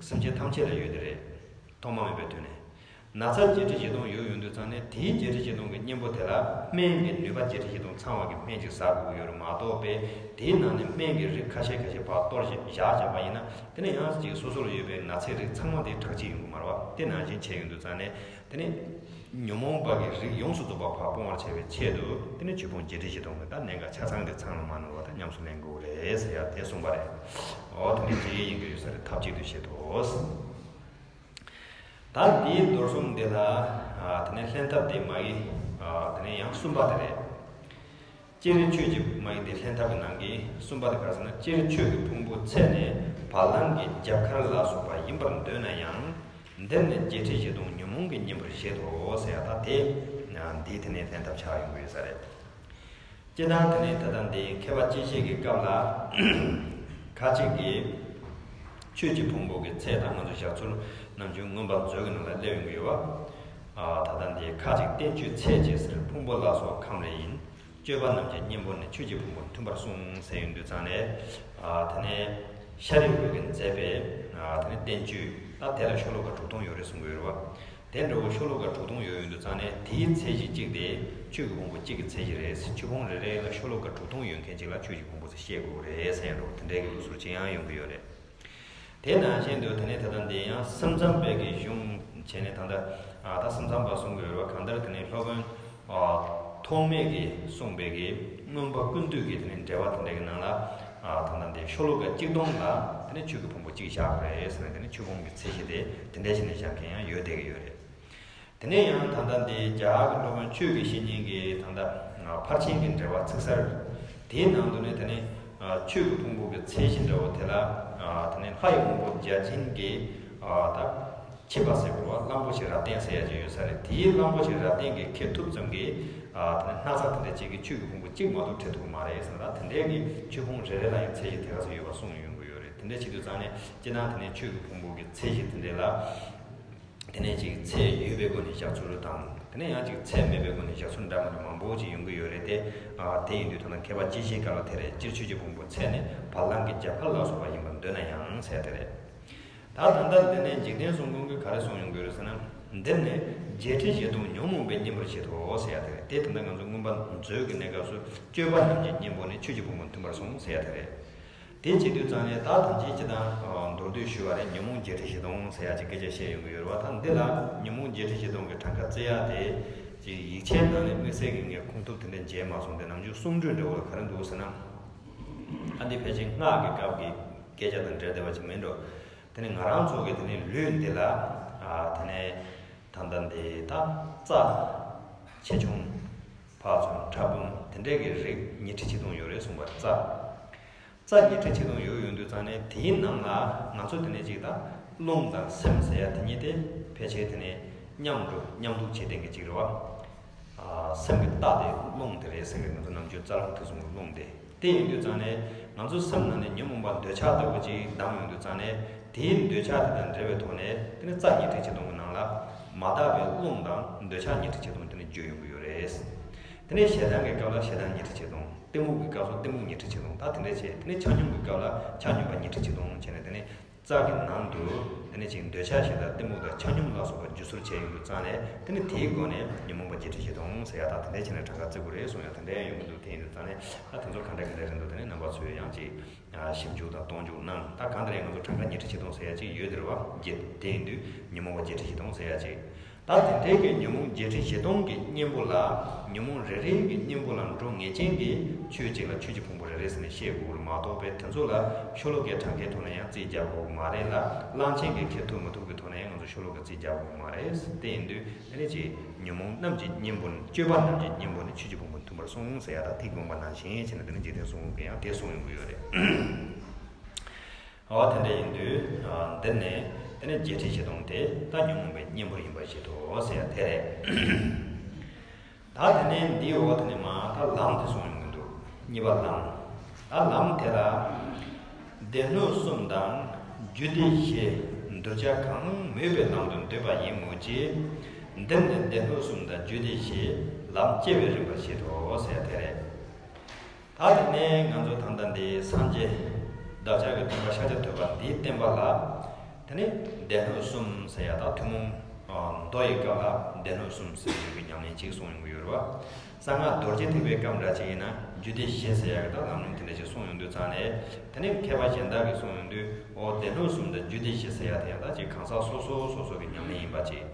སེམས་ཅན་ཐམས་ཅད་ལ་ཡོད་དེ་རེད། ཐོག་མ་མེད་པའི་དུས་ནས། ན་ཚ་བརྒྱད་ཁྲི་བཞི་སྟོང་ཡོད་ཡོང་དུས་ཙང་ནས་དེའི་བརྒྱད་ཁྲི་བཞི་སྟོང་གི་གཉེན་པོ་དེ་ལ་སྨན་གྱི་ནུས་པ་བརྒྱད་ཁྲི་བཞི་སྟོང་ཚང་བ་གི་སྨན་ཅིག་ཟ་དགོས་ཀྱི་ཡོད་རེད་མ་གཏོགས་པས། དེའི་ནང་ནས་སྨན་གྱི་རིགས་ཁ་ཤས་ཁ་ཤས་ཕར་གཏོར་བཞག་བཞག་བཞག་པ་ཡིན་ན། དེ་ནས་ཡང་ཅིག་སོ་སོ་ལ་ཡོད་པའི་ན་ཚའི་རིགས་ཚང་མ་དེ་དྲག་སྐྱེད་ཡོང་གི་མ་རེད་བ། དེ་ནང་བཞིན་བྱས་ཡོང་དུས་ཙང་ནས། དེ་ནས་ཉོན་མོངས་པ་གི་རིགས་ཡོངས་སུ་རྫོགས་པ་ཕར་སྤོང་བར་བྱ་བའི་ཆེད་དུ། དེ་ནས་ཆོས་ཕུང་བརྒྱད་ཁྲི་བཞི་སྟོང་གི་ད་གནད་འགག་ཆ་ཚང་དེ་ཚང་ལ་མ་ནོར་བ་དང་ཉམས་སུ་ལེན་དགོས་རེད་ཟེར་ཡ་དེ་གསུངས་པ་རེད། འོ་དེ་ནས་ཅི་ཡིན་གྱི་ཡོད་ས་རེད། ཐབས་གཅིག་ཏུ་བཤད་དོ། ད་འདིའི་མདོར་གསུམ་འདི་ལ། ཨ། དེ་ནས་ལྷན་ཐབས་དེ་མ་ཡིན། ཨ། དེ་ནས་ཡང་གསུམ་པ་དེ་རེད། སྤྱིར་ཆོས་ཀྱི་མ་ཡིན་ཏེ། ལྷན་ཐབས་ཀྱི་ནང་གི་གསུམ་པ་དེ་ག་རེ་ཟེར་ན། སྤྱིར་ཆོས་ཀྱི་ཕུང་པོ་ཚད་ནི་བ་ལང་གི་རྒྱབ་ཁར་ལ་སོགས་པ་ཡིན་པར་འདོད་ན་ཡང་། འདིར་ནི་བརྒྱད་ཁྲི་བཞི་སྟོང་ཉོན་མོངས་ཀྱི་གཉེན་པོར་བཞེད་དོ་ཟེར་ཡ་ད་དེ། འདིའི་དེ་ནས་ལྷན་ཐབས་ཆགས་ཡོང་གི་ཡོད་ས་རེད། སྤྱིར་བཏང་དེ་ནི་ད་ལྟ་འདི་མཁས་པ་སྤྱི་བཤད་ཀྱི་སྐབས་ལ། ཁ་ཅིག་གིས་ཆོས་ཀྱི་ཕུང་པོ་གི་ཚད་དང་ང་ཚོ་བཞག་ཚུལ་ནམ་རྒྱུན་མངོན་པ་མཛོད་ཀྱི་ནང་ལ་སླེབས་ཡོང་གི་ཡོད་པ། ཨ། ད་ལྟ་འདི་ཁ་ཅིག་བསྟན་བཅོས་ཚད་ཅེས་ཟེར། ཕུང་པོ་ལ་སོགས་ཁམས་རེ་ཡིན། སྤྱོད་པ་རྣམས་ཀྱི་གཉེན་པོ་ནི་ཆོས་ཀྱི་ཕུང་པོ་མཐུན་པར་གསུངས་ཟེར་ཡོང་དུས་ཙང་ནས། ཨ། དེ་ནས་ཤཱ་རིའི་བུ་གིས་མཛད་པའི། ཨ། དེ་ནས་བསྟན་བཅོས་ད་དེ་ལ་ཤོ་ལོ་ཀ་དྲུག་སྟོང་ཡོད་རེད་གསུང་གི་ཡོད་རེད་བ། དེ་འདྲ་བོ་ཤོ་ལོ་ཀ་དྲུག་སྟོང་ཡོད་ཡོང་དུས་ཙང་ནས་དེའི་ཚད་གཞི་གཅིག་དེ་ཆོས་ཀྱི་ཕུང་པོ་གཅིག་གི་ཚད་གཞི་རེད། ཆོས་ཕུང་རེ་རེ་ལ་ཤོ་ལོ་ཀ་དྲུག་སྟོང་ཡོད་མཁན་གཅིག་ལ་ཆོས་ཀྱི་ཕུང་པོ་ཟེར་བཤད་དགོས་རེད་ཟེར་ཡ་འདྲ་བོ་དེ་འདྲའི་གི་ལུགས་སྲོལ་ཅིག་ཡང་ཡོང་གི་ཡོད་རེད། དེ་ནང་བཞིན་དུ་དེ་ནས་ད་ལྟ་འདི་ཡང་སེམས་ཙམ་པའི་གི་གཞུང་བྱས་ནས་ད་ལྟ། ཨ། ད་སེམས་ཙམ་པ་གསུང་གི་ཡོད་རེད་བ། གང་ལྟར་དེ་ནས་སློབ་དཔོན། ཨ། ཐོགས་མེད་ཀྱིས་གསུངས་པའི་གི་མངོན་པ་ཀུན་བཏུས་ཀྱི་དེ་ནས་འགྲེལ་པ་དེ་འདྲ་གི་ནང་ལ། ཨ། ད་ལྟ་འདི་ཤོ་ལོ་ཀ་གཅིག་སྟོང་ལ་དེ་ནས་ཆོས་ཀྱི་ཕུང་པོ་གཅིག་བཞག་དགོས་རེད་ཟེར་ནས། དེ་ནས་ཆོས་ཕུང་གི་ཚད་གཞི་དེ་དེ་འདྲ་བྱས་ནས་བཞག་མཁན་ཡང་ཡོད་བསྡད་ཀྱི་ཡོད་རེད། དེ་ནས་ཡང་ད་ལྟ་འདི་རྒྱ་གར་གྱི་སློབ་དཔོན་ཆོས་ཀྱི་བཤེས་གཉེན་གྱི་ད་ལྟ་ཕར་ཕྱིན་གྱི་འགྲེལ་པ་ཚིག་གསར། དེའི་ནང་དུ་ནས་དེ་ནས་ཆོས་ཀྱི་ཕུང་པོ་གི་ཚད་གཞི་འདྲ་བོ་དེ་ལ། དེ་ནས་ལྷ་ཡི་དབང་པོ་བརྒྱ་བྱིན་གྱི། ད་ཆིབས་པ་ཟེར་དགོས་རེད་བ། གླང་པོ་ཆེ་རབ་བརྟན་ཟེར་ཡ་ཅིག་ཡོད་ས་རེད། དེའི་གླང་པོ་ཆེ་རབ་བརྟན་གྱིས་ཁེབས་ཐུབ་ཙམ་གྱི། དེ་ནས་སྣག་ཚ་དེ་འདྲ་ཅིག་གིས་ཆོས་ཀྱི་ཕུང་པོ་གཅིག་མ་གཏོགས་ཁྲིད་ཐུབ་ཀྱི་མ་རེད་ཟེར་ན། ད་དེ་འདྲའི་གི་ཆོས་ཕུང་རེ་རེ་ལ་ཡང་ཚད་གཞི་དེ་ག་ཚོད་ཡོད་པ་གསུངས་ཡོང་གི་ཡོད་རེད། དེ་འདྲ་བྱེད་དུས་ཙང་ནས་སྤྱིར་བཏང་དེ་ནས་ཆོས་ཀྱི་ཕུང་པོ་གི་ཚད་གཞི་དེ་འདྲ་ལ། དེ་ནས་ཅིག་ཚད་ཡོད་པའི་སྒོ་ནས་བཞག་ཚུལ་དང་། དེ་ནས་ཡང་ཅིག་ཚད་མེད་པའི་སྒོ་ནས་བཞག་ཚུལ་འདྲ་མི་འདྲ་མང་པོ་ཅིག་ཡོང་གི་ཡོད་རེད་དེ། ཨ། དེ་ཡིན་དུས་ད་ལྟ་མཁས་པ་སྤྱི་བཤད་སྐབས་ལ་དེ་རེད། སྤྱིར་ཆོས་ཀྱི་ཕུང་པོ་ཚད་ནི་བ་ལང་གི་རྒྱབ་ཁ་ལ་སོགས་པ་ཡིན་པར་འདོད་ན་ཡང་ཟེར་དེ་རེད། ད་ད་ལྟ་འདི་ནས་འཇིག་རྟེན་གསུམ་མགོན་གྱིས་ག་རེ་གསུངས་ཡོང་གི་ཡོད་རེད་ཟེར་ན། འདིར་ནི་བརྒྱད་ཁྲི་བཞི་སྟོང་ཉོན་མོངས་པའི་གཉེན་པོར་བྱེད་དོ་ཟེར་ཡ་དེ་རེད། དེ་ད་ལྟ་ང་ཚོ་མངོན་པ་མཛོད་ཀྱི་གནས་སྐབས་སུ་སྤྱོད་པ་རྣམས་ཀྱི་གཉེན་པོ་ནི་ཆོས་ཀྱི་ཕུང་པོ་མཐུན་པར་གསུངས་ཟེར་ཡ་དེ་རེད། དེ་བྱེད་དུས་ཙང་ནས་ད་ཐམས་ཅད་སྤྱི་དང་མདོར་བསྡུས་ཞུས་པ་རེད། ཉོན་མོངས་བརྒྱད་ཁྲི་བཞི་སྟོང་ཟེར་ཡ་ཅིག་སྐད་ཆ་བཤད་ཡོང་གི་ཡོད་རེད་བ། ད་འདི་ལ་ཉོན་མོངས་བརྒྱད་ཁྲི་བཞི་སྟོང་གི་གྲངས་ཀ་བརྩི་ཡ་དེ་ཅིག་ཡིག་ཆའི་ནང་ནས་དམིགས་བསལ་གྱི་ངས་ཁུངས་ཐུབ་དེ་འདྲ་མཇལ་མ་སོང་། དེ་ནམ་རྒྱུན་གསུང་སྒྲོས་འདྲ་བོ་ལ་ག་རེ་འདུག་ཟེར་ན། ཨ་འདི་ཕལ་ཆེར་སྔགས་ཀྱི་སྐབས་ཀྱི་སྐད་ཆ་དང་འབྲེལ་བསྡད་པ་ཅིག་མིན་འགྲོ། དེ་ནས་ང་རང་ཚོ་གི་དེ་ནས་ལུས་འདི་ལ་ཨ་དེ་ནས་ད་ལྟ་འདི་ད་རྩ་ཆེ་ཆུང་ཕར་ཚུར་ཕྲ་སྦོམ་དེ་འདྲའི་གི་རིགས་ཉི་ཁྲི་ཆིག་སྟོང་ཡོད་རེད་གསུངས་པ་རེད། རྩ་རྩ་ཉི་ཁྲི་ཆིག་སྟོང་ཡོད་ཡོང་དུས་ཙང་ནས་དེའི་ནང་ལ་ང་ཚོ་དེ་ནས་ཅིག་ད་རླུང་དང་སེམས་ཟེར་ཡ་དེ་གཉིས་དེ་ཕལ་ཆེར་དེ་ནས་མཉམ་འགྲོ་མཉམ་འདུག་བྱེད་མཁན་གྱི་ཅིག་རེད་བ། ཨ་སེམས་ཀྱི་རྟགས་དེ་རླུང་དེ་རེད་ཟེར་གི། ང་ཚོ་ནམ་རྒྱུན་རྩ་རླུང་ཐིག་གསུམ་གྱི་རླུང་དེ། དེ་ཡིན་དུས་ཙང་ནས་ང་ཚོའི་སེམས་ནང་ནས་ཉོན་མོངས་པ་འདོད་ཆགས་ལྟ་བུ་ཅིག་ལྡང་ཡོང་དུས་ཙང་ནས་དེའི་འདོད་ཆགས་དེ་དང་འབྲེལ་བའི་ཐོག་ནས་དེ་ནི་རྩ་ཉི་ཁྲི་ཆིག་སྟོང་གི་ནང་ལ་མ་དག་པའི་རླུང་དང་འདོད་ཆགས་ཉི་ཁྲི་ཆིག་སྟོང་དེ་ནི་རྒྱུ་ཡོང་གི་ཡོད་རེད། དེ་ནས་ཞེ་སྡང་གི་སྐབས་ལ་ཞེ་སྡང་ཉི་ཁྲི་ཆིག་སྟོང་། གཏི་མུག་གི་སྐབས་སུ་གཏི་མུག་ཉི་ཁྲི་ཆིག་སྟོང་། ད་དེ་འདྲ་བྱས། དེ་ནས་ཆ་སྙོམས་ཀྱི་སྐབས་ལ་ཆ་སྙོམས་པ་ཉི་ཁྲི་ཆིག་སྟོང་བྱས་ནས་དེ་ནས་རྩ་གི་ནང་དུ་དེ་ནས་ཅིག་འདོད་ཆགས་ཞེ་སྡང་གཏི་མུག་དང་ཆ་སྙོམས་ལ་སོགས་པ་འཇུ་ཚུལ་བྱས་ཡོང་དུས་ཙང་ནས་དེ་ནི་དེའི་སྒོ་ནས་ཉོན་མོངས་པ་བརྒྱད་ཁྲི་བཞི་སྟོང་ཟེར་ཡ་དང་དེ་འདྲ་བྱས་ནས་གྲངས་ཀ་བརྩི་དགོས་རེད་གསུངས་ཡ་དེ་འདྲ་ཡང་ཡོང་གི་འདུག་དེ་ཡིན་དུས་ཙང་ནས་ད་དེ་ཚོ་ག་འདྲ་ག་འདྲ་རེད་འདུག་དེ་ནས་རྣམ་པ་ཚོས་ཡང་ཅིག་ཞིབ་འཇུག་དང་རྟོག་འཇུག་གནང་། ད་གང་ལྟར་ཡང་ང་ཚོ་གྲངས་ཀ་ཉི་ཁྲི་ཆིག་སྟོང་ཟེར་ཡ་ཅིག་ཡོད་དེ་རེད་བ། བརྒྱད་དེ་ཡིན་དུས་ཉོན་མོངས་པ་བརྒྱད་ཁྲི་བཞི་སྟོང་ཟེར་ཡ་ཅིག་ད་དེ་འདྲའི་གི་ཉོན་མོངས་བརྒྱད་ཁྲི་བཞི་སྟོང་གི་གཉེན་པོ་ལ་ཉོན་མོངས་རེ་རེ་གི་གཉེན་པོ་ལ་འགྲོ་ངེས་ཅན་གྱི་ཆོས་གཅིག་ལ་ཆོས་ཀྱི་ཕུང་པོ་རེ་རེ་ཟེར་ནས་བཤད་དགོས་རེད་མ་གཏོགས་པའི་དེ་ཚོ་ལ་ཤོ་ལོ་ཀའི་གྲངས་ཀའི་ཐོག་ནས་ཡང་རྩིས་རྒྱག་དགོས་མ་རེད་ལ། གླང་ཆེན་གྱིས་ཁྱེར་ཐུབ་མི་ཐུབ་ཀྱི་ཐོག་ནས་ཡང་ང་ཚོ་ཤོ་ལོ་ཀ་རྩིས་རྒྱག་དགོས་མ་རེད། དེ་ཡིན་དུས་དེ་ནི་ཅིག་ཉོན་མོངས་རྣམས་ཀྱི་གཉེན་པོ་ནི་སྤྱོད་པ་རྣམས་ཀྱི་གཉེན་པོ་ནི་ཆོས་ཀྱི་ཕུང་པོ་མཐུན་པར་གསུངས་ཟེར་ཡ་དང་དེ་དགོངས་པ་ནང་བཞིན་བྱས་ནས་དེ་ནི་འཇིག་རྟེན་གསུམ་མགོན་གྱིས་ཡང་དེ་གསུངས་ཡོང་གི་ཡོད་རེད། འོ་དེ་འདྲ་ཡིན་དུས་འདིར་ནས་དེ་ནས་བརྒྱད་ཁྲི་བཞི་སྟོང་དེ་ད་ཉོན་མོངས་པའི་གཉེན་པོར་ཡིན་པར་བཞེད་དོ་ཟེར་ཡ་དེ་རེད། ད་དེ་ནས་འདིའི་འོག་དེ་ནས་མ་ད་ལམ་དེ་གསུངས་ཡོང་གི་འདུག་གཉིས་པ་ལམ། ད་ལམ་དེ་ལ་སྡེ་སྣོད་གསུམ་དང་རྒྱུད་སྡེ་བཞི་གདུལ་བྱ་གང་མོས་པའི་ལམ་དུ་འདོད་པ་ཡིན་མོད་ཀྱི། འདིར་ནི་སྡེ་སྣོད་གསུམ་དང་རྒྱུད་སྡེ་བཞི་ལམ་སྐྱེ་བའི་རིམ་པར་བཞེད་དོ་ཟེར་ཡ་དེ་རེད། ད་དེ་ནས་ང་ཚོ་ད་ལྟ་འདི་སངས་རྒྱས་བདག་ཅག་གི་སྟོན་པ་ཤཱཀྱ་ཐུབ་པ་འདིའི་བསྟན་པ་ལ་དེ་ནས་སྡེ་སྣོད་གསུམ་ཟེར་ཡ་དང་ཐུན་མོང་མདོ་ཡི་སྐབས་ལ་སྡེ་སྣོད་གསུམ་ཟེར་ཡོད་པའི་ཉམས་ལེན་གཅིག་གསུངས་ཡོང་གི་ཡོད་རེད་བ། གསང་སྔགས་རྡོ་རྗེ་ཐེག་པའི་སྐབས་འདྲ་ཅིག་ཡིན་ན་རྒྱུད་སྡེ་བཞི་ཟེར་ཡ་གི་ད་ལམ་རིམ་དེ་འདྲ་ཅིག་གསུངས་ཡོང་དུས་ཙང་ནས། དེ་ནས་མཁས་པ་གཞན་དག་གིས་གསུངས་ཡོང་དུས་འོ་སྡེ་སྣོད་གསུམ་དང་རྒྱུད་སྡེ་བཞི་ཟེར་ཡ་དེ་ཡང་ད་ཅིག་གང་ཟག་སོ་སོ་སོ་སོ་གི་ཉམས་ལེན་ཡིན་པ་ཅིག་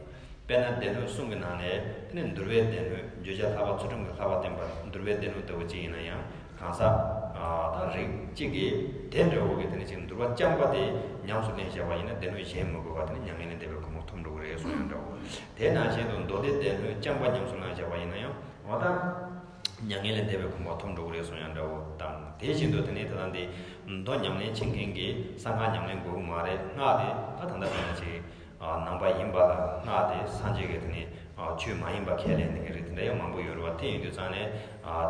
དཔེར་ན་སྡེ་སྣོད་གསུམ་གྱི་ནང་ནས་དེ་ནས་འདུལ་བའི་སྡེ་སྣོད་བརྗོད་བྱ་ལྷག་པ་ཚུལ་ཁྲིམས་ཀྱི་ལྷག་པ་བསྟན་པ་འདུལ་བའི་སྡེ་སྣོད་ལྟ་བུ་ཅིག་ཡིན་ན་ཡང་གང་ཟག་དང་རིགས་གཅིག་གིས་དེ་འདྲ་བོ་གི་དེ་ནས་ཅིག་འདུལ་བ་རྐྱང་པ་དེ་ཉམས་སུ་ལེན་བྱས་པ་ཡིན་ན་སྡེ་སྣོད་གཞན་མི་དགོས་པ་དེ་ནས་མྱ་ངན་ལས་འདས་པའི་གོ་འཕང་ཐོབ་འགྲོ་གི་རེད་གསུངས་ཡང་འདྲ་བོ། དེ་ནང་བཞིན་དུ་མདོ་སྡེ་སྡེ་སྣོད་རྐྱང་པ་ཉམས་སུ་བླངས་བྱས་པ་ཡིན་ན་ཡང་འོ་ད་མྱ་ངན་ལས་འདས་པའི་གོ་འཕང་ཐོབ་འགྲོ་གི་རེད་གསུངས་ཡང་འདྲ་བོ་དང་། དེ་བཞིན་དུ་དེ་ནས་ད་ལྟ་འདི་མདོ་ཉམས་ལེན་བྱེད་མཁན་གྱིས་གསང་སྔགས་ཉམས་ལེན་དགོས་ཀྱི་མ་རེད། སྔགས་དེ་ད་ད་ལྟ་དཔེར་ན་ཅིག་ནང་པ་ཡིན་པ་ལ་སྔགས་དེ་སངས་རྒྱས་ཀྱི་དེ་ནས་ཆོས་མ་ཡིན་པ་ཁས་ལེན་མཁན་རིགས་དེ་འདྲ་ཡང་མང་པོ་ཡོད་རེད་བ། དེ་ཡིན་དུས་ཙང་ནས་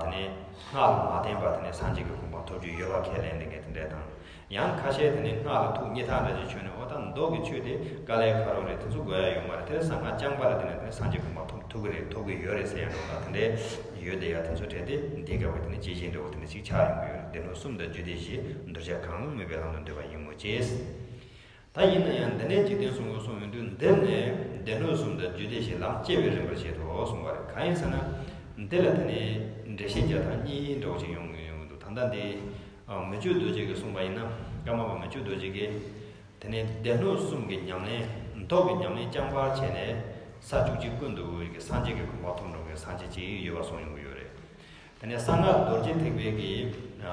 དེ་ནས་སྔགས་ལ་མ་བརྟེན་པ་དེ་ནས་སངས་རྒྱས་ཀྱི་གོ་འཕང་ཐོབ་རྒྱུ་ཡོད་པ་ཁས་ལེན་མཁན་དེ་འདྲ་དང་། ཡང་ཁ་ཤས་དེ་ནས་སྔགས་ལ་ཐུགས་མཉེས་ཐག་འདྲ་ཅིག་ཆོད་ནས་འོ་ད་མདོ་གི་ཆོས་དེ་དཀའ་ལས་ཁག་པོ་རེད། དེ་ཚོ་དགོས་ཡ་ཡོད་མ་རེད། དེ་ནས་གསང་སྔགས་རྐྱང་པ་ལ་དེ་ནས་དེ་ནས་སངས་རྒྱས་གོ་འཕང་ཐོབ་ཐུབ་ཀྱི་རེད། ཐོབ་ཀྱི་ཡོད་རེད་ཟེར་ཡ་འདྲ་བོ་དང་དེ་འདྲ་ཡོད་དེ་ཡ། དེ་ཚོ་གྲས་དེ་འདིའི་སྐབས་ཀྱི་དེ་ནས་ཇི་བཞིན་འདྲ་བོ་དེ་འདྲ་ཅིག་ཆགས་ཡོང་གི་ཡོད་རེད། སྡེ་སྣོད་གསུམ་དང་རྒྱུད་སྡེ་བཞི་གདུལ་བྱ་གང་མོས་པའི་ལམ་དུ་འདོད་པ་ཡིན་མོད་ཀྱི། ད་ཡིན་ན་ཡང་འདི་ནས་འཇིག་རྟེན་གསུམ་མགོན་གསུངས་ཡོང་དུས་འདིར་ནས་སྡེ་སྣོད་གསུམ་དང་རྒྱུད་སྡེ་བཞི་ལམ་སྐྱེ་བའི་རིམ་པར་བཞེད་དོ་གསུངས་པ་རེད། གང་ཡིན་ཟེར་ན་འདི་ལ་དེ་ནས་འགྲེལ་བཤད་རྒྱག་སྟངས་གཉིས་འདྲ་བོ་ཅིག་ཡོང་ཡོང་གི་འདུག་ད་ལྟ་འདི་མི་བསྐྱོད་རྡོ་རྗེ་གིས་གསུངས་པ་ཡིན་ན། ཀརྨ་པ་མི་བསྐྱོད་རྡོ་རྗེ་གིས་དེ་ནས་སྡེ་སྣོད་གསུམ་གྱི་ཉམས་ལེན་མདོ་གི་ཉམས་ལེན་རྐྱང་པར་བྱས་ནས་ས་བཅུ་གཅིག་ཀུན་ཏུ་དབུས་ཀྱི་སངས་རྒྱས་ཀྱི་གོ་འཕང་ཐོབ་འགྲོ་མཁན་སངས་རྒྱས་ཅིག་ཡོད་པ་གསུངས་ཡོང་གི་ཡོད་རེད། དེ་ནས་གསང་སྔགས་རྡོ་རྗེ་ཐེག་པའི་གི་ད་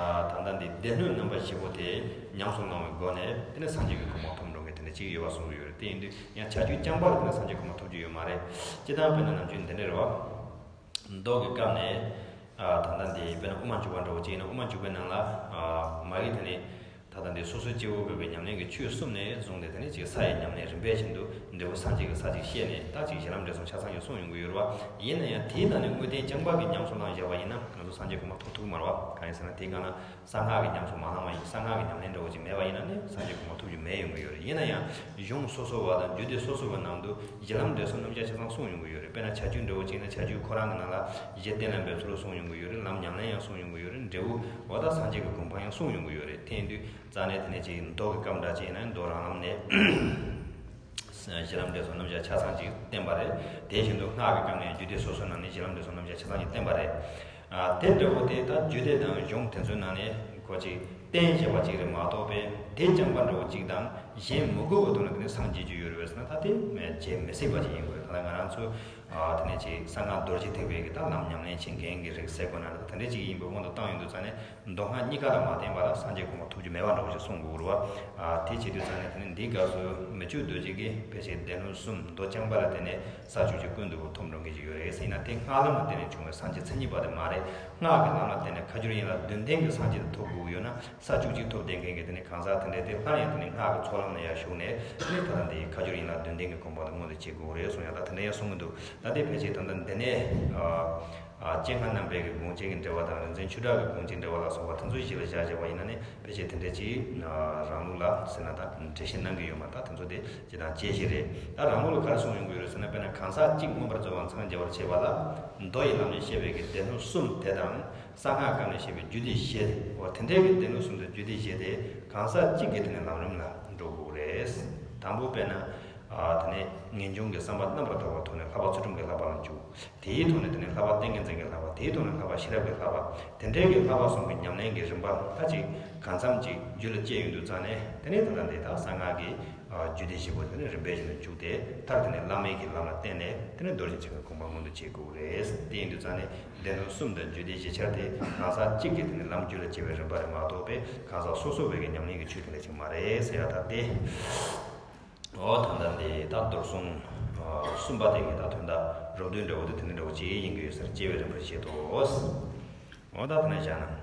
ལྟ་འདི་སྡེ་སྣོད་རྣམ་པ་བཞི་པོ་དེ་ཉམས་སུ་བླང་བའི་སྒོ་ནས་དེ་ནས་སངས་རྒྱས་ཀྱི་གོ་འཕང་ཐོབ་འགྲོ་མཁན་དེ་འདྲ་ཅིག་ཡོད་པ་གསུངས་ཀྱི་ཡོད་རེད། དེ་ཡིན་དུས་ཡང་བྱ་རྒྱུད་རྐྱང་པ་ལ་དེ་ནས་སངས་རྒྱས་གོ་འཕང་ཐོབ་རྒྱུ་ཡོད་མ་རེད། སྤྱིར་བཏང་དཔེར་ན་ནམ་རྒྱུན་འདི་འདྲ་རེད་བ། མདོ་གི་སྐབས་ནས་ད་ལྟ་འདི་དཔེར་ན་དབུ་མ་འཇུག་པ་འདྲ་བོ་ཅིག་ཡིན་ན་དབུ་མ་འཇུག་པའི་ནང་ལ་མ་གི་དེ་ནས། ད་ལྟ་འདི་སོ་སོའི་སྐྱེ་བོ་དགོས་པའི་ཉམས་ལེན་གྱི་ཆོས་གསུམ་ནས་བཟུང་སྟེ་དེ་ནས་ཅིག་ས་ཡི་ཉམས་ལེན་རིམ་པས་བཞིན་དུ་འབྲས་བུ་སངས་རྒྱས་ཀྱི་ས་ཅིག་བཤད་ནས་ད་ཅིག་གཞི་ལམ་འབྲས་གསུམ་ཆ་ཚང་ཞིག་གསུངས་ཡོང་གི་ཡོད་རེད་བ། ཡིན་ན་ཡང་དེའི་ནང་ནས་དངོས་བསྟན་རྐྱང་པ་གི་ཉམས་སུ་བླངས་བཞག་པ་ཡིན་ན་ང་ཚོ་སངས་རྒྱས་གོ་འཕང་ཐོབ་ཐུབ་ཀྱི་མ་རེད་བ། གང་ཡིན་ཟེར་ན་དེའི་སྒང་ལ་གསང་སྔགས་ཀྱི་ཉམས་སུ་མ་བླངས་པ་ཡིན། གསང་སྔགས་ཀྱི་ཉམས་ལེན་འདྲ་བོ་ཅིག་མེད་པ་ཡིན་ན་ནི་སངས་རྒྱས་གོ་འཕང་ཐོབ་རྒྱུ་མེད་ཡོང་གི་ཡོད་རེད། ཡིན་ན་ཡང་གཞུང་སོ་སོ་བ་དང་རྒྱུད་སྡེ་སོ་སོ་བའི་ནང་དུ་གཞི་ལམ་འབྲས་གསུམ་རྣམ་གཞག་ཆ་ཚང་གསུངས་ཡོང་གི་ཡོད་རེད། དཔེར་ན་བྱ་རྒྱུད་འདྲ་བོ་ཅིག་ཡིན་ན་བྱ་རྒྱུད་ཁོ་རང་གི་ནང་ལ་གཞི་གཏན་ལ་འབེབས་ཚུལ་གསུངས་ཡོང་གི་ཡོད་རེད། ལམ་ཉམས་ལེན་ཡང་གསུངས་ཡོང་གི་ཡོད་རེད། འབྲས་བུ་འོ་ད་སངས་རྒྱས་ཀྱི་གོ་འཕང་ཡང་གསུངས་ཡོང་གི་ཡོད་རེད། དེ་ཡིན་དུས་ རྩ་ནས་དེ་ནས་ཅིག་མདོ་གི་སྐབས་འདྲ་ཅིག་ཡིན་ན་མདོ་རང་ལམ་ནས་གཞི་ལམ་འབྲས་གསུམ་རྣམ་གཞག་ཆ་ཚང་ཅིག་བསྟན་པ་རེད། དེ་བཞིན་དུ་སྔགས་ཀྱི་སྐབས་ནས་རྒྱུད་སྡེ་སོ་སོའི་ནང་ནས་གཞི་ལམ་འབྲས་གསུམ་རྣམ་གཞག་ཆ་ཚང་ཅིག་བསྟན་པ་རེད། ཨ། དེ་འདྲ་བོ་དེ་ད་རྒྱུད་སྡེ་དང་གཞུང་དེ་ཚོའི་ནང་ནས་ཁོ་ཅིག་བསྟན་བཞག་པ་ཅིག་རེད་མ་གཏོགས་པས། དེ་རྐྱང་པ་འདྲ་བོ་ཅིག་དང་གཞན་མི་དགོས་པའི་ཐོག་ནས་དེ་ནས་སངས་རྒྱས་རྒྱུ་ཡོད་རེད་པས་ཟེར་ན། ད་དེ་བྱེད་མི་སྲིད་པ་ཅིག་ཡིན་དགོས་རེད། ད་ལྟ་ང་རང་ཚོ། ཨ། དེ་ནས་ཅིག་གསང་སྔགས་རྡོ་རྗེ་ཐེག་པའི་གི་ད་ལམ་ཉམས་ལེན་བྱེད་མཁན་གྱི་རིགས་ཟེར་དགོས་ན་རེད། ད་དེ་འདྲ་ཅིག་ཡིན་པའི་དབང་དུ་བཏང་ཡོང་དུས་ཙང་ནས་མདོ་སྔགས་གཉིས་ཀ་ལ་མ་བརྟེན་པ་ལ་སངས་རྒྱས་གོ་འཕང་ཐོབ་རྒྱུ་མེད་པ་འདྲ་བོ་ཞིག་གསུང་དགོས་རེད་བ། ཨ། དེ་བྱེད་དུས་ཙང་ནས་དེ་ནས་འདིའི་སྐབས་སུ་མི་བསྐྱོད་རྡོ་རྗེ་གིས་ཕལ་ཆེར་སྡེ་སྣོད་གསུམ་མདོ་རྐྱང་པ་ལ་བརྟེན་ནས་ས་བཅུ་གཅིག་ཀུན་ཏུ་ཐོབ་འགྲོ་མཁན་ཅིག་ཡོད་རེད་ཟེར་ན། དེ་སྔགས་ལམ་ལ་བརྟེན་ནས་བྱུང་བའི་སངས་རྒྱས་མཚན་ཉིད་པ་དེ་མ་རེད། སྔགས་ཀྱི་ལམ་ལ་བརྟེན་ནས་ཁ་སྦྱོར་ཡན་ལག་བདུན་ལྡན་གྱི་སངས་རྒྱས་དེ་ཐོབ་དགོས་ཀྱི་ཡོད་ན། ས་བཅུ་གཅིག་ཐོབ་བསྡད་མཁན་གྱི་དེ་ནས་གང་ཟག་དེ་འདྲས་དེ་སླར་ཡང་དེ་ནས་སྔགས་ཀྱི་ཚོགས་ལམ་ནས་ཡར་ཞུགས་ནས། དེ་ནས་ད་ལྟ་འདི་ཁ་སྦྱོར་ཡན་ལག་བདུན་ལྡན་གྱི་གོ་འཕང་དེ་མངོན་དུ་བྱེད་དགོས་རེད་གསུངས་ཡ། ད་དེ་འདྲ་ཡང་གསུང་གི་འདུག་ད་དེ་ཕལ་ཆེར་ད་ལྟ་འདི་ནས། ཨ། ཨ། སྤྱན་སྔ་རྣམ་པའི་གི་དགོངས་གཅིག་གི་འགྲེལ་པ་དང་། རིག་འཛིན་ཆོས་གྲགས་ཀྱི་དགོངས་གཅིག་འགྲེལ་པ་ལ་སོགས་པ་དེ་ཚོ་གཞི་ལ་བཞག་བྱས་པ་ཡིན་ན་ནི། ཕལ་ཆེར་དེ་འདྲ་ཅིག་ཨ། རང་ལུགས་ལ་ཟེར་ན་ད་འགྲེལ་བཤད་གནང་གི་ཡོད་མ། ད་དེ་ཚོ་དེ་སྤྱིར་བཏང་དཔྱད་གཞི་རེད། ད་རང་ལུགས་ལ་ག་རེ་གསུངས་ཡོང་གི་ཡོད་རེད་ཟེར་ན། དཔེར་ན་གང་ཟག་གཅིག་མངོན་པར་རྫོགས་པར་མཚན་ཉིད་རྒྱས་པར་བྱེད་པ་ལ། མདོ་ཡི་ལམ་ནས་བཤད་པའི་གི་སྡེ་སྣོད་གསུམ་དེ་དང་། གསང་སྔགས་སྐབས་ནས་བཤད་པའི་རྒྱུད་སྡེ་བཞི། འོ་དེ་འདྲའི་གི་སྡེ་སྣོད་གསུམ་དང་རྒྱུད་སྡེ་བཞི་དེ་གང་ཟག་གཅིག་གིས་དེ་ནས་ལམ་རིམ་ལ་འགྲོ་དགོས་རེད། དང་པོ་དཔེར་ན། ཨ། དེ་ནས་ངེས་འབྱུང་གི་བསམ་པ་རྣམ་པར་དག་པའི་ཐོག་ནས་ལྷག་པ་ཚུལ་ཁྲིམས་ཀྱི་བསླབ་པ་ལ་འཇུག་དེའི་ཐོག་ནས་དེ་ནས་ལྷག་པ་ཏིང་ངེ་འཛིན་གྱི་བསླབ་པ། དེའི་ཐོག་ནས་ལྷག་པ་ཤེས་རབ་ཀྱི་བསླབ་པ། དེ་འདྲའི་གི་བསླབ་པ་གསུམ་གྱི་ཉམས་ལེན་གྱི་རིམ་པ་ད་ཅིག་གང་འཚམ་ཅིག་རྒྱུད་ལ་སྐྱེས་ཡོང་དུས་ཙང་ནས། དེ་ནས་ད་ལྟ་འདི་དག་གསང་སྔགས་ཀྱི། ཨ། རྒྱུད་སྡེ་བཞི་པོ་དེ་ནས་རིམ་པས་བཞིན་དུ་འཇུག་སྟེ། མཐར་དེ་ནས་བླ་མེད་ཀྱི་ལམ་ལ་བརྟེན་ནས་དེ་ནས་རྡོ་རྗེ་འཆང་གི་གོ་འཕང་མངོན་དུ་བྱེད་དགོས་རེད། དེ་ཡིན་དུས་ཙང་ནས་སྡེ་སྣོད་གསུམ་དང་རྒྱུད་སྡེ་བཞི་ཆར་དེ་གང་ཟག་གཅིག་གིས་དེ་ནས་ལམ་རྒྱུད་ལ་སྐྱེ་བའི་རིམ་པ་རེད་མ་གཏོགས་པས། གང་ཟག་སོ་སོ་བའི་གི་ཉམས་ལེན་གྱི་ཆོས་དེ་འདྲ་ཅིག་མ་རེད་ཟེར་ཡ་ད་སྟེ། འོ་ད་ལྟ་འདི་ད་རྡོར་གསུང་གསུམ་པ་དེ་གི་ད་དོན་དག་རོབ་བསྡུས་འདྲ་བོ་དེ་དེ་ནས་འདྲ་བོ་ཅིག་ཡིན་གྱི་ཡོད་ས་རེད། སྐྱེ་བའི་རིམ་པར་བཤད་དོ། འོ་ད་དེ་ནས་བཞག་ན།